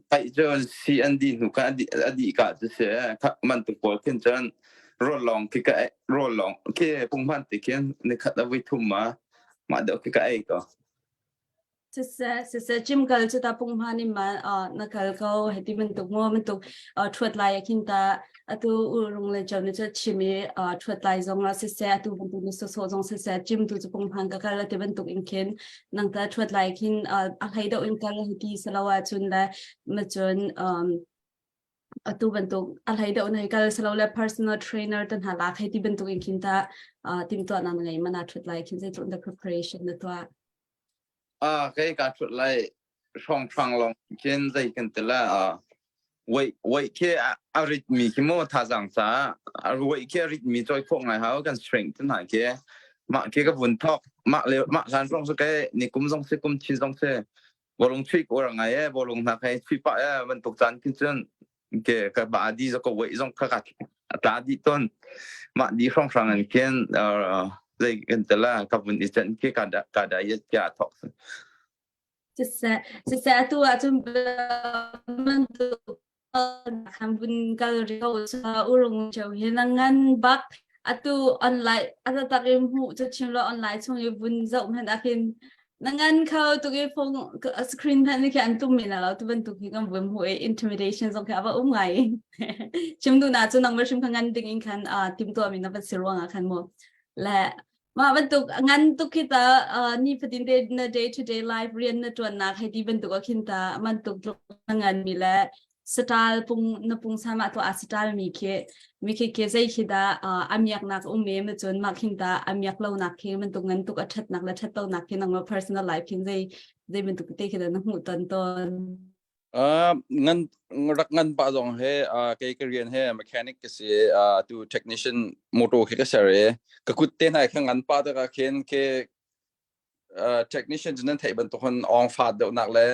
paih cu CND hnu kha a dih ka cu si bantuk pawl khin cun rawl lawng khi ka rawl lawng khi punghman ti khin nikhat a vui thum ma mah deuh khi ka ei ko. Siseh, siseh, gym kal cu ta punghman in ma na kal ko heti bantuk maw bantuk ṭhuat lai ah khin ta atu urung le cheu ni cu chim i ṭhuat lai zong ah siseh atu bantuk ni sawsawh zong siseh gym tu cu punghman ka kal ati bantuk in khin nang ta ṭhuat lai khin a hlei deuh in kal heti salo ahcun le ma cun atu bantuk a hlei deuh na hei kal salo le personal trainer te hna lak hei ti bantuk in khin ta timtuah na ngei mana ṭhuat lai khin zeitluk the preparation na tuah. Ah, kei kaa ṭhut lai hrawnghrang lawng khin zei kan ti la ah weight weight khi a rit mi khi mu thazaang ca a weight khi a rit mi cawi khawh ngai hau kan strength te hna khi mah khi ka vun thok mah le mah hlan zong si ke ni kum zong si kum chin zong si bawlung chuih ko ra ngai e bawlung hna khai chuih pah e bantuk caan khin cun ke ka ba di zo ka weight zong kha ka tla di ton mah di hrawnghrang in khin zei kan tela ka vun i chan khi ka da ka diet kya thok siseh siseh atu ah cun bantuk khan vun kal rio urung cheu hi na ngan bak atu online atatak in hmuh cu chim lo online chung i vun zoh hmanh ah khin Na ngan kho tuk i phone screen hmanh nih khi an tum men lo tu bantuk hi kan vun hmuh i intimidation zong khi a va um ngai. Chim duh na cu nangmah hrim kha ngan ding in khan timtuah mi na van si ruang ah khan mu. Le mah bantuk ngan tuk khi ta ni fatin te na day to day life rian na tuan nak hei ti bantuk ah khin ta man tuk tluk na ngan mi le saṭal pung na pungsan mah tuah saṭal mi khi mi khi khi zei khi dah a miaknak um me ma cun mah khin ta a miak lo nak khi bantuk ngan tuk a ṭhatnak le ṭhat lo nak khi nangmah personal life khin zei zei bantuk te khi dah na hmuh ton tawn Uh, ngan rak ngan pa zong he uh, kei ka rian he mechanic ka si uh, tu technician motor khi ka ser e ka kut te nai kha ngan pa ta ka khen ke technician cu nan theih bantuk hin ong faat deuhnak le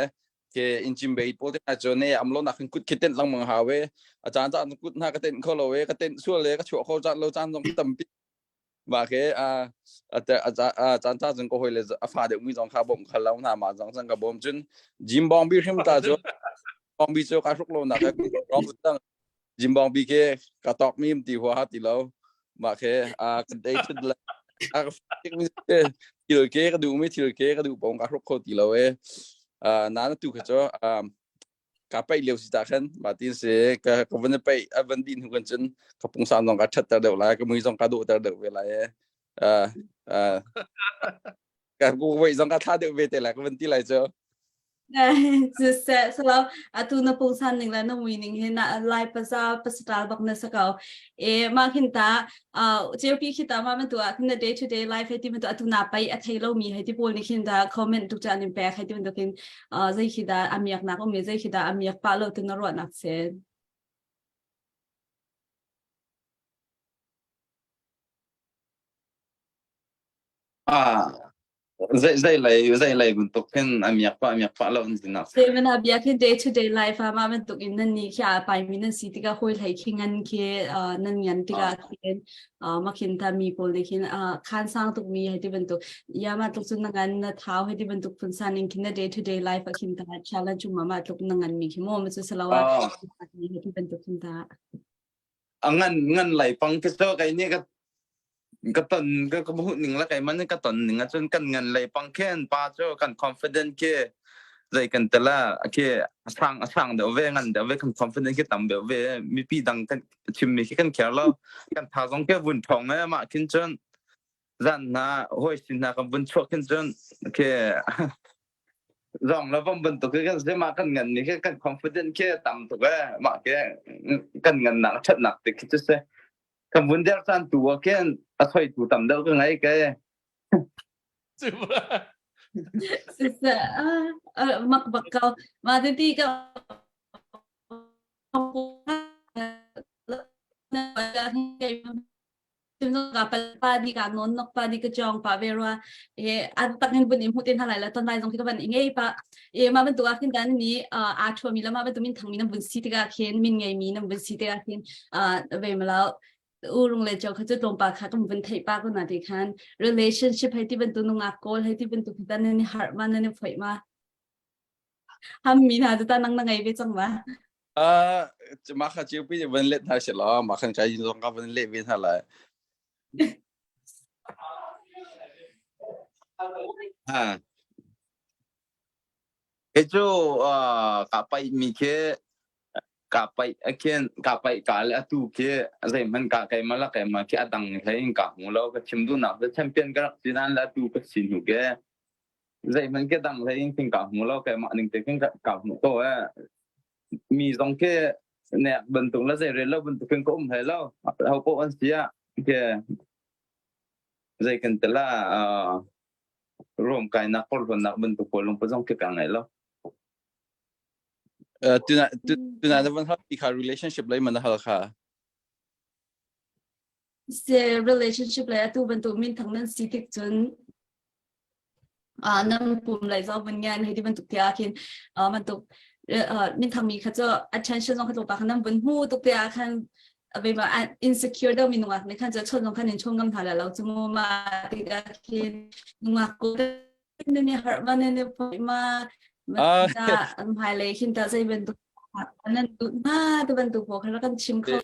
ke engine bay pawl te hna cu ne am lo nak hin kut khi tenh lengmang hau e a caan caan kut hna ka tenh kho lo e ka tenh sual le ka chuah kho caan lo caan zong tampi mah ke a a caan caan cun ka hoi le a fa deuh mi zong kha bawmh khal lo hna mah zong cun ka bawm cun gym bong bi hrim ta cu bong bi cu ka hruk lo nak ka gym bong bi ke ka tok mi ti hua ti lo mah ke a kan dei thut le a ka thil ke ka duh mi thil ke ka duh pong ka hruk kho ti lo e na na tu kha cho ka paih lio si ta khan ma tin se ka ka van paih a van din hu kan cun ka pungsan zong ka that ter deuh lai ka mui zong ka dawh ter deuh ve lai e ka ku voi zong ka thla deuh ve te lai ka van ti lai cho. Siseh salo atu na pungsan ning le na mui ning hi na lai paza pasatal bak na sa ko. E ma khin ta ceupi khi ta ma man tu ah khin na day to day life hei ti man tu atu na pai a thei lo mi hei ti pawl ni khin da comment tu cha nin pek hei ti man tu khin zei khi da amiak nak um zei khi da amiak pa lo tu na ruah nak se. Ah Zei zei lei zei lei bantuk khin a miak pah miak pah lo an si nak. Te mana bia khi day to day life ah ma bantuk in nan ni khi a pai mi nan si tikah hoi hlei khi ngan khi nan ngan tikah khin ma khin ta mi pawl nih khin khan sang tuk mi hei ti bantuk ya ma tluk cun na ngan na thau hei ti bantuk phun san in khin na day to day life ah khin ta challenge ma ma tluk na ngan mi khi mo ma chu salawa hei ti bantuk khin ta A ngan ngan lei pang khi cu kei nih ka ka ton ka ka hmuh ning le keimah nih ka ton ning ahcun kan ngan lei pang khin pa cu kan confident khi zei kan tela khi a sang a sang deuh ve ngan deuh ve kan confident khi tam deuh ve mipi dang kan chimmi khi kan care lo kan tha zong ke vun thong e mah khin cun zan hna hoi sin hna kan vun chuak khin cun khi zong le vom bantuk khi kan si mah kan ngan ni khi kan confident khi tam tuk e mah khi kan ngan nak thatnak te khi cu si kan vun der caan tu ah khin a soi tu tam deuh ka ngei ke Siseh mak bak ko ma ti ti ka ka pa di ka non nok pa di ka chong pa ve rua e an tak hin bun im hutin halai la ton lai zong khi ka ban i ngei pa e ma bantuk ah khin dan ni a thua mi la ma bantuk min thang mi nam bun si tikah khin min ngei mi nam bun si tikah khin ve ma urung le cho kha chu tlawmpa kha kan vun theih pa ko na ti khan relationship hei ti bantuk nungak kawl hei ti bantuk tan ni har ma na ni phoi ma ham mi na ta nang na ngei ve chang ma Ah, mah kha chiu pi van let hna sih law mah khan kai zong ka van leh ve hna lai. Ha. Kei cu ka paih mi khi ka paih khin ka paih ka le atu khi zeihmanh ka keimah le keimah khi a dang hlei in ka hmu lo ka chim duhnak cu champion ka rak si nain le atu ka si hnu ke zeihmanh ke dang hlei in khin ka hmu lo keimah ning te khin ka hmu ko eh mi zong khi nek bantuk le zei rel lo bantuk khin ka um hlei lo ho poh an si ah ke zei kan tela ruamkainak porhlawtnak bantuk pawl lungput zong khi ka ngei lo. Tuna tuna na van hal ti kha relationship lei man hal kha. Se relationship le atu bantuk min thang nan si tik cun nan pum lei zong vun ngan hei ti bantuk te ah khin bantuk min thang mi kha cu attention zong kha tlawmpal khan nan vun hmu tuk te ah khan ve ma insecure deuh mi nungak nih khan cu chon zong khan in chon ngam hna lo cu mu ma tikah khin nungak ko ne har ma ne ne phoi ma ma ta hmai lei khin ta zei bantuk nan duh na tu bantuk po kha kan chim kho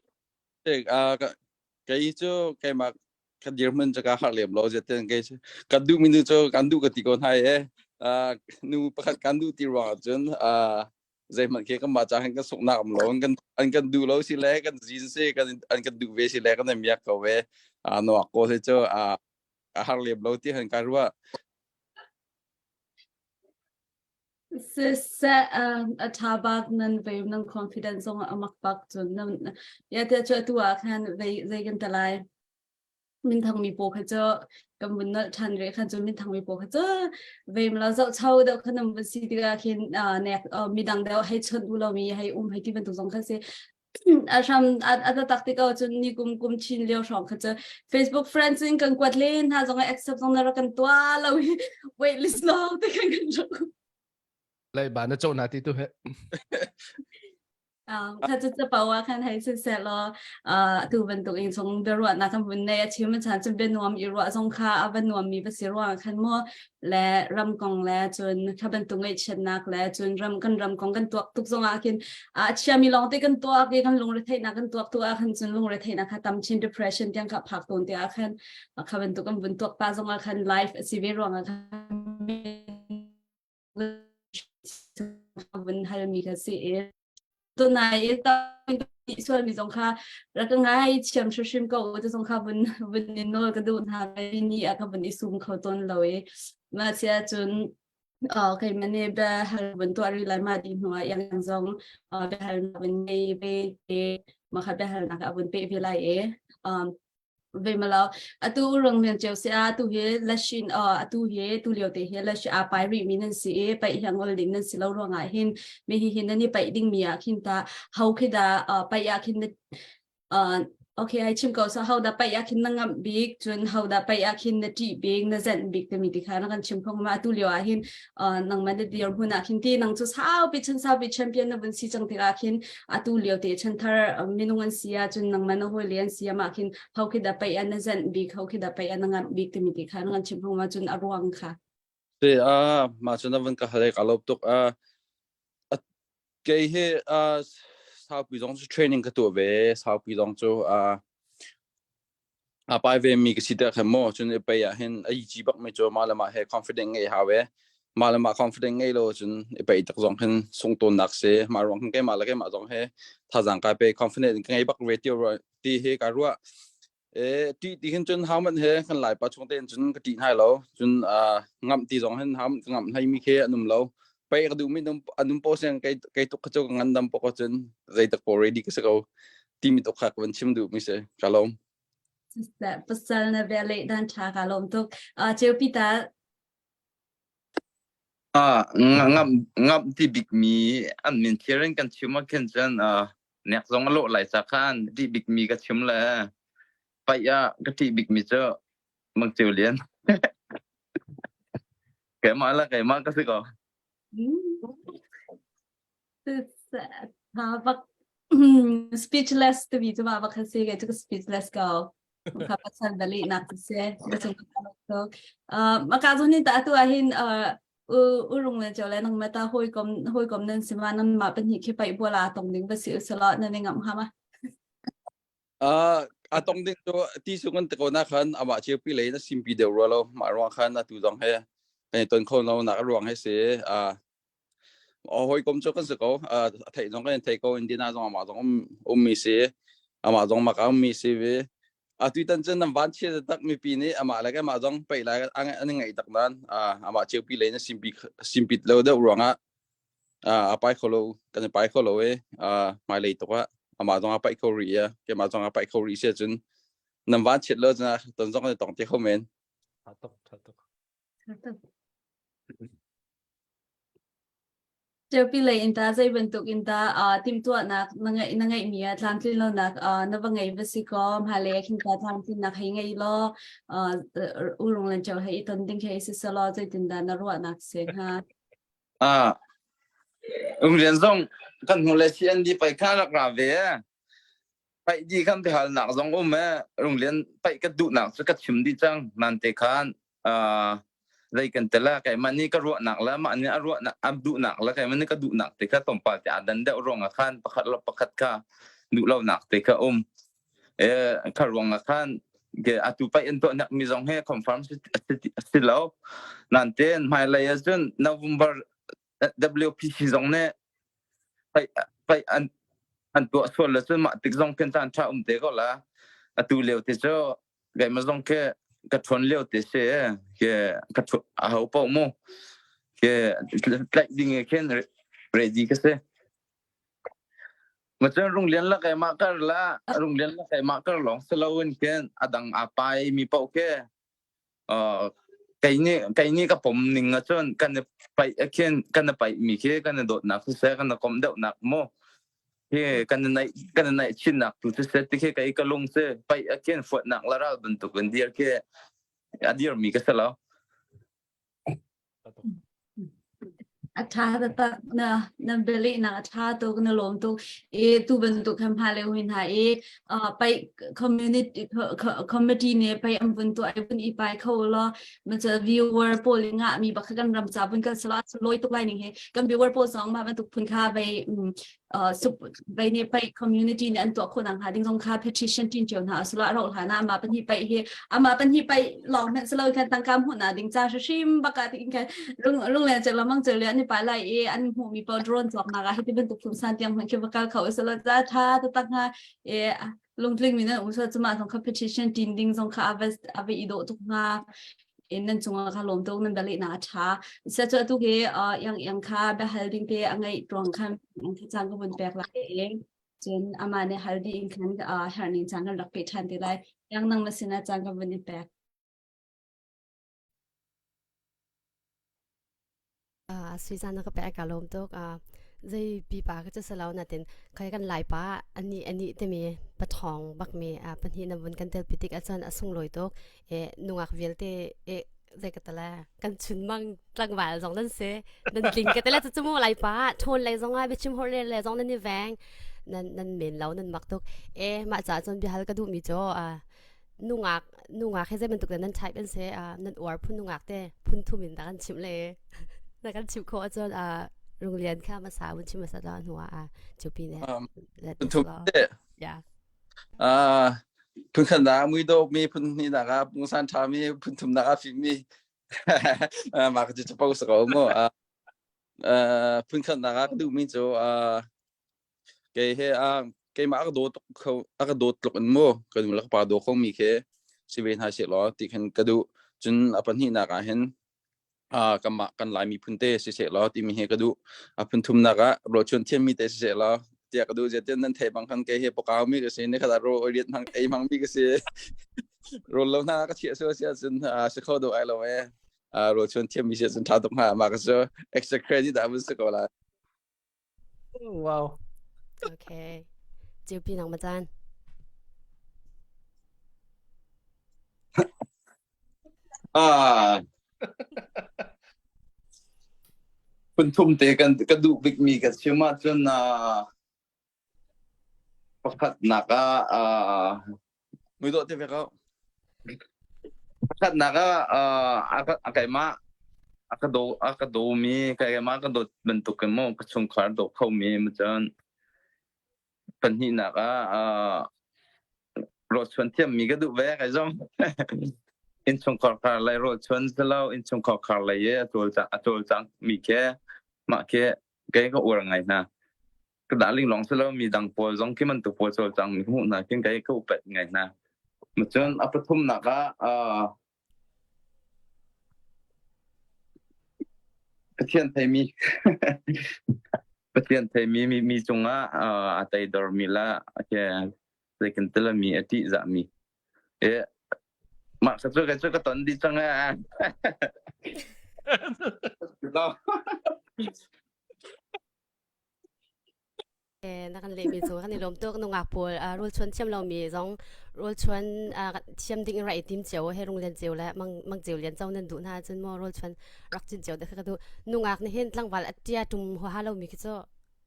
kei cu keimah ka dirhmun cu ka har lem lo zeten kei ka duh mi nu cu kan duh ka ti ko hna e nu pakhat kan duh ti ruang ahcun zeihmanh khi kan mah ca hin kan suknak um lo an kan an kan duh lo si le kan zin si kan an kan duh ve si le kan miak ko ve a nuak ko si cu a a har lem lo ti han ka ruah Siseh a tha bak nan ve nan confidence zong amak bak cun nan ya te chu tu ah khan zei zei kan talai minthangmi pawl kha cu kan vun nolh ṭhan rih khan cu minthangmi pawl kha cu vem lo zohcho deuh kha nan vun si tikah khin nek midang deuh hei chawnh duh lomi hei um hei ti bantuk zong kha si a hram a tak tik ko cun ni kum kum chin lio hrawng kha cu Facebook friends in kan kuat len hna zong accept zong na rak kan tuah lo i wait list lo te kan kan rak Lai ba na cho na ti tu he Kha cu capo ah khan hei siseh law atu bantuk in chung biaruahnak kan vun nei a chim chan cun bianuam i ruah zong kha a va nuam mi va si ruang khan maw le ram kong le cun kha bantuk ngaihchiatnak le cun ram kan ram kong kan tuak tuk zong ah khin a chiami lawng te kan tuak i kan lungretheihnak kan tuak tu ah khan cun lungretheihnak kha tam chin depression tiang kha phak tawn te ah khan kha bantuk kan vun tuak pa zong ah khan life a si ve ruang ah khan vun halmi kha si i tunai i sualmi zong kha rak ka ngai thiam hrimhrim ko tu zong kha vun vun in nawl ka duh hna ni ah ka vun i sum kho tawn lo i mah sia cun. Okay, mani bia hal vun tuah rih lai ma di hnu ah yang yang zong bia hal na vun ngei ve te ma kha bia hal nak a vun pe ve lai e. Um, ve malo atu rung lian cheu se a tu hi lashin atu hi tu lio te hi lash a pai ri mi nan si e pai hiang ol ding nan si lo ruang ah hin me hi hin nan i pai ding mi ah khin ta hau khi da pai ah khin Uh, okay, ai chim ko so how da pai ah khin na ngamh bik cun how da pai ah khin na ṭih bik na zenh bik timi ti kha na kan chim khong ma tu lio ah hin uh, nang man na dir hmun ah khin ti nang cu saupi chan saupi champion na vun si cang tikah khin atu lio te chan thar minung an si ah cun nang man na hawi le an si ma khin how khi da pai ah na zenh bik how khi da pai ah na ngamh bik timi ti kha na kan chim khong ma cun a ruang kha Se a ma cun na vun ka hale ka lop tuk a Kei hi uh, saupi zong cu training ka tuah ve. Saupi zong cu uh, a pai ve mi ka si te khan maw cun i pei ah hin a yi bak mi cu mah le mah he confident ngei hau e. Mah le mah confident ngei lo cun i pei tak zong hin sung tawn nak si. Mah ruang hin keimah le keimah zong he thazang kai pe confident ka ngei bak ve ti ti hi ka ruah. E ti ti hin cun hau man he kan lai pa chung tein cun ka ṭih hnai lo cun ngamh ti zong hin hau ka ngamh hlei mi khi an um lo pei ka duh mi an um po siang kei kei tuk kha cu ka ngandam pok cun zei tak po ready ka si ko ti mi tuk kha ka van chim duh mi si ka lawm pasal na ve le dan tha ka lawm tuk cheu pi ta Ah, ngamh ngamh ti bik mi an min thirin kan chim ah khin cun nek zong a lawh lai ca khan ṭih bik mi ka chim le paih ah ka ṭih bik mi cu Mang Ceu Lian. Keimah la keimah ka si ko. Bak speechless to bi cu ma bak si ke cu speechless ko. Ka pasal dali nak se. Maka zon ni ta tu ahin u rung le jo le nang ma ta hoi kom hoi kom nan sima nan ma pan hi khi pai bola tong ding ba si usala na ngam ha ma. A tong ding cu ti sung an ti ko na khan amah ceupi lei na simpi deuh rua lo mah ruang khan atu zong he kan i ton kho lo nak ruang he si hawikom cu kan si ko a theih zong kan thei ko Indiana zong amah zong um ummi si amah zong maka ummi si ve atu tan cun nan van chia tak mipi nih amah le keimah zong peih lai an i ngaih tak nan amah ceupi lei na simpi simpit lo deuh ruangah a pai kho lo kan i pai kho lo i hmailei tuk ah amah zong a paih kho rih i keimah zong a paih kho rih si ahcun nan van chiat lo cun ton zong kan i tong te kho men. Tha tuk, tha tuk. Ceupi lei in ta zei bantuk in ta timhtuahnak na ngeih na ngeihmi ah tlamtlin lonak na va ngei va si kaw hmailei ah khin ta tlamtlinnak hei ngei law urung len ceu hei i ton ding hei si selaw zeitindah na ruahnak si hnga? Ah, Ungrian zong kan hnu le CND pai kha rak ra ve. Paih di kan biahalnak zong um e. Runglian paih ka duhnak cu ka chim dih cang. Nan te khan uh, zei kan te la keimah nih ka ruahnak le mah nih a ruahnak a duhnak le keimah nih ka duhnak te kha tlawmpal te aa dan deuh ruang ah khan pakhat le pakhat kha duh lonak te kha um. E, kha ruang ah khan ke atu paih an tuah nak mi zong he confirm si, si lo. Nan ten hmailei ah cun November WPC zong nih paih paih an an tuah sual le cun mah tik zong khin caan ṭha um te ko la. Atu lio te cu keimah zong khi ka ṭhawn lio te si ke ka a ho paoh mu ke tlaih ding e khin ready ka si. Macun runglian la keimah kar la runglian la keimah kar lawng si loin khin a dang aa pai mi paoh khi kei nih kei nih ka pom ning ahcun kan i paih khin kan i paih mi khi kan i dawtnak siseh kan i komh deuhnak mu hi kan i naih kan i naih chinnak tu siseh ti khi kei ka lung si paih a khin fuatnak le ral bantuk in dir khi a dir mi ka si lo. A ṭha taktak na na bialehnak a ṭha tuk na lawm tuk i tu bantuk khan hmailei hui hna i uh, paih community committee nih paih an vun tuah i vun i pai kho law maca viewer pawl i ngah mi bak kha kan ram ca vun kal sala loi tuk lai ning hi kan viewer pawl zong mah bantuk phun kha vei uh, sup vei nih paih community nih an tuah khawh nak hnga ding zong kha petition tin cio hna asula ro hlan ah amah pahnih paih hi amah pahnih paih lawng hmanh silo khan tangka hmuh na ding ca hrim baka ti in khan lung lung le lamang chel le an i pai lai i an hmuh mi pa drone chuak nak ah hiti bantuk phun san tiang hmanh khi va kal kho usula ca tha ta tak nga e lungtling mi nan um so chuma zong kha petition tin ding zong kha ava ava i do tuk nga. In nan cungah ka lawm tuk nan bialehnak a ṭha. Seh cu atu hi yang yang kha biahal ding te a ngeih tuang khan caan ka vun pek lai i cun amah nih hal dih in khan herh ning caan kan rak peh ṭhan te lai. Yang nang na sinah caan ka vun i pek. Sui caan na ka pek ka lawm tuk. Zei pipa ka cu si lo natin khai kan Laipa anih anih timi pathawng bakmi pahnih na vun kan telpi tik ahcun a sunglawi tuk. E nungak vialte e zei ka tala kan chunmang tlangval zong nan si nan tling ka tala cu mu Laipa ṭhawn lei zong ah biachim hor le le zong nan i veng nan nan men lo nan mak tuk. E mah caah cun biahal ka duhmi cu nungak nungak he zei bantuk nan type an si nan uar phun nungak te phun thum in da kan chimh le na kan chimh khawh ahcun runglian kha masa vun chim masa la hnu ah chupi ne phun thum te yeah phun khan da mui do mi phun ni da ka pungsan tha mi phun thum da ka fi mi ma ka chu pau sa ko mo phun khan da ka du mi chu Kei he a keimah a ka dawt kho a ka dawt tluk in maw ka nu le ka pa daw kho mi khi si ve hna seh law ti khin ka duh. Cun a pahnihnak ah hin uh, kanmah kan Lai miphun te si seh law timi hi ka duh. A phunthumnak ah rawlchuan thiammi te si seh law tiah ka duh. Zeitin nan theih bang khan kei hi pokau mi ka si ni khat ah rawl oi riat hmang ei hmang mi ka si. Rawl lo hna ka chiah sual si ahcun uh, si kho dawh ai lo ee. Uh, rawlchuan thiammi si ahcun ṭha tuk hnga. Mah ka cu extra credit ah vun si ko lai. Wow. Okay. Chiu nang ma chan. Ah. Phunthum te kan ka duh bikmi ka chim ahcun uh, pakhatnak ah Muidawh te ve ko. Pakhatnak ah a keimah a ka daw a ka dawmi keimah ka dawt bantuk in maw ka chungkhar daw khomi cun pahnihnak ah rawlchuan thiammi ka duh ve kai zong innchungkhar khar lei rawlchuan si lo innchungkhar khar lei i a cawlcang a cawlcang mi khi mah khi kei ka uar ngai hna. Ka darling lawng si lo mi dang pawl zong khi bantuk pawl cawlcang mi hmuh hna khin kei ka upat ngai hna. Cun a pathumnak ah Pathian theimi Pathian theimi mi, mi cungah a teidormi la zeikan telami a ṭihzahmi. E mah ka cu ka cu ka ton dih cang eh. Na kan lehmi cu kan i lawm tuk. Nungak pawl rawl chuan thiam lomi zong rawl chuan thiam ding in rak i tim cio he rung lian cio le mang mang ceu lian co nan duh hna cun maw rawl chuan rak cin cio te kha ka duh. Nungak nih hin tlangval a tia tum huaha lomi khi cu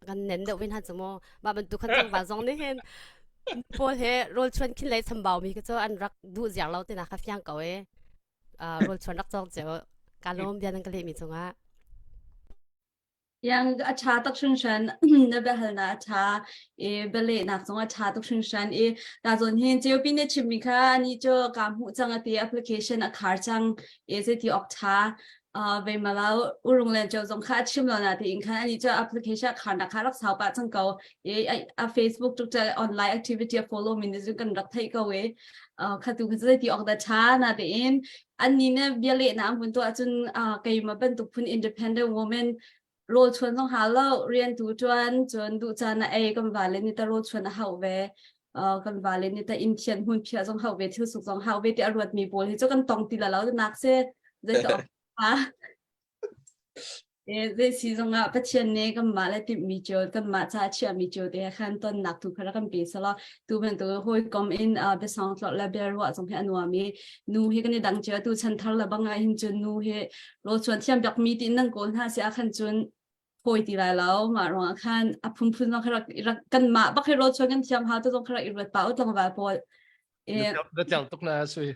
kan nen deuh ve hna cu maw. Mah bantuk khan tlangval zong nih hin pawl he rawl chuan khin lei chambau mi khi cu an rak duh ziar lo tina kha fiang ko e. Rawl chuan rak cawng cio. Ka lawm bia nan ka lehmi cungah. Yang a ṭha tuk hringhran na biahalnak a ṭha i bialehnak zong a ṭha tuk hringhran i ta zawn hin ceupi na chimmi kha ani cu kaa hmuh cang a ti application a khar cang i zeiti awk ṭha uh, vei malo urung len ceu zong kha a chim lo na tiin khan ani cu application a kharnak kha rak sau pah cang ko i a Facebook tuk online activity a follow mi ni kan rak theih ko i uh, kha tu kha zeiti awk dah ṭha na tiin Annih nih bialehnak an vun tuah cun uh, keimah bantuk phun independent woman rawl chuan zong hau lo rian tu ṭuan cun duh caan ah ei kan vale nih ta rawl chuan a hauh ve uh, kan vale nih ta inn thian hmun phiah zong hauh ve thil suk zong hauh ve ti a ruatmi pawl hi cu kan tong ti la lo nak si zei ta Zei si zongah Pathian nih kanmah le timhmi cio, kanmah ca a chiahmi cio te he khan tonnak tu kha rak kan pe selaw tu bantuk hawikom in uh, biasang tlorh le biaruah zong hi a nuam i nu hi kan i dang cio tu chan thar le bang ah hin cun nu hi rawlchuan thiam bakmi tiin nan kawl hna si ah khan cun fawi ti lai lo mah ruangah khan a phunphun zong kha rak rak kanmah bak hi rawlchuan kan thiam hau te zong kha rak i ruat pah u tlangval pawl. Na tel tuk na sui.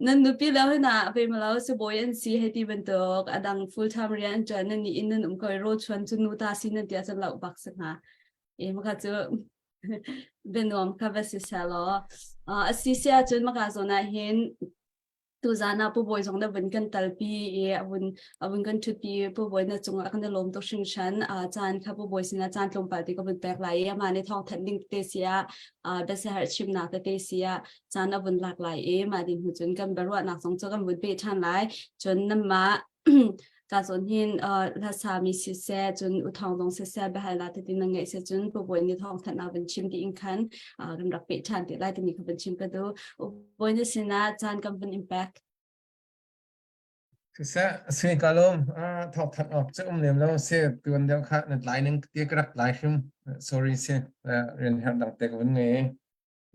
Nan nupi le hna veimalo sibawi an si hei ti bantuk a dang full time rian an ṭuan nan nih inn nan um ko i rawlchuan cu nu ta si nan ti ahcun loh bak si hnga. E maka cu bianuam kha va si seh law. A si si ahcun maka zawn ah hin. Tuzan ah Pu Bawi zong na vun kan talpi i a vun a vun kan ṭhutpi i Pu Bawi na cungah kan i lawm tuk hringhran. Caan kha Pu Bawi sinah caan tlawmpal te ka vun pek lai i amah nih thawngthanh ding tete si ah biasiherh chimnak tete si ah caan a vun lak lai i mah ding hnu cun kan biaruahnak zong cu kan vun peh ṭhan lai. Cun nanmah ka zawn hin hlasami siseh cun u thawng zong siseh biahalnak tete na ngeih si cun Pu Bawi nih thawngthanhnak vun chim dih in khan kan rak peh ṭhan te lai timi kha vun chim ka duh. U Bawi na sinah caan kan vun in pek. Siseh sui ka lawm thawngthanh awk cu um lem lo si tuan deuh kha na tlai ning ti ka rak tlai hrim sorry si rian herh dang te ka vun ngei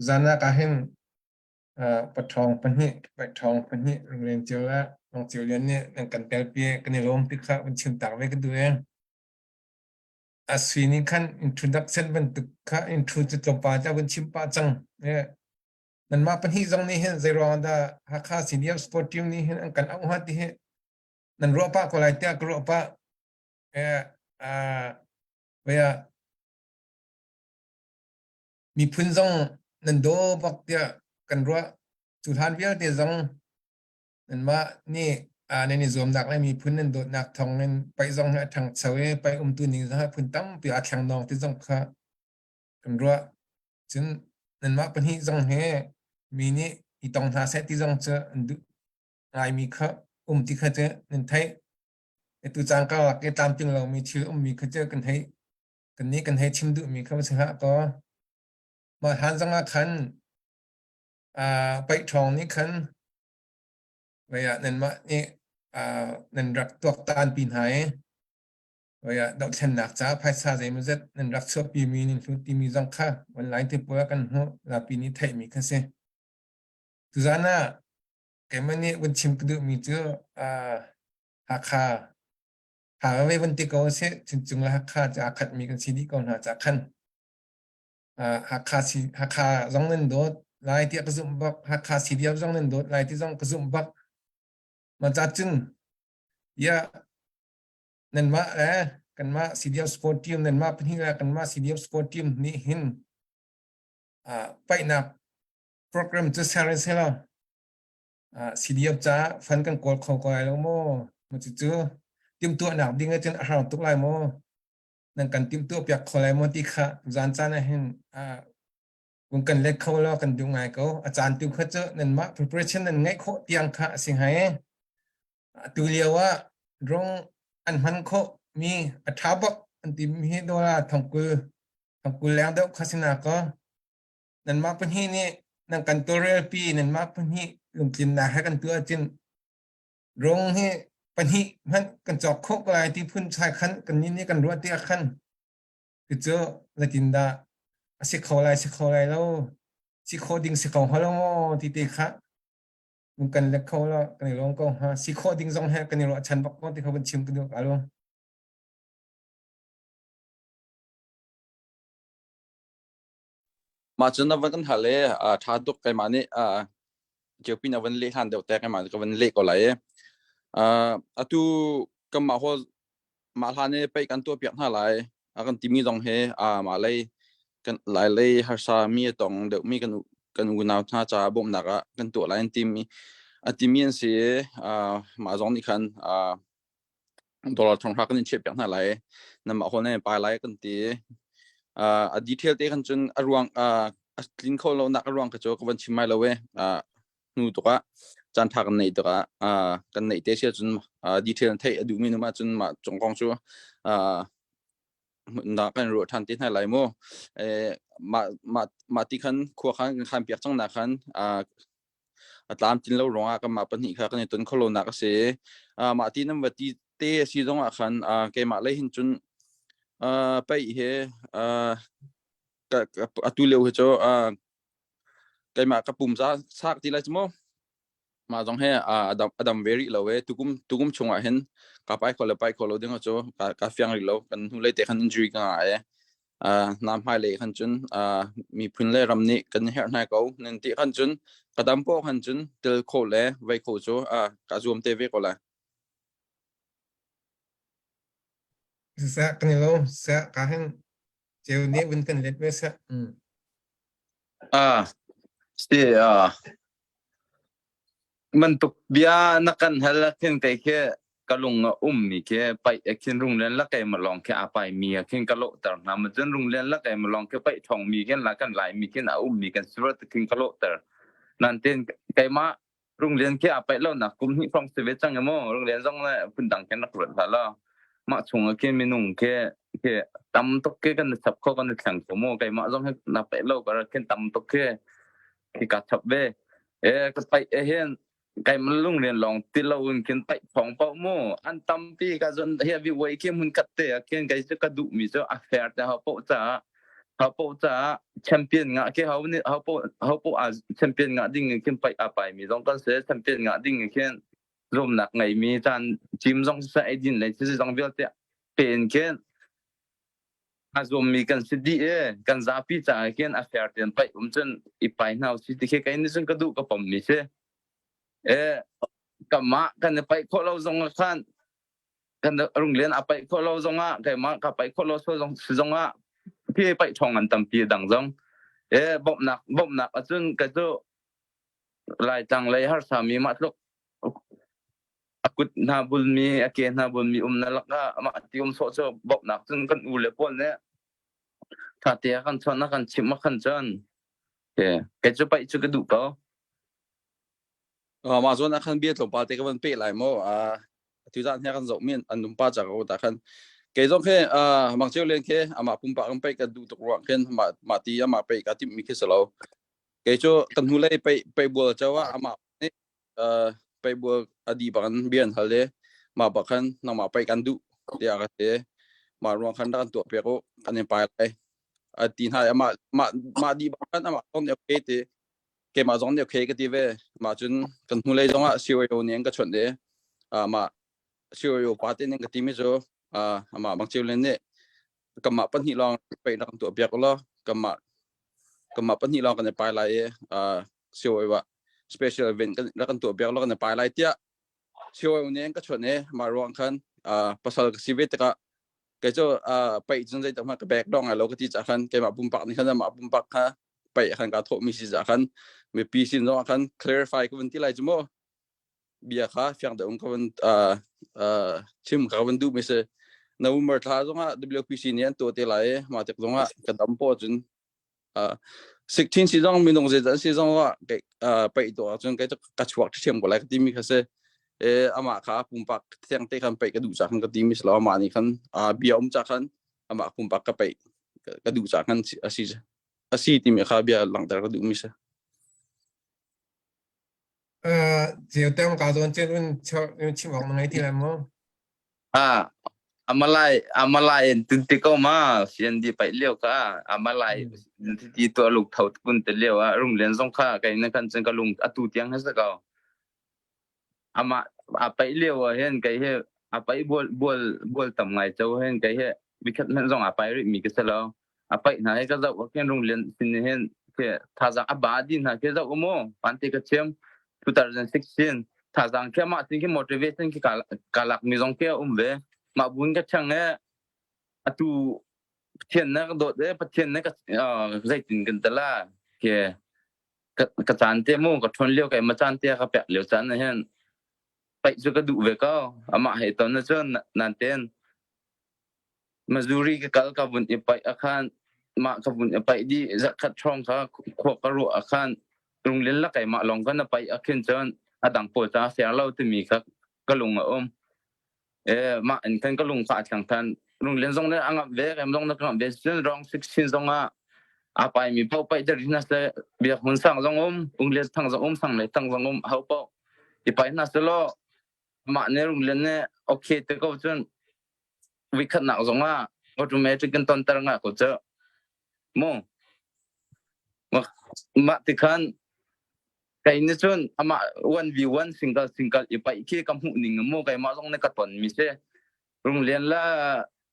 zan ah ka hin paṭhawng pahnih paṭhawng pahnih runglen cio le Rongcio Lian nih nan kan telpi kan i lawm ti kha vun chim tak ve ka duh e. A sui nih khan introduction bantuk kha intro cu tlawmpal te vun chim pah cang. Nanmah pahnih zong nih hin zeiruang dah Hakha Senior Sport Team nih hin an kan auh hnga ti hi nan ruah pah ko lai tiah ka ruah pah. Eh, uh, Miphun zong nan daw bak tiah kan ruah. Cu hlan vialte zong nanmah nih nan i zuamnak le miphun nan dawtnak thawngin paih zong hi a ṭhangcho i paih umtu ning zong hi phun tampi aa thleng ti zong kha kan ruah. Cun nanmah pahnih zong hi mi nih i tong hna seh ti zong cu an duh ngaimi kha um ti kha cu nan theih. Atu caan karlak i tlamtling lomi thil ummi kha cu kan hei Kannih kan hei chim duhmi kha va si hlah kaw mah hlan zongah khan paih ṭhawng nih khan vei ah nanmah nih nan rak tuaktanpi hna i vei ah dohthlennak caah phaisa zeimawzat nan rak chuahpimi nan hlut timi zong kha online te pawl ah kan hmuh zapi nih theihmi kha si. Tuzaan ah keimah nih vun chim ka duhmi cu Hakha Hakha vun ti ko seh Chuncung le Hakha cu aa khatmi kan si dih ko hna caah khan Hakha si Hakha zong nan dawt lai tiah ka zumh bak Hakha CDF zong nan dawt lai ti zong ka zumh bak mah ca cun ya nanmah le kanmah CDF sport team nanmah pahnih le kanmah CDF sport team nih hin paihnak program cu ser in selaw CDF caah fund kan kawl kho ko lai lo maw? Cucu timhtuahnak ding ahcun a har tuk lai maw? Nan kan timhtuah piak kho lai maw ti kha zan caan ah hin kung kan let kho lo kan duh ngai ko. A caan tu kha cu nanmah preparation nan ngeih khawh tiang kha a si hnga i atu lio ah rong an hman khawh mi a ṭha bak an timi hi dollar thongkul thongkul leng deuh kha si na kaw nanmah pahnih nih nan kan tawlrelpi nanmah pahnih lungtlinnak he kan tuah ahcun rung hi pahnih hmanh kan cawk khawh ko lai ti phun chai khan kan nih nih kan ruah tiah khan cucu zeitindah a si kho lai si kho lai lo si kho ding si kho hnga lo maw ti te kha kan let kho lo kan i lawm ko hnga si khawh ding zong he kan i ruahchan bak ko ti kha van chim ka duh ka lo. Mah cun na van kan hal i ṭha tuk keimah nih ceupi na van leh hlan deuh te keimah ka van leh ko lai i atu kanmah hall mah hlan i pei kan tuahpiak hna lai a kan timi zong hi mah lei kan lai lei harsa mi a tong deuhmi kan kan unau hna caah bawmhnak ah kan tuah lai an timi a timi an si i mah zong nih khan dollar thong hra kan in chiah piak hna lai namah hol nan pai lai kan ti a detail te kan cun a ruang a tlin kho lo nak a ruang ka cu ka van chim mai lo e hnu tukah caan tha kan neih tukah kan neih te sia cun detail theih a duhmi numa cun mah cung kong cu na kan ruah than te hna lai mu mah mah mah ti khan khua khan kan khan piak cang na khan a tlamtlin lo ruangah kanmah pahnih kha kan i ton kho lonak a si. Uh, mah ti nan va ti te a si zongah khan uh, keimah lei hin cun uh, paih he uh, ka, ka, atu lio hi cu uh, keimah ka pum za sak ti lai cu mu mah zong he uh, adam adam ve rih lo e tukum tukum chungah hin ka pai kho le pai kho lo ding cu ka, ka fiang rih lo kan hnu lei te khan injury ka ngah e hna hmailei khan cun miphun le ram nih kan herh hna ko nan ti khan cun ka dam poh khan cun tel kho le vei kho cu ka zuam te ve ko lai. Siseh kan i lawm. Siseh ka hin ceu nih vun kan let ve seh. Ah, si ah. Bantuk bia na kan hal ah khin kei khi ka lung a ummi khi paih a khin runglian la keimah lawng khi aa paimi ah khin ka lawhter hna. Ma cun runglian la keimah lawng khi paih ṭhawngmi khin la kan Laimi khin a ummi kan si rua ti khin ka lawhter. Nain keimah runglian khi aa paih lonak kum hnih hrawng si ve cang i mu runglian zong le phundang khin rak ruat hlah law mah chung ah khin minung khi khi tam tuk khi kan i chap kho kan i thleng kho mu keimah zong hi na paih lo ka rak khin tam tuk khi khi ka chap ve e ka paih e hin kai lungrian lawng ti lo in khin paih thong paoh mu an tampi ka zon hi vi wei khi mun khat te ah khin kai cu ka duh mi cu a fair te ho poh caah ho poh caah champion nga khi ho nih ho poh ho poh a champion nga ding in khin paih a pai mi zong kan se champion nga ding in khin zuamnak ngei mi caan cim zong sa eidin lei si zong vialte pe in khin a zuammi kan si dih e kan zapi caah khin a fair tein paih um cun i pai hna usih ti khi kei nih cun ka duh ka pom mi si e kamah kan i paih khawh lo zong ah khan kan runglian a paih khawh lo zong ah keimah ka paih khawh lo zong si zong ah khi paih ṭhawng an tampi dang zong e bawmhnak bawmhnak ahcun kei cu Laitlang lei harsa mi mah tluk a kut hna bulmi a ke hna bulmi um na lakah amah ti um sawh cu bawmhnak cun kan u le pawl nih tha te a kan chawnh a kan chimh a kan cun kei cu paih cu ka duh ko. Mah zawn ah khan bia tlawmpal te ka van peh lai maw? Tu zan hi kan zoh mi an numpa ca ko ta khan kei zong khi Mang Ceu Lian khi amah pumpak kan paih ka duh tuk ruang khin mah mah ti amah paih ka timh mi khi si lo. Kei cu kan hnulei paih paih bual cho ah amah nih paih bual a di bak in bia an hal i mah bak khan nangmah paih kan duh tiah ka ti. Mah ruang khan rak kan tuah piak u kan in pai lai. A ti hna i amah mah mah di bak khan amah zong nih okay ti keimah zong nih okay ka ti ve. Mah cun kan hnulei zong ah COO nih an ka chawnh i mah COO pa te nih an ka timi cu amah Mang Ceu Lian nih kanmah pahnih lawng paih rak kan tuah piak ulaw kanmah kanmah pahnih lawng kan i pai lai i COO ah special event kan rak kan tuah piak law kan i pai lai tiah COO nih an ka chawnh i mah ruang khan pasal ka si ve tikah kei cu paih cun zeitak hmanh ka bek dong lai lo ka ti cah khan keimah pumpak nih khan amah pumpak kha paih khan kaa thawhmi si cah khan mipi sin zong ah khan clarify ka vun ti lai cu mu bia kha fiang deuh in ka vun chim ka vun duh mi si November thla zongah WPC nih an tuah te lai i mah tik zongah ka dam paw cun 16 si zong minung zeizat si zong ah paih tuah ahcun kei ka chuak ṭhiam ko lai ka timi kha si e amah kha pumpak thiang te khan paih ka duh ca khan ka timi si lo amah nih khan bia um ca khan amah pumpak ka paih ka duh ca khan asi asi timi kha bia langhter ka duh mi si Ceu tang ka zawn chen un chim awk na ngei ti lai maw? Ah, amalai amalai in tin ti ko ma CND paih lio ka amalai ti to lung tho kun te lio a rung len zong kha kai na kan chen ka lung atu tiang ha sa ko ama a paih lio ah hin kai he a paih bual bual bual tam ngai cho hin kai he bikhat men zong a pai ri mi ka selo a paih hna he ka zoh khin rung lian sin hin ke thazang a ba din hna ke zoh mu pante ka chem 2016 thazang ke mah tin ke motivation ke ka lak mi zong ke um ve mah bun ka chang e atu pathian na ka dawt e pathian na ka zeitin kan tala ke ka caan te mu ka thon lio kai ma caan te ka pek lio caan na hen paih cu ka duh ve ko amah he ton na cun nan ten Missouri ka kal ka vun i paih ahkhan mah ka vun i paih dih zarhkhat hrawng kha khua ka ruah ahkhan runglin la keimah lawng kan a paih ahkhin cun a dang pawl ca fair lo timi kha ka lung a um. E, mah in khan ka lung kha a thleng than. Runglin zong nih a ngamh ve, rem zong nih ka ngamh ve. Cun rong 16 zong ah a paimi paoh paih der hna seh biak hmun sang zong um, unglian thang zong um, sang le thang zong um, ho paoh i pai hna selaw mah nih runglin nih okay te ko cun vikhatnak zong ah automatic kan tonter nga ko cu mu mah ti khan kai ni cun amah 1v1 single single i paih khi ka hmuh ning mu keimah zong nih ka ton mi si runglian la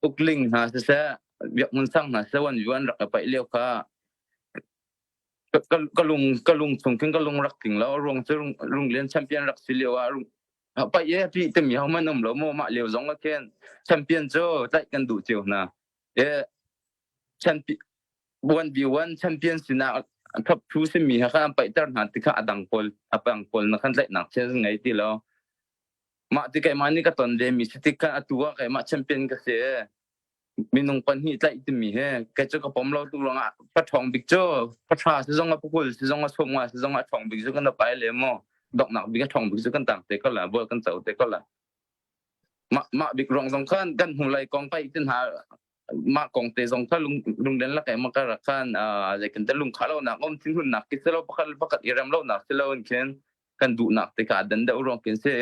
ukling hna siseh biak mun sang hna siseh 1v1 rak i paih lio kha ka lung ka lung chung khin ka lung rak tling lo ruang cu runglian champion rak si lio ah paih e pi timi ho man um lo mu mah lio zong ah khin champion cu tlaih kan duh cio hna e champion 1v1 champion sinak Top 2 simi ha kha an paihter hna ti kha a dang pawl a pang pawl na khan tlaihnak thil ngei ti lo. Mah ti keimah nih ka ton ve mi si tik khan atu ah keimah champion ka si. Minung pahnih tlaih timi he kei cu ka pom lo tu ruangah pa ṭhawng bik cu pa ṭha si zong ah pakul si zong ah sawm nga si zong ah ṭhawng bik cu kan pai le maw donghnak bik a ṭhawng bik cu kan tang te ko la bol kan co te ko la mah mah bik ruang zong khan kan hnu lei kong pai tin ha mah kong te zong kha lung lunglen lak ma ka rak khan zei kan te lung kha lo nak om thin hun nak ki selo pakhat pakhat i rem lo nak silo in khin kan duh nak te kha dan deuh ruang kin se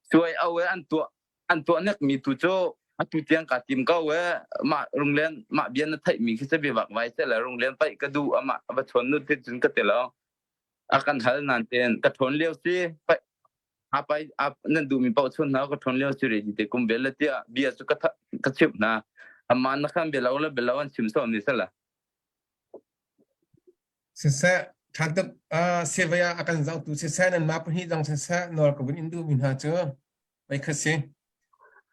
suai au e an tuah an tuah nek mi tu cu atu tiang ka tim ko e mah runglen mah bia na theih mi khi se bia vak vai se le runglen pai ka du ama va chon nu te cun ka te lo a kan hal nan ten ka thon lio si pai a pai nan duh mi paoh chun hna ka thon lio si re ti te kum vel le tia bia cu ka ka chimh hna amma na khan bia lo le bia lo an chim so ni sala Siseh, ṭha tuk sevai ah a kan zohtu siseh nanmah pahnih zong siseh nawl ka vun in duhmi hna cu pei kha si.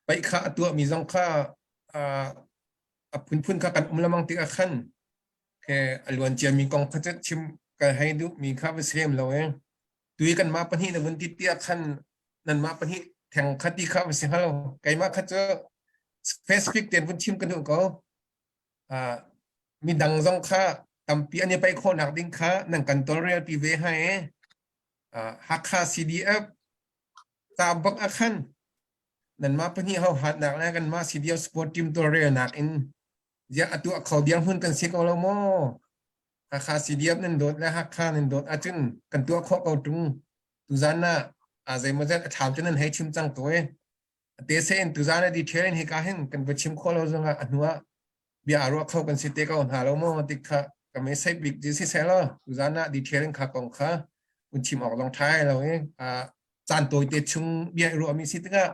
Paih kha a tuahmi zong kha a phunphun kha kan um lengmang tikah khan ke a luan ciami kong kha cu chim ka hei duhmi kha va si lem lo i tui kanmah pahnih na vun ti tiah khan nanmah pahnih theng kha ti kha va si hnga lo. Keimah kha cu specific tein vun chim ka duh ko. Midang zong kha tampi an i paih khawhnak ding kha nan kan tawlrelpi ve hnga i Hakha CDF ca bak ah khan nanmah pahnih hohatnak le kanmah CDF sport team tawlrelnak in ziah a tuah kho dirhmun kan si ko lo maw? Hakha CDF nan dawt le Hakha nan dawt ahcun kan tuah khawh ko ṭung. Tuzan ah zeimawzat a thlau cu nan hei chim cang ko i te se in tuzan a detail in hika hin kan va chim khawh lo zongah a hnu ah bia a ruah kho kan si te ko hna lo maw ti kha ka me sai bik ji si se lo tuzan ah detail in kha kong kha un chim awk long thai lo i a caan tawi te chung bia i ruah mi si tikah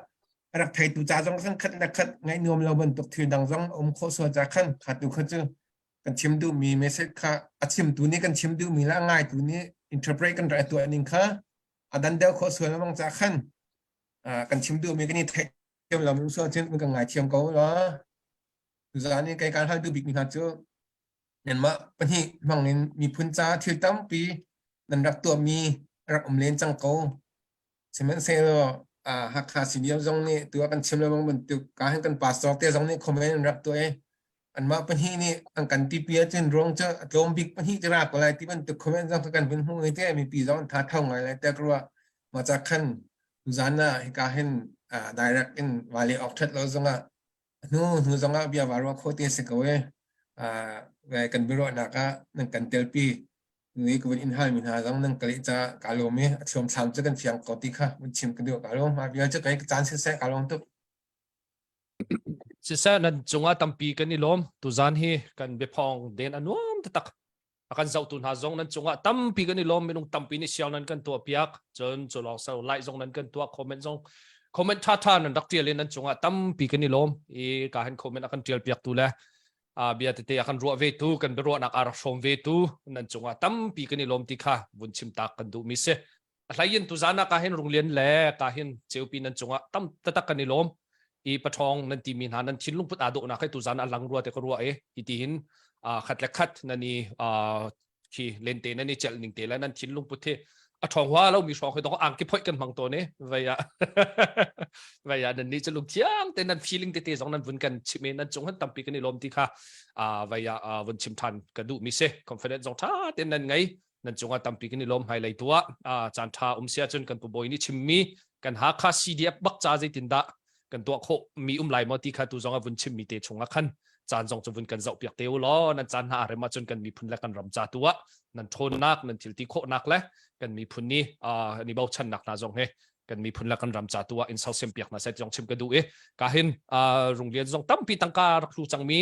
a rak theitu ca zong khan khat le khat ngaih nuam lo bantuk thil dang zong um khawh sual ca khan kha tu kha cu kan chim duh mi message kha a chimtu nih kan chim duh mi le a ngaitu nih interpret kan rak tuah ning kha a dan deuh khawh sual mang ca khan kan chim duhmi kan i theihthiam lo mi so cun kan ngaithiam ko la tuzan i kai kan hal duh bikmi hna cu nanmah pahnih hmang in miphun ca thil tampi nan rak tuahmi rak um len cang ko sihmanhsehlaw Hakha CDF zong nih tu ah kan chim lengmang bantuk ka hin kan pastor te zong nih comment an rak tuah i anmah pahnih nih an kan tipi ahcun ruang cu a tlawm bik pahnih cu ra ko lai ti bantuk comment zong kha kan vun hmuh i te mipi zong an tha tho ngai lai tiah ka ruah mah ca khan tuzan ah hika hin direct in vale awk ṭhat lo zongah hnu hnu zongah bia va ruah kho te si ko e kan biaruahnak ah nan kan telpi ni ka vun in hal mi hna zong nan ka leh ca ka lawm i a thiam thlam cu kan fiang ko ti kha vun chim ka duh ka lawm ma vial cu kai caan siseh ka lawm tuk Siseh nan cungah tampi kan i lawm. Tuzan hi kan biaphawng den a nuam taktak. A kan zohtu hna zong nan cungah tampi kan i lawm. Minung tampi nih siang nan kan tuah piak. Cun cu lawng so like zong nan kan tuah comment zong comment tha tha nan rak tial in nan cungah tampi kan i lawm. I ka han comment a kan tial piak tu le a bia tete a kan ruah ve tu kan biaruahnak a rak hrawm ve tu nan cungah tampi kan i lawm ti kha vun chim tak kan duh mi si. A hlei in tuzan ah ka hin Runglian le ka hin Ceupi nan cungah tam tatak kan i lawm i paṭhawng nan timi hna nan thinlung put aa dawhnak hi tuzan a lang rua te ka ruah i hi ti hin khat le khat nan i khi lente nan i celh ning te le nan thinlung put hi a ṭhawng hua lo mi hrawng hi dong angki phoih kan hmang tawn i vei ah vei ah nan nih cu lung thiang te nan feeling tete zong nan vun kan chim i nan cung han tampi kan i lawm ti kha vei ah vun chim ṭhan ka duh mi si confidence zong ṭha ten nan ngei nan cungah tampi kan i lawm hmailei tu ah caan ṭha um sia cun kan pu bawi nih chimmi kan Hakha CDF bak ca zeitindah kan tuah khawh mi um lai maw ti kha tu zong a vun chimmi te chungah khan caan zong cu vun kan zoh piak te u law nan caan hna a rem ahcun kan miphun le kan ram ca tu ah nan ṭhawnnak nan thil ti khawhnak le kan miphun nih ni bochannak hna zong he kan miphun le kan ram ca tu ah in sosiam piak hna seh zong chim ka duh i ka hin Runglian zong tampi tangka rak hlu cangmi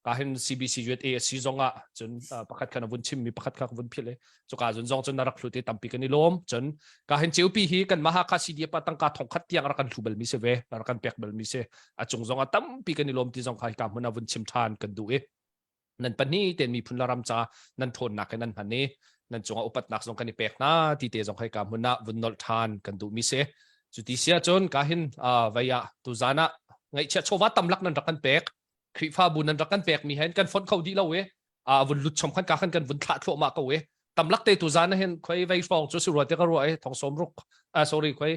ka hin CBC USA a si zong ah cun pakhat khan a vun chim mi pakhat kha vun philh i cuka zun zong cun na rak hlut i tampi kan i lawm cun ka hin ceupi hi kan maha kha CDF pa tangka thong khat tiang rak kan hlu bal mi si ve rak kan pek bal mi si a cung zong ah tampi kan i lawm ti zong kha ka hmun a vun chim than kan duh i nan pahnih ten miphun la ram ca nan thawnnak in nan hman i nan cungah upatnak zong kan i pek hna ti te zong khai ka hmun ah vun nolh than kan duh mi si cu ti sia cun ka hin vei ah tu zan ah ngaihchia chawva tamlak nan rak kan pek Khrihfabu nan rak kan pekmi hen kan fonh kho dih lo i a vun lut chom khan ka khan kan vun thlah thluahmah ko i. Tamlak te tu zan hin khoi vei hrawng cu si rua te ka ruah i thong som ruk ah sorry khoi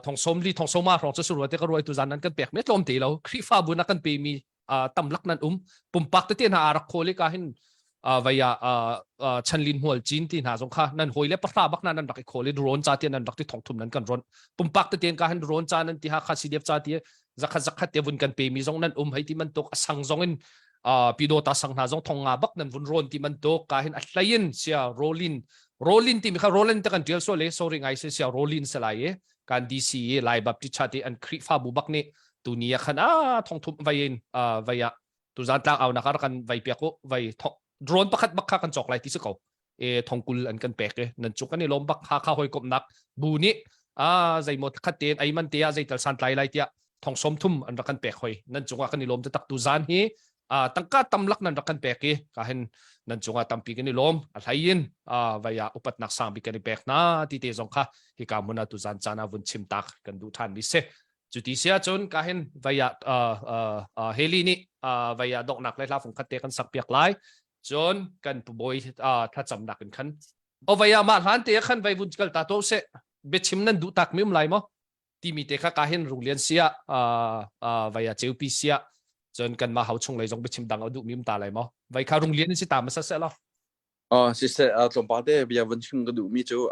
thong som li thong soma hrawng cu si rua te ka ruah i tu zan nan kan pek me tlawm te lo Khrihfabu na kan pe mi tamlak nan um pumpak tete hna a rak khawl i ka hin vei ah chanlin hmual cin ti hna zong kha nan hawi le pahra bak na nan rak i khawl i drone ca ti nan rak ti thong thum nan kan ron pumpak tete ka hin drone ca nan ti ha kha CDF ca ti zakhat zakhat te vun kan pe mi zong nan um hei ti man tuk a sang zong in pidota sang hna zong thong nga bak nan vun ron ti man tuk ka hin a hlain sia rolin rolin ti mi kha rolin te kan tial so le sorry ngai se sia rolin salai e kan DC i Lai Baptist Church i an Khrihfabu bak nih tuni ah khan a thongthum vai in vai ah tuzan tlang au nak kan vai piak u vai drone pakhat bak kha kan cawk lai ti si ko e thongkul an kan pek e nan cu kan i lawm bak ha kha hoi komnak bu nih a zeimaw khat tein ei man te ah zeital san tlai lai tiah thong som thum an rak kan pek hoi nan cungah kan i lawm te tak tu zan hi tangka tamlak nan rak kan pek i ka hin nan cungah tampi kan i lawm a hlei in vai ah upatnak sang bik kan i pek hna ti te zong kha hika hmun ah tuzan caan ah vun chim tak kan duh than mi si cuti sia cun ka hin vai ah Heli nih vai ah donghnak le hla fung khat te kan sak piak lai cun kan bawi thlacamnak in khan o vai ah mah hlan te khan vai vun kal ta to se biachim nan duh tak mi um lai maw timi te kha ka hin Runglian sia vai a ceupi sia cun kan ma hau chung lei zong biachim dang a duh mi um ta lai maw vai kha Runglian si ta ma sa se lo Oh siseh tlawmpal te bia vun chim ka duh mi cu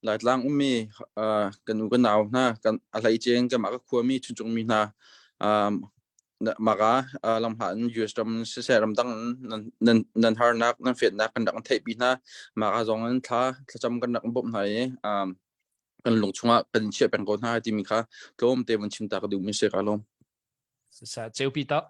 Laitlang ummi kan u kan nau hna kan a hlei ceng kan mah ka khua mi chuncung mi hna maka lamhla in US ram siseh ramdang nan nan nan harnak nan fetnak kan rak theih pi hna maka zong in thla thlacam kan rak bawmh hna i kan lung chungah kan in chiah peng ko hna timi kha tlawm te vun chim ta ka duh mi si ka lawm. Sa ceupi ta.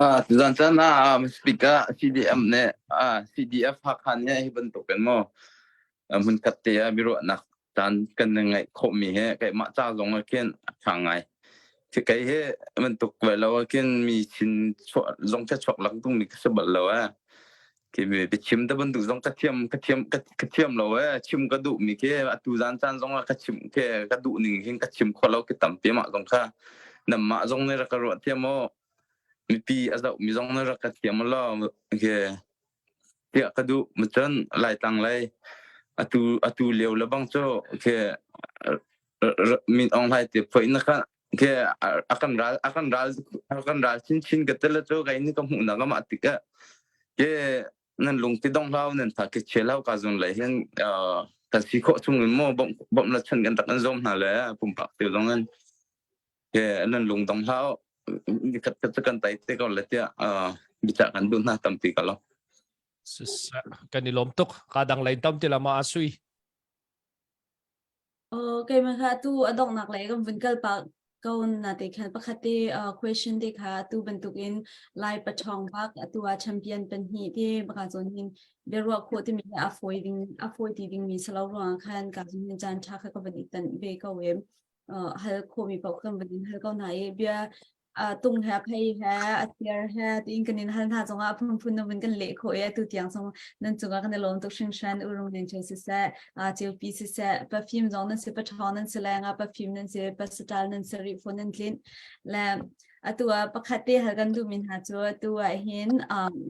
Ah, tuzan caan ah speaker CDM ne ah CDF Hakha nih hi bantuk in maw hmunkhat te ah biaruahnak caan kan ngeih khawhmi he keimah ca zong ah khin a ṭha ngai. Kei hi bantuk ve lo ah khin mi sin chuah zong ka chuak lak dingmi ka si bal lo eh. Khi biachim te bantuk zong ka thiam ka thiam ka thiam lo eh chim ka duh mi khi atu zan caan zong ah ka chim khi ka duh ning hin ka chim kho lo ki tampi mah zong kha namah zong nih rak ka ruah thiam aw mipi a zoh mi zong nih rak ka thiam law khi tiah ka duh cun Laitlang lei atu atu lio le bang cu khi Min Aung Hlaing te phoi na kha khi a kan ral a kan ral a kan ral chinchin ka tel cu kai ni ka hmuh nak ama tikah ke nan lung ti dong hlau nan tha ke che lau ka zun lai hin kan si khawh chung in mo bom bom la chan kan tak an zom hna le pumpak te zong in ke nan lung dong hlau kat kat kan tai te ko le tia bicha kan dun na tampi ka lo kan i lawm tuk ka dang lain tam ti lama asui Keimah kha atu a donghnak lei kan vun kal pah ko na te khan pakhat te question te kha atu bantukin Lai paṭhawng bak atu ah champion pahnih te baka zawn hin biaruah khawh timi hi a fawi ding a fawi ti dingmi si lo ruangah khan ka zun hin caan ṭha kha ka van i tanh ve ko i hal khawhmi paoh kan van in hal ko hna i bia tung he phei he a tiar he tiin kan in hal hna zongah a phunphun na vun kan leh khawh i atu tiang zong nan cungah kan i lawm tuk hringhran urung nen cheu siseh ceupi siseh perfume zong nan si paṭhawng nan si lengah perfume nan si pasatal nan si rih phone nan tlinh le atu ah pakhat te hal kan duhmi hna cu atu ah hin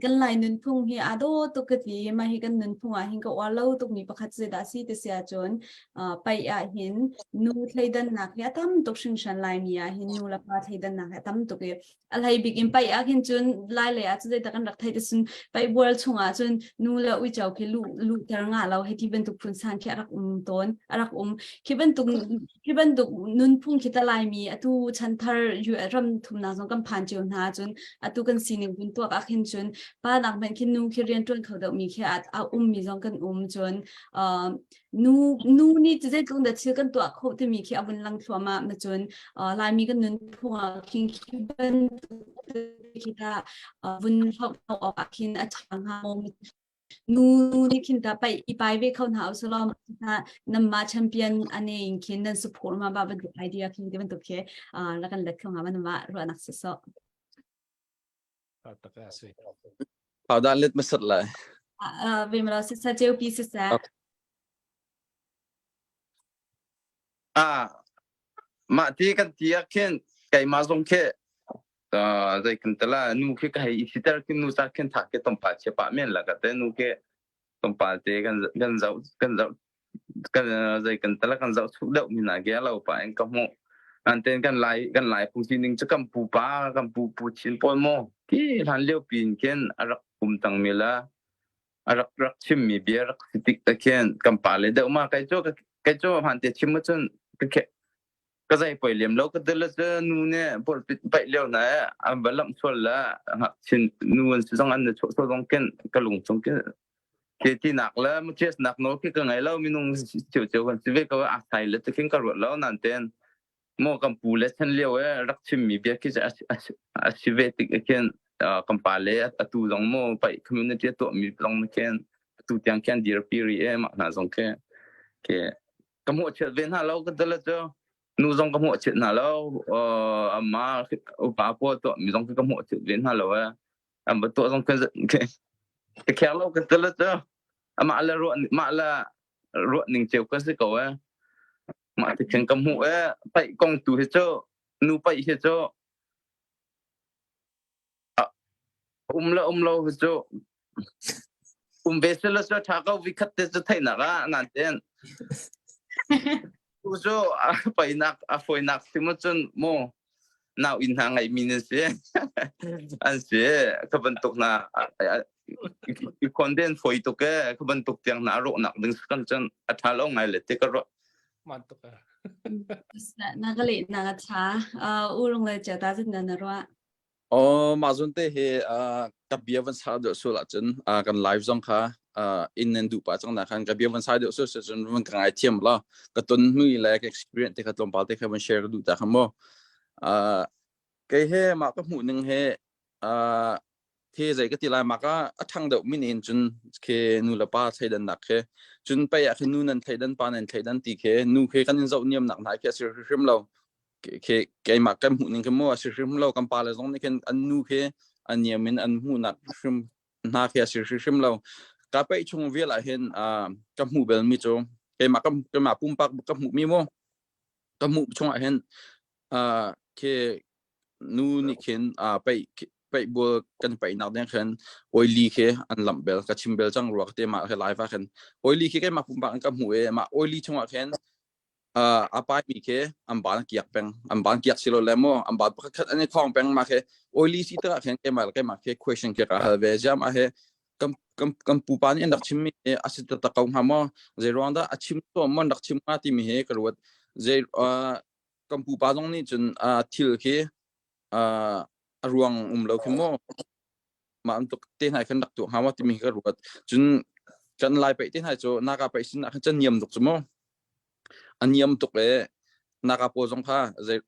kan lai nunphung hi aa dawh tuk ka ti mah hi kan nunphung ah hin ka uar lo tukmi pakhat cu dah si ti si ahcun paih ah hin nu thleidannak hi a tam tuk hringhran Laimi ah hin nu le pa thleidannak hi a tam tuk i a hlei bik in paih ah khin cun lai lei ah cun zeidah kan rak theih te cun paih bual chung ah cun nu le uico khi luh luhter ngah lo hei ti bantuk phun san khi a rak um tawn a rak um khi bantuk khi bantuk nunphung khi ta Laimi atu chanthar ram thumnak zong kan phan cio hna cun atu kan sining vun tuak ah khin cun pa nak hmanh khi nu khi rian ṭuan kho deuh mi khi a um mi zong kan um cun nu nu nih zeitluk dah thil kan tuah khawh timi khi a vun lang thluahmah ma cun Laimi kan nunphung ah khin khi bantuk khi ta vun hloh awk ah khin a ṭha hnga maw nu nih khin ta pai i pai ve kho hna usalaw hna namma champion ane in khin nan support ma ba bantuk idea khin ti bantuk khi la kan let kho nga ma nama ruahnak si so Haudah let masat lai. Ve ma si sa ceu pi si sa. Ah, mah ti kan ti ah khin keimah zong khi. Zei kan tala nu khi ka hei i siter khi nu sa khin thak ke tlawmpal chia pah men la ka te nu ke tlawmpal te kan kan zoh kan zoh kan zei kan tala kan zoh chuk deuh mi na ke lo pa in ka hmuh. An ten kan lai kan lai phung sining cu kan pupa kan pu pu chin pawl mo ki hlan lio pin khin a rak um tang mi la a rak rak chim mi bia rak si tik te khin kan pa le deuh ma kai cu kai cu han te chim ma cun ka khe ka zai poi lem lo ka dil cu nu ne pol pit pai leo na an va lam sual la chin nu an si zong an na chuah zong ken ka lung chung ke ke ti nak le mu ches nak no ki ka ngai lo minung cheu cheu kan si ve ko a sai le te khin ka ruat lo nan ten Maw kan pu le chan lio e rak chimmi bia khi a si ve tik khin kan pa le atu zong maw paih community a tuahmi zong khin atu tiang khin dirpi rih e mah hna zong khi ke ka hmuh chiat ve hna lo ka dala cu nu zong ka hmuh chiat hna lo ama upa pawl tuahmi zong khi ka hmuh chiat ve hna lo e an va tuah zong khi ka kher lo ka dala cu amah le ruah mah le ruah ning ceu ka si ko e Mah ti khin ka hmuh e paih kong tu hi cu nu paih hi cu um le um lo hi cu um ve se le cu ṭha ko vi khat te cu theihnak ah nan ten tu cu a paihnak a fawinak si mu cun mu nau inn hna ngeihmi nan si an si ka bantuk hna i khonden foi tuk e ka bantuk tiang hna rawhnak ding kan cun a ṭha lo ngai le te ka ruah man tuk e na ka le na ka cha urung le cha ta zin na na ruah Oh, mah zun te hi ka bia van sa deuh sul ahcun kan live zong kha in nan duh pah cang na khan ka bia van sa deuh sul cun van ka ngai thiam la ka ton hnui le ka experience te kha tlawmpal te kha van share ka duh ta kha mo kei he mah ka hmuh ning he the zei ka ti lai mah ka a ṭhang deuh min in cun khe nu le pa thleidannak khe cun pei ah khin nu nan thleidan pa nan thleidan ti khe nu khe kan in zoh niam nak hna khi a si hrim lo ke keimah kan hmuh ning khi mu a si hrim lo kan pa le zong nih khin an nu khi a niam in an hmuhnak hrim hna khi a si hrim lo ka peih chung vial ah hin ka hmuh bel mi cu keimah keimah pumpak ka hmuh mi mu ka hmuh chung ah hin khi nu nih khin peih peih bul kan peih nak ding khin oily khi an lamh bel ka chim bel cang rua ka te ma khi live ah khin oily khi keimah pumpak in ka hmuh e mah oily chung ah khin a paimi khi an ban kiak peng an ban kiak si lo le maw an ban pakhat khat an i khong peng ma khi oily si tikah khin keimah le keimah khi question khi ka hal ve ziam a he kan kan kan pupa nih an rak chimmi hi a si taktak ko hnga maw zei ruang dah a chim to maw an rak chim hnga timi hi ka ruat zei kan pupa zong nih cun thil khi a ruang um lo khi maw mah tuk te hna khan rak tuah hnga maw timi hi ka ruat cun kan lai paih te hna cu naka paih sin ah khan cun niam tuk cu maw A niam tuk i naka pawl zong kha zei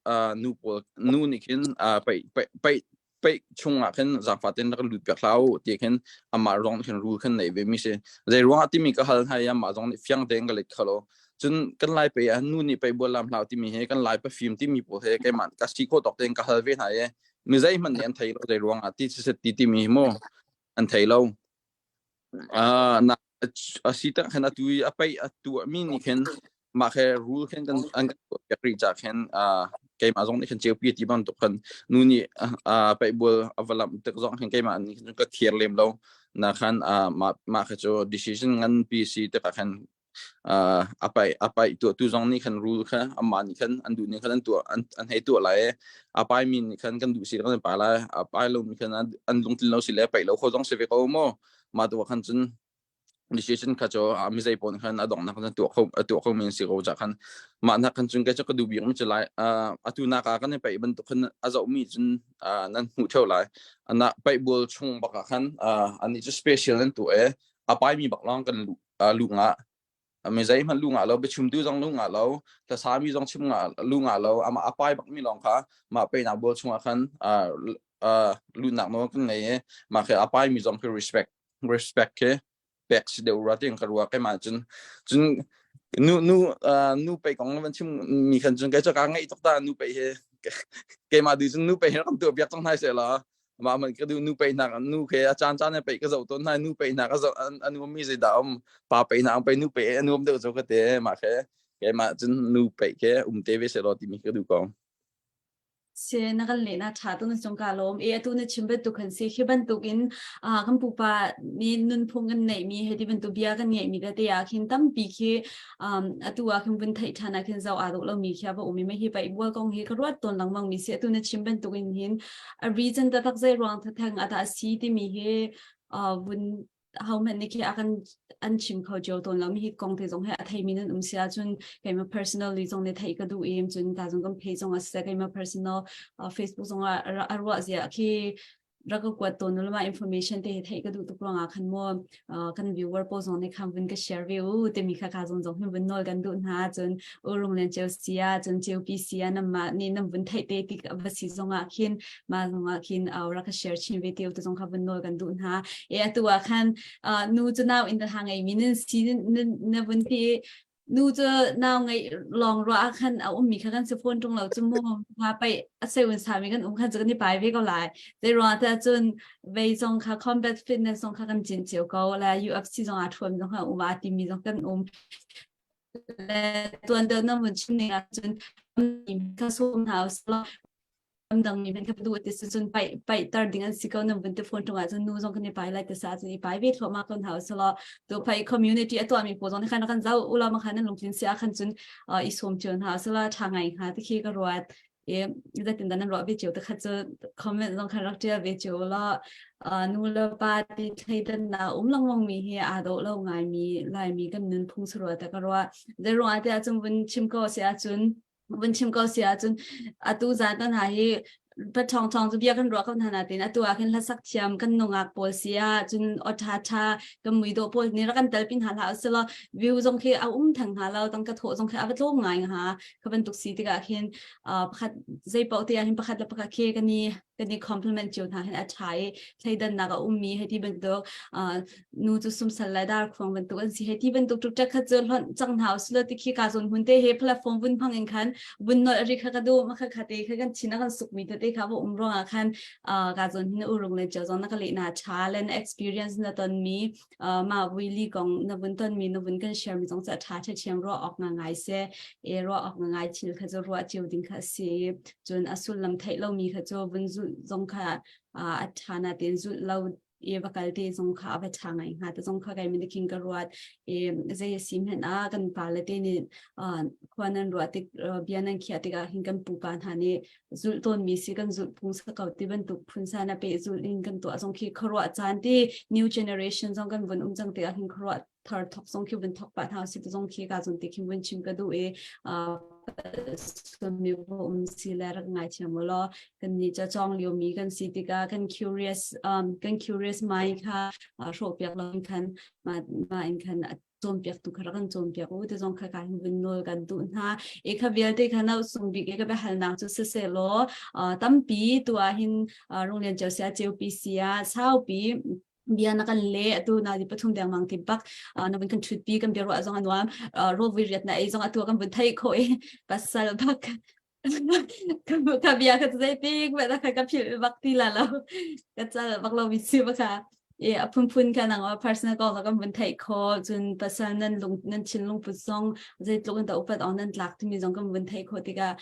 nu pawl nu nih khin paih paih paih paih chung ah khin zaangfah tein rak lut piak hlah u ti khin amah ruang nih khin rule khin nei ve mi si. Zei ruangah timi ka hal hna i amah zong nih fiang tein ka let kho lo. Cun kan Lai pei ah nu nih pei bual lam hlah u timi hi kan Lai pafim timi pawl he keimah ka si khawh tawk tein ka hal ve hna i mi zeihmanh nih an thei lo zei ruangah ti siseh ti timi hi mu an thei lo. Na a si tak khan atu i a paih a tuahmi nih khin mah khe rule khin kan an kan tuah piak rih cah khin keimah zong nih khin ceupi ti bantuk khan nu nih paih bual a va lamh tik zong khin keimah nih khin ka thiar lem lo na khan mah mah kha cu decision nganpi si tikah khan a paih a paih tuahtu zong nih khan rule kha amah nih khan an duh ning khan an tuah an an hei tuah lai i a pai mi nih khan kan duh si kan pai lai a pai lo mi khan an lungtlin lo si le paih lo kho zong si ve ko mu mah tu khan cun decision kha cu mi zei pawl khan a donghnak khan tuah kho tuah kho mi si ko cha khan mah nak khan cun ke cu ka duh bik mi cu lai atu nak ah kan i paih bantuk khan a zoh mi cun nan hmuh theo lai ana paih bul chung bak ah khan ani cu special an tu e a pai mi bak long kan lu lu nga mi zei hmanh lu nga lo biachimtu zong lu nga lo hlasami zong chim nga lu nga lo ama a pai bak mi lawng kha mah peinak bual chungah khan lunak nawl kan ngei i mah khi a pai mi zong khi respect respect khi pek si deuh rua ting ka rua keimah cun cun nu nu nu pei kong van chim mi khan cun kei cu ka ngaih tuk ta nu pei hi keimah du cun nu pei hi kan tuah piak cang hna seh la mah man ka du nu pei nak nu ke a caan caan pei ka zoh tawn hna nu pei nak a zoh an um mi zeidah um pa pei nak pei nu pei an um deuh zo ka te mah ke keimah cun nu pei ke um te ve se lo timi ka du ko. Si na kan leh na ṭha tuk na cung ka lawm. E atu na chim bantuk kan si. Khi bantuk in ah kan pupa nih nunphung kan neihmi he ti bantuk bia kan ngeihmi tete ah khin tampi khi um, atu ah khin vun theih ṭhan ah khin zoh aa dawh lomi khi a va um i mah hi paih bual kong hi ka ruat tawn lengmang mi si. Atu na chim bantuk in hin a reason taktak zei ruang theng dah a si timi hi uh, vun hohmanh nih khi a kan an chim kho cio tawn lo mi hi kong te zong he a theimi nan um si ahcun keimah personally zong nih theih ka duh i cun ta zong kan page zong a si keimah personal uh, Facebook zong ah a ruah zia khi rak ka kuat tawn lama information te hi theih ka duh tuk ruangah khan mo kan viewer pawl zong nih khan vun ka share ve u timi kha ka zong zong hin vun nawl kan duh hna cun urung len cheu sia cun cheu pi sia nam ma ni nam vun theih te tik va si zong ah khin ma zong ah khin rak ka share chin ve te u te zong kha vun nawl kan duh hna e atu ah khan nu cu nau in ha ngei mi nan si na vun ti nu cu nau ngei lawng ruah ah khan a ummi kha kan si phone tung lo cu mu ha pai a seun sami kan um khan cu kan i pai ve ko lai te ruang te cun vei zong kha combat fitness zong kha kan cin cio ko la UFC zong a thuam zong kha um a timi zong kan um le tuan deuh na mun chim ning ahcun kha sum hna uslo ramdang mi hmanh kha duh ti si cun paih paih tar ding an si ko nan vun te phone tung ah cun nu zong kan i pai lai te sa cun i pai ve thluahmah ko hna usulaw tu phai community a tuah mi pawl zong khan kan zau ula ma khan nan lungtlin si ah khan cun i sawm cio hna usula tha ngai hnga ti khi ka ruat i zatin dan nan ruah ve cio te kha cu comment zong khan rak tial ve cio la nu le pa ti thleidan na um lengmang mi hi aa dawh lo ngai mi laimi kan nunphung sarua te ka ruah zei ruang ah tiah cun vun chim ko si ahcun vun chim ko si ahcun atu zan tan ha hi pathong thong cu bia kan ruah ko hna natin atu ah khin hlasak thiam kan nungak pawl si ah cun aw tha tha kan mui dawh pawl nih rak kan tel pin hna hlah usila view zong khi a um theng hnga lo tang ka thawh zong khi a va tlawm ngai hnga kha bantuk si tikah khin pakhat zei paoh te ah hin pakhat le pakhat khi kan i kan i compliment cio hna hin a ṭha i thleidannak a ummi hei ti bantuk nu cu sumsal le darkhuang bantuk an si hei ti bantuk ṭukṭek kha cu hlonh cang hna usilo ti khi ka zawn hmun te he platform vun hmang in khan vun nolh ri kha ka duh ma kha kha te kha kan thin a kan sukmi tete kha va um ruangah khan ka zawn hin urung le cio zong na ka leh na ṭha le na experience na tonmi mah vuili kong na vun tonmi na vun kan share mi zong cu a ṭha ṭhiam ruah awk ngai se e ruah awk ngai thil kha cu ruah cio ding kha si cun a sullam theih lomi kha cu vun zulh zong kha a ṭha na tein zulh lo i va kal te zong kha a va ṭha ngai hnga te zong kha kai min king ka ruat i zei a si hmenh ah kan pa le te nih khua nan ruah tik bia nan khiah tikah hin kan pupa hna nih zulh tawnmi si kan zulh phung sa ko ti bantuk phun sa na pe zulh in kan tuah zong khi khuaruah caan ti new generation zong kan vun um cang tikah hin khuaruah thar thok zong khi vun thok pah hna si zong khi ka zon ti khi vun chim ka duh i mi um si le rak ngai thiam law kan ni cha chong lio mi kan si tikah kan curious um kan curious mind kha hrawh piak lo in khan ma ma in khan cawnpiaktu kha rak kan cawnpiak u ti zong kha ka hin vun nawl kan duh hna e kha vialte kha na sung bik e ka biahalnak cu siseh law tampi tu ah hin Runglian Ceu sia Ceu pi sia saupi bia na kan le atu na di pathum deng mang ti bak na vun kan thut pi kan bia ruah zong anuam rawlvui riat na ei zong atu kan vun thei kho i pasal bak ka bia ka zei tik ba ka ka phil bak ti la lo ka cal bak lo mi si ba kha e a phunphun kha nang personal kong kan vun theih kho cun pasal nan lung nan thin lungput zong zeitluk in dah upat awk nan tlak timi zong kan vun theih khawh tikah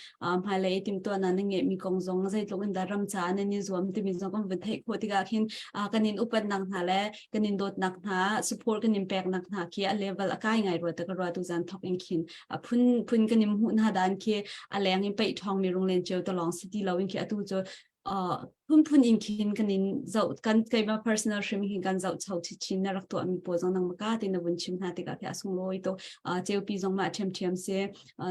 hmailei timhtuah nan ngeihmi kong zong zeitluk in dah ram caah nan i zuam timi zong kan vun theih khawh tikah khin kan in upatnak hna le kan in dawtnak hna support kan in peknak hna khi a level a kai ngai rua ta ka rua tu zan thok in khin a phun phun kan in hmuh hna dan khi a leng in peih thong mi runglen cheu to long si ti lo in khi atu cu phunphun in khin kan in zoh kan keimah personal hrim hin kan zoh cho chin na rak tuah mi pawl zong nang maka ti na vun chim hna tikah khi a sunglawi to ceupi zong ma ṭhiamṭhiam si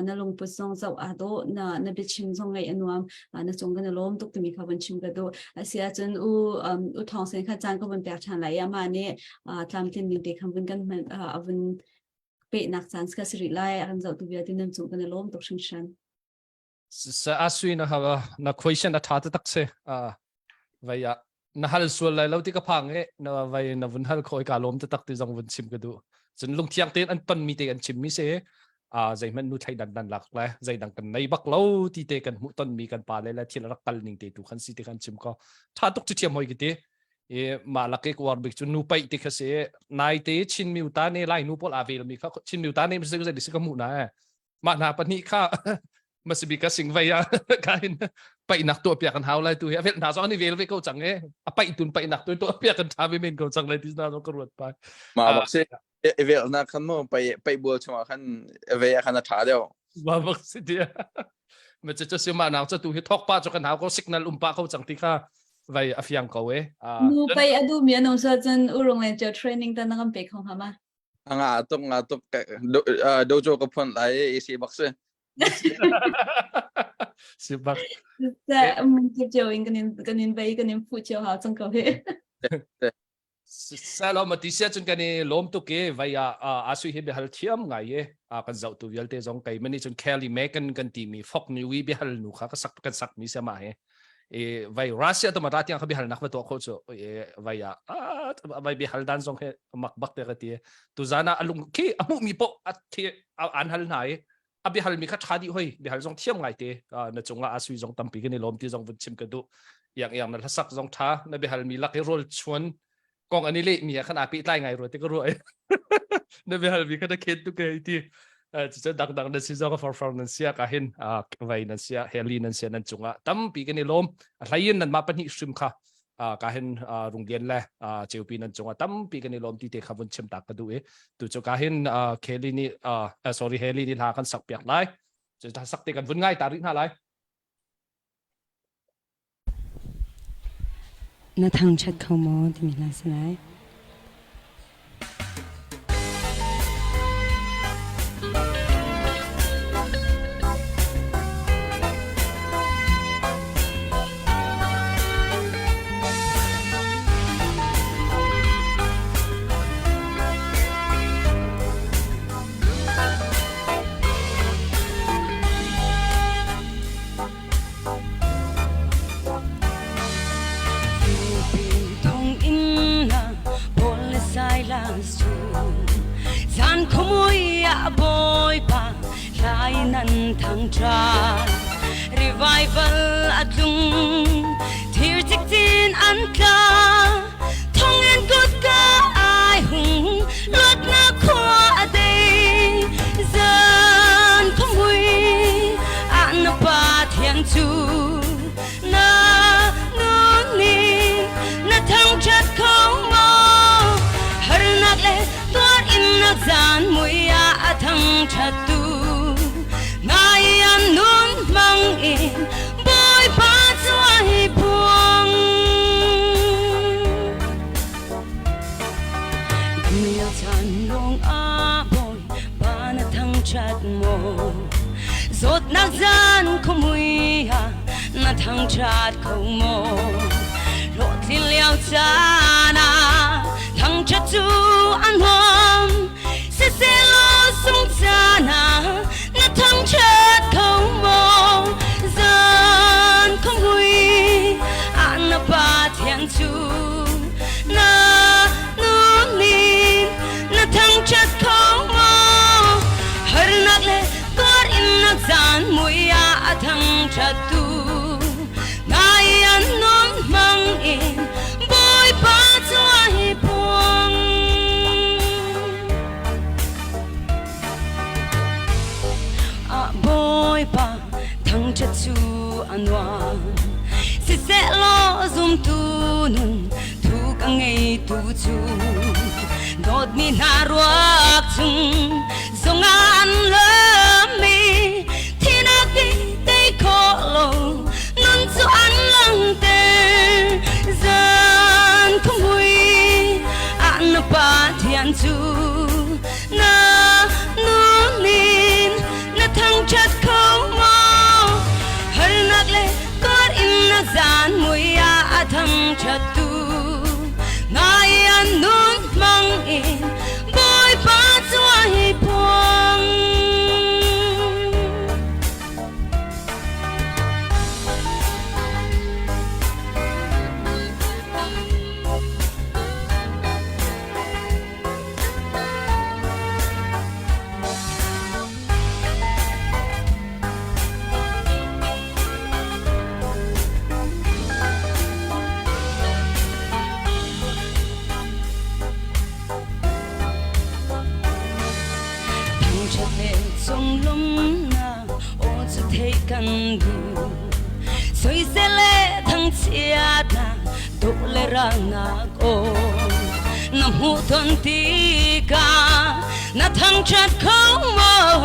na lungput zong zoh aa dawh na na biachim zong ngaih a nuam na cung kan i lawm tuk timi kha vun chim ka duh asiahcun u u Thawng Sen kha caan ka vun pek ṭhan lai i amah nih tlamtlin ning te khan vun kan hman a vun pehnak caan ka si rih lai a kan zohtu vialte nan cung kan i lawm tuk hringhran. Asui na na question a tha tak si vai ah na hal sual lai lo ti ka phang e na vai na vun hal khoi ka lom tak ti zong vun chim ka du cun lungthiang tein an ton mi te an chim mi si a zeihmanh nu thlai dan dan lak le zeidang kan nei bak lo ti te kan hmuh ton mi kan pa le le thil rak kal ning te tu khan si te kan chim ko tha tuk chu thiam hoi ki ti i mah lak i war bik cu nu paih ti kha si nai te Chin mi ta ne lai nu pawl a vel mi kha Chin mi ta ne mi se ka mu na e mah hna pahnih kha. Masibi ka sing vai ah ka hin paihnak tuah piak kan hau lai tu hi a vel hna zong an i vel ve ko cang e a paih tun paihnak tu tuah piak kan tha ve men ko cang lai ti na zong ka ruat pai. Ma bak si i vel na khan mo pai pai bual chungah khan ve khan a tha deuh. Ma bak si tia. Ma chu chu ma nang chu tu hi thok pa chu kan hau ko signal um pa ko cang ti kha vai a fiang ko e. Nu pai adu mi anong sa cun urung len cho training ta na kan pe khong hama. Nga tuk nga tuk dojo ka phon lai e si bak si. Si bak. Sa mun chip chiao in kanin kanin bai kanin phu chiao hao chang ko he. Salo mati sia chun kan i lom tuk e vai a asui hi bihal thiam ngai e a kan zau tu vialte zong kai mani chun Kelly Megan kan ti mi fok ni wi bihal nu kha ka sak kan sak mi sia ma he e vai Russia to ma ra tiang kha bihal nak va to kho chu e vai a vai bihal dan zong he mak bak te ka ti tu zana alung khi amu mi po a thi an hal na e a biahal mi kha ṭha dih hoi biahal zong thiam ngai te na cungah a sui zong tampi kan i lawm ti zong vun chim ka duh iang iang na hlasak zong ṭha na biahal mi lak i rawl chuan kong an i leh mi ah khan aa pehtlai ngai rua ti ka ruah na biahal mi kha na khen tu ke ti cucu dangdang na si zong a farfar nan sia ka hin vai nan sia heli nan sia nan cungah tampi kan i lawm a hlei in nan mah pahnih hrim kha ka hin rungdian le ceupi nan cungah tampi kan i lawm ti te kha vun chim tak ka duh i tu cu ka hin Kelly nih sorry Haley nih hla kan sak piak lai cu sak te kan vun ngai ta rih hna lai. Na thangṭhat kho maw timi hla si lai. Zan khumui ah Bawipa lai nan thangṭha revival a tlung thir cikcin an tla thongin kutka ai hung luatnak khua a dei zan khumui ah na pa thiang cu na nun ning na thangṭhat kho maw harnak le tuar in na zan mui ah a thangṭhat tu ngai an nun hmang in Bawipa cu ai phuang Dam chan lawng ah Bawipa na thangṭhat maw Zawtnak zan khuamui ah na thangṭhat kho maw Hlawhtlin lio caan ah thangṭhat cu a nuam Siselaw sung caan ah na thangṭhat kho maw Zan khuamui ah na Pathian cu na nunin na thangṭhat kho maw Harnak le tuar in na zan mui ah a thangṭhat tu ngai an nun hmang in Bawipa cu ai phuang Ah Bawipa thangṭhat cu a nuam Siseh law zumtu nun thu ka ngeitu cu dawtmi hna ruak chung zongah an lami thinak i tei khawh lo nun cu an langhter zan khumui ah na Pathian cu na nunin na thangṭhat kho maw harnak le kor in na zan mui ah a thangṭhat tu ngai an nun hmang in Bawipa cu ai phuang Thangṭhat le conglawmhnak aw cu theih kan duh. Soisel le thangchiatnak dawh le ralnak aw na hmuh ton tikah na thangṭhat kho maw?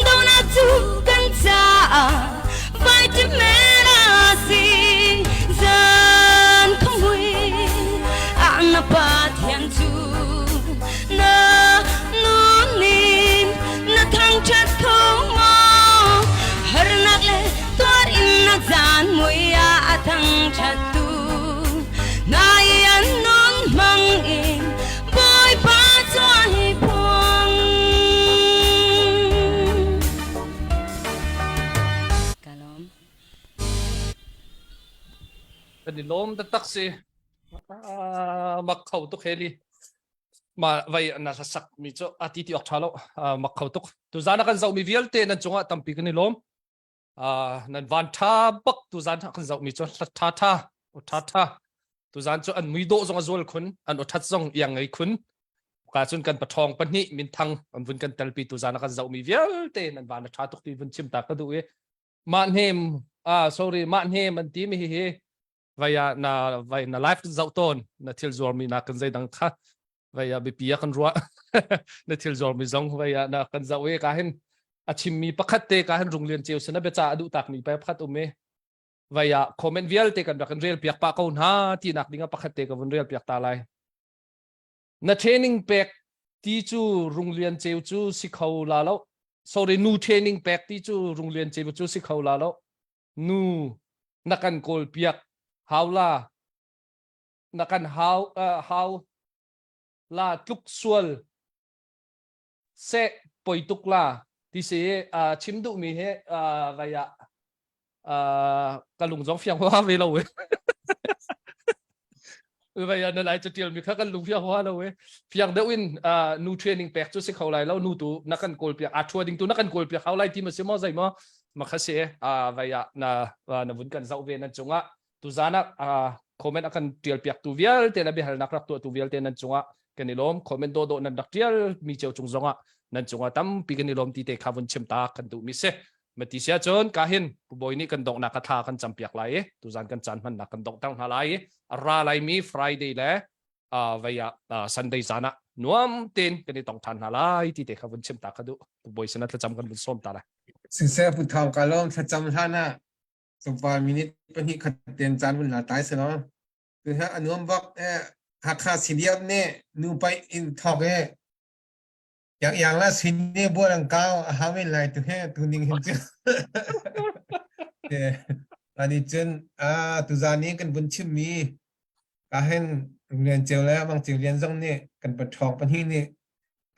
Donak cu kan caah vitamin a si. Zan khamui ah na Pathian cu na nunin na thangṭhat kho maw? Harnak le tuar in na zan mui ah a thangṭhat tu na i an nun hmang in Bawipa cu ai phuang. Ka lawm. Kan i lawm taktak si. Mak kho tuk heli. Ma vai na hlasak mi cu a ti ti ok tha lo. Mak kho tuk. Tu zan a kan zoh mi vialte nan cungah tampi kan i lawm. Nan van tha bak tu zan kan zoh mi cu hla tha tha o tha tha. Tu zan cu an mui dawh zong a zual khun, an o that zong iang ngei khun. Ka cun kan pathawng pahnih minthang an vun kan telpi tu zan a kan zoh mi vialte nan van a tha tuk ti vun chim ta ka duh i mah hnem ah sorry mah hnem an ti mi hi hi vai ah na vai na live zoh tawn na thil zuar mi na kan zei dang kha vai ah biapi ah kan ruah na thil zuar mi zong vai ah na kan zoh i ka hin a chim mi pakhat te ka hin runglian ceu sin a biaca a duh tak mi pa pakhat um i vai ah comment vialte kan rak in rel piak pa ko hna ti nak ding ah pakhat te ka vun rel piak ta lai na training pek ti cu runglian ceu cu si kho la lo sorry nu training pek ti cu runglian ceu cu si kho la lo nu na kan kawl piak hau la na kan hau uh, hau la tluk sual seh poi tuk la ti si uh, chim duh mi he uh, vai ah uh, ka lung zong fiang hoa ve lo we vai ah na lai catial mi kha kan lung fiang hoa lo we fiang deuh in uh, nu training pek cu si kho lai lo nu tu na kan kawl piak a thua ding tu na kan kawl piak hau lai ti ma si maw zei maw ma kha si uh, vai ah na na vun kan zoh ve nan cungah tuzan ah comment a kan tial piak tu vialte le biahalnak rak tuah tu vialte nan cungah kan i lawm comment dawh dawh nan rak tial mi cio cung zongah nan cungah tampi kan i lawm ti te kha vun chim ta kan duh mi si mati sia cun ka hin pu bawi nih kan donghnak ka thla kan cam piak lai i tuzan kan caan hmannak kan dongh ter hna lai i a ra lai mi Friday le vei ah Sunday zan ah nuam tein kan i tong than hna lai ti te kha vun chim ta ka duh pu bawi sin thlacam kan vun sawm ta lai Siseh Pu Thawng ka lawm thlacam hlan ah tlawmpal minute pahnih khat ten caan vun la tai se law tu ha anuam bak eh Hakha CDF nih nu paih in thok e yang yang la sin ne bual ang kau a hau men lai tu he tu ning hin cu ani cun a tu zan ni kan vun chim mi ka hen Lian Ceu le Mang Ceu Lian zong nih kan pathawng pahnih nih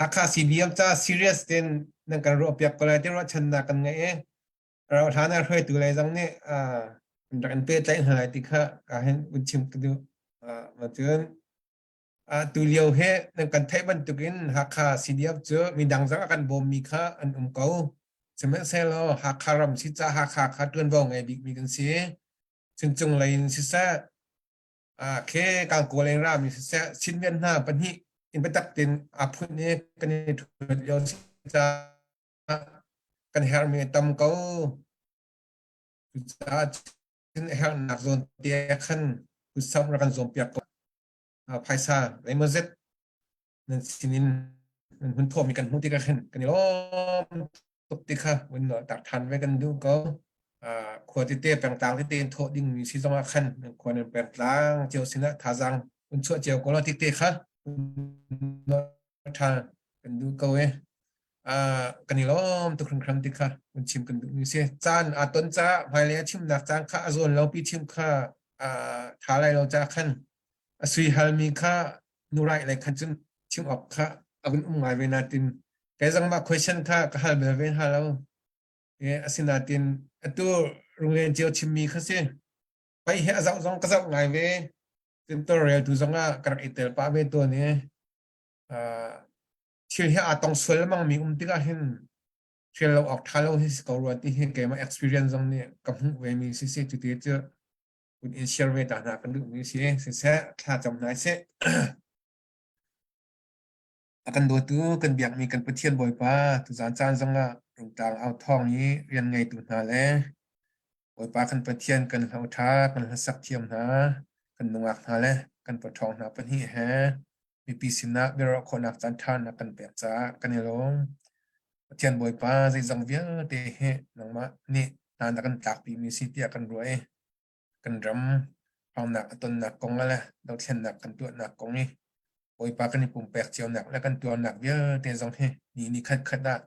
Hakha CDF ca serious ten nan kan ruah piak ko lai ti ruahchannak kan ngei e Rauhhlan ah hruaitu lei zong nih an rak in pehtlaih hna lai ti kha ka hin vun chim ka duh. Cun tu lio hi nan kan theih bantukin Hakha CDF cu midang zong a kan bawmmi kha an um ko. Sihmanhsehlaw Hakha ram si ca Hakha kha ṭuanvo ngei bikmi kan si. Chuncung lei in siseh, khe Kangkaw lei in rami siseh, Chinrian hna pahnih in biatak tein aa phun i kan i ṭhuat lio si caah kan herhmi a tam ko. Cucaah cun a herhnak zawn te khan kutsamh rak kan zuampiak ko. Phaisa zeimawzet nan sinin nan hun thawhmi kan hmuh tikah khin kan i lawm tuk ti kha vun tak ṭhan ve kan duh ko. Khua tete pengtlang tete in thawh dingmi si zongah khan nan khua nan pengtlang cio sinah thazaang vun chuah cio ko law tete kha ṭha kan duh ko e. Kan i lawm tuk hringhran ti kha kan chim kan duhmi si. Caan aa ton caah hmailei a chimnak caan kha a zawn lo pi chim kha ṭha lai lo caah khan a sui halmi kha nurai lei khan cun chim awk kha a vun um ngai ve natin kei zong mah question kha ka hal bel ve hna lo. Asinain atu runglen cio chimmi kha si. Pei hi a zoh zong ka zoh ngai ve. Cun tawlreltu zong ah ka rak i tel pah ve tawn i thil hi aa tong sual lengmang um tikah hin hrial lo awk ṭha lo hi si ko rua ti hi keimah experience zong nih ka hmuh ve mi si si cu ti cu kun in share ve ta hna kan duh mi si siseh thla cam hna sih. A kan dawtu kan biakmi kan Pathian Bawipa tuzaan caan zongah Rungtlang au thawng i rian ngeitu hna le Bawipa kan Pathian kan hloṭha kan hlasak thiam hna kan nungak hna le kan paṭhawng hna pahnih he mipi sinah biaruah khawhnak caan ṭha na kan pek caah kan i lawm. Pathian Bawipa zeizong vialte hi nangmah nih hna na kan tlakpimi si tiah kan ruah i kan ram haunak a tonnak kong le dothlennak kan tuahnak kong i Bawipa kan i pumpek cionak le kan tuarnak vialte zong hi ni ni khat khat ah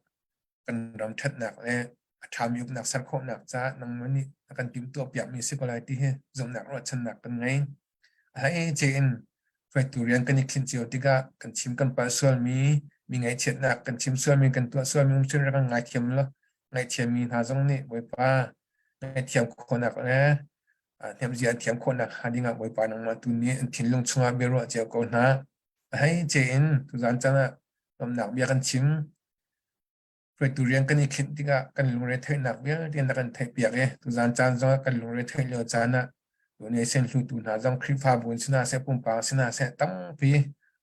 kan ram ṭhatnak le a ṭhami uknak ser khawhnak caah nangmah nih a kan timhtuah piakmi si ko lai ti hi zumhnak ruahchannak kan ngei. A hleice in hruaitu rian kan i khin cio tikah kan chim kan palh sualmi, mi ngaihchiatnak kan chim sualmi, kan tuah sualmi um cun rak kan ngaithiam lo. Ngaihthiammi hna zong nih Bawipa ngaihthiam khawhnak le hnemzia an thiam khawhnak hnga dingah Bawipa nangmah tu nih an thinlung chungah biaruah cio ko hna. A hleice in tuzan caan ah lawmhnak bia kan chim. Hruaitu rian kan i khinh tikah kan lungre theihnak vialte na kan theihpiak i tuzan caan zongah kan lungre theih lio caan ah donation hlutu hna zong Khrihfabu in sina seh pumpak sina seh tampi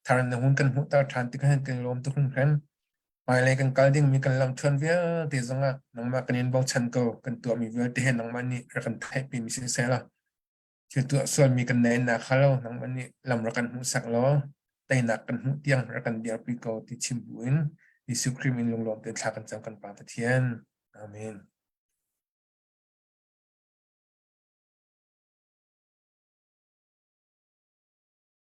thar na hun kan hmuhter ṭhan tikah hin kan lawm tuk hringhran. Hmailei kan kal dingmi kan lamthluan vialte zongah nangmah kan in bochan ko kan tuahmi vialte he nangmah nih rak kan theihpimi siseh law thil tuah sualmi kan nei nak kha lo nangmah nih lam rak kan hmuhsak law teinak kan hmuh tiang rak kan dirpi ko ti chim buin Jesuh Khrih min lunglawm te thla kan cam kan Pa Pathian. Amen.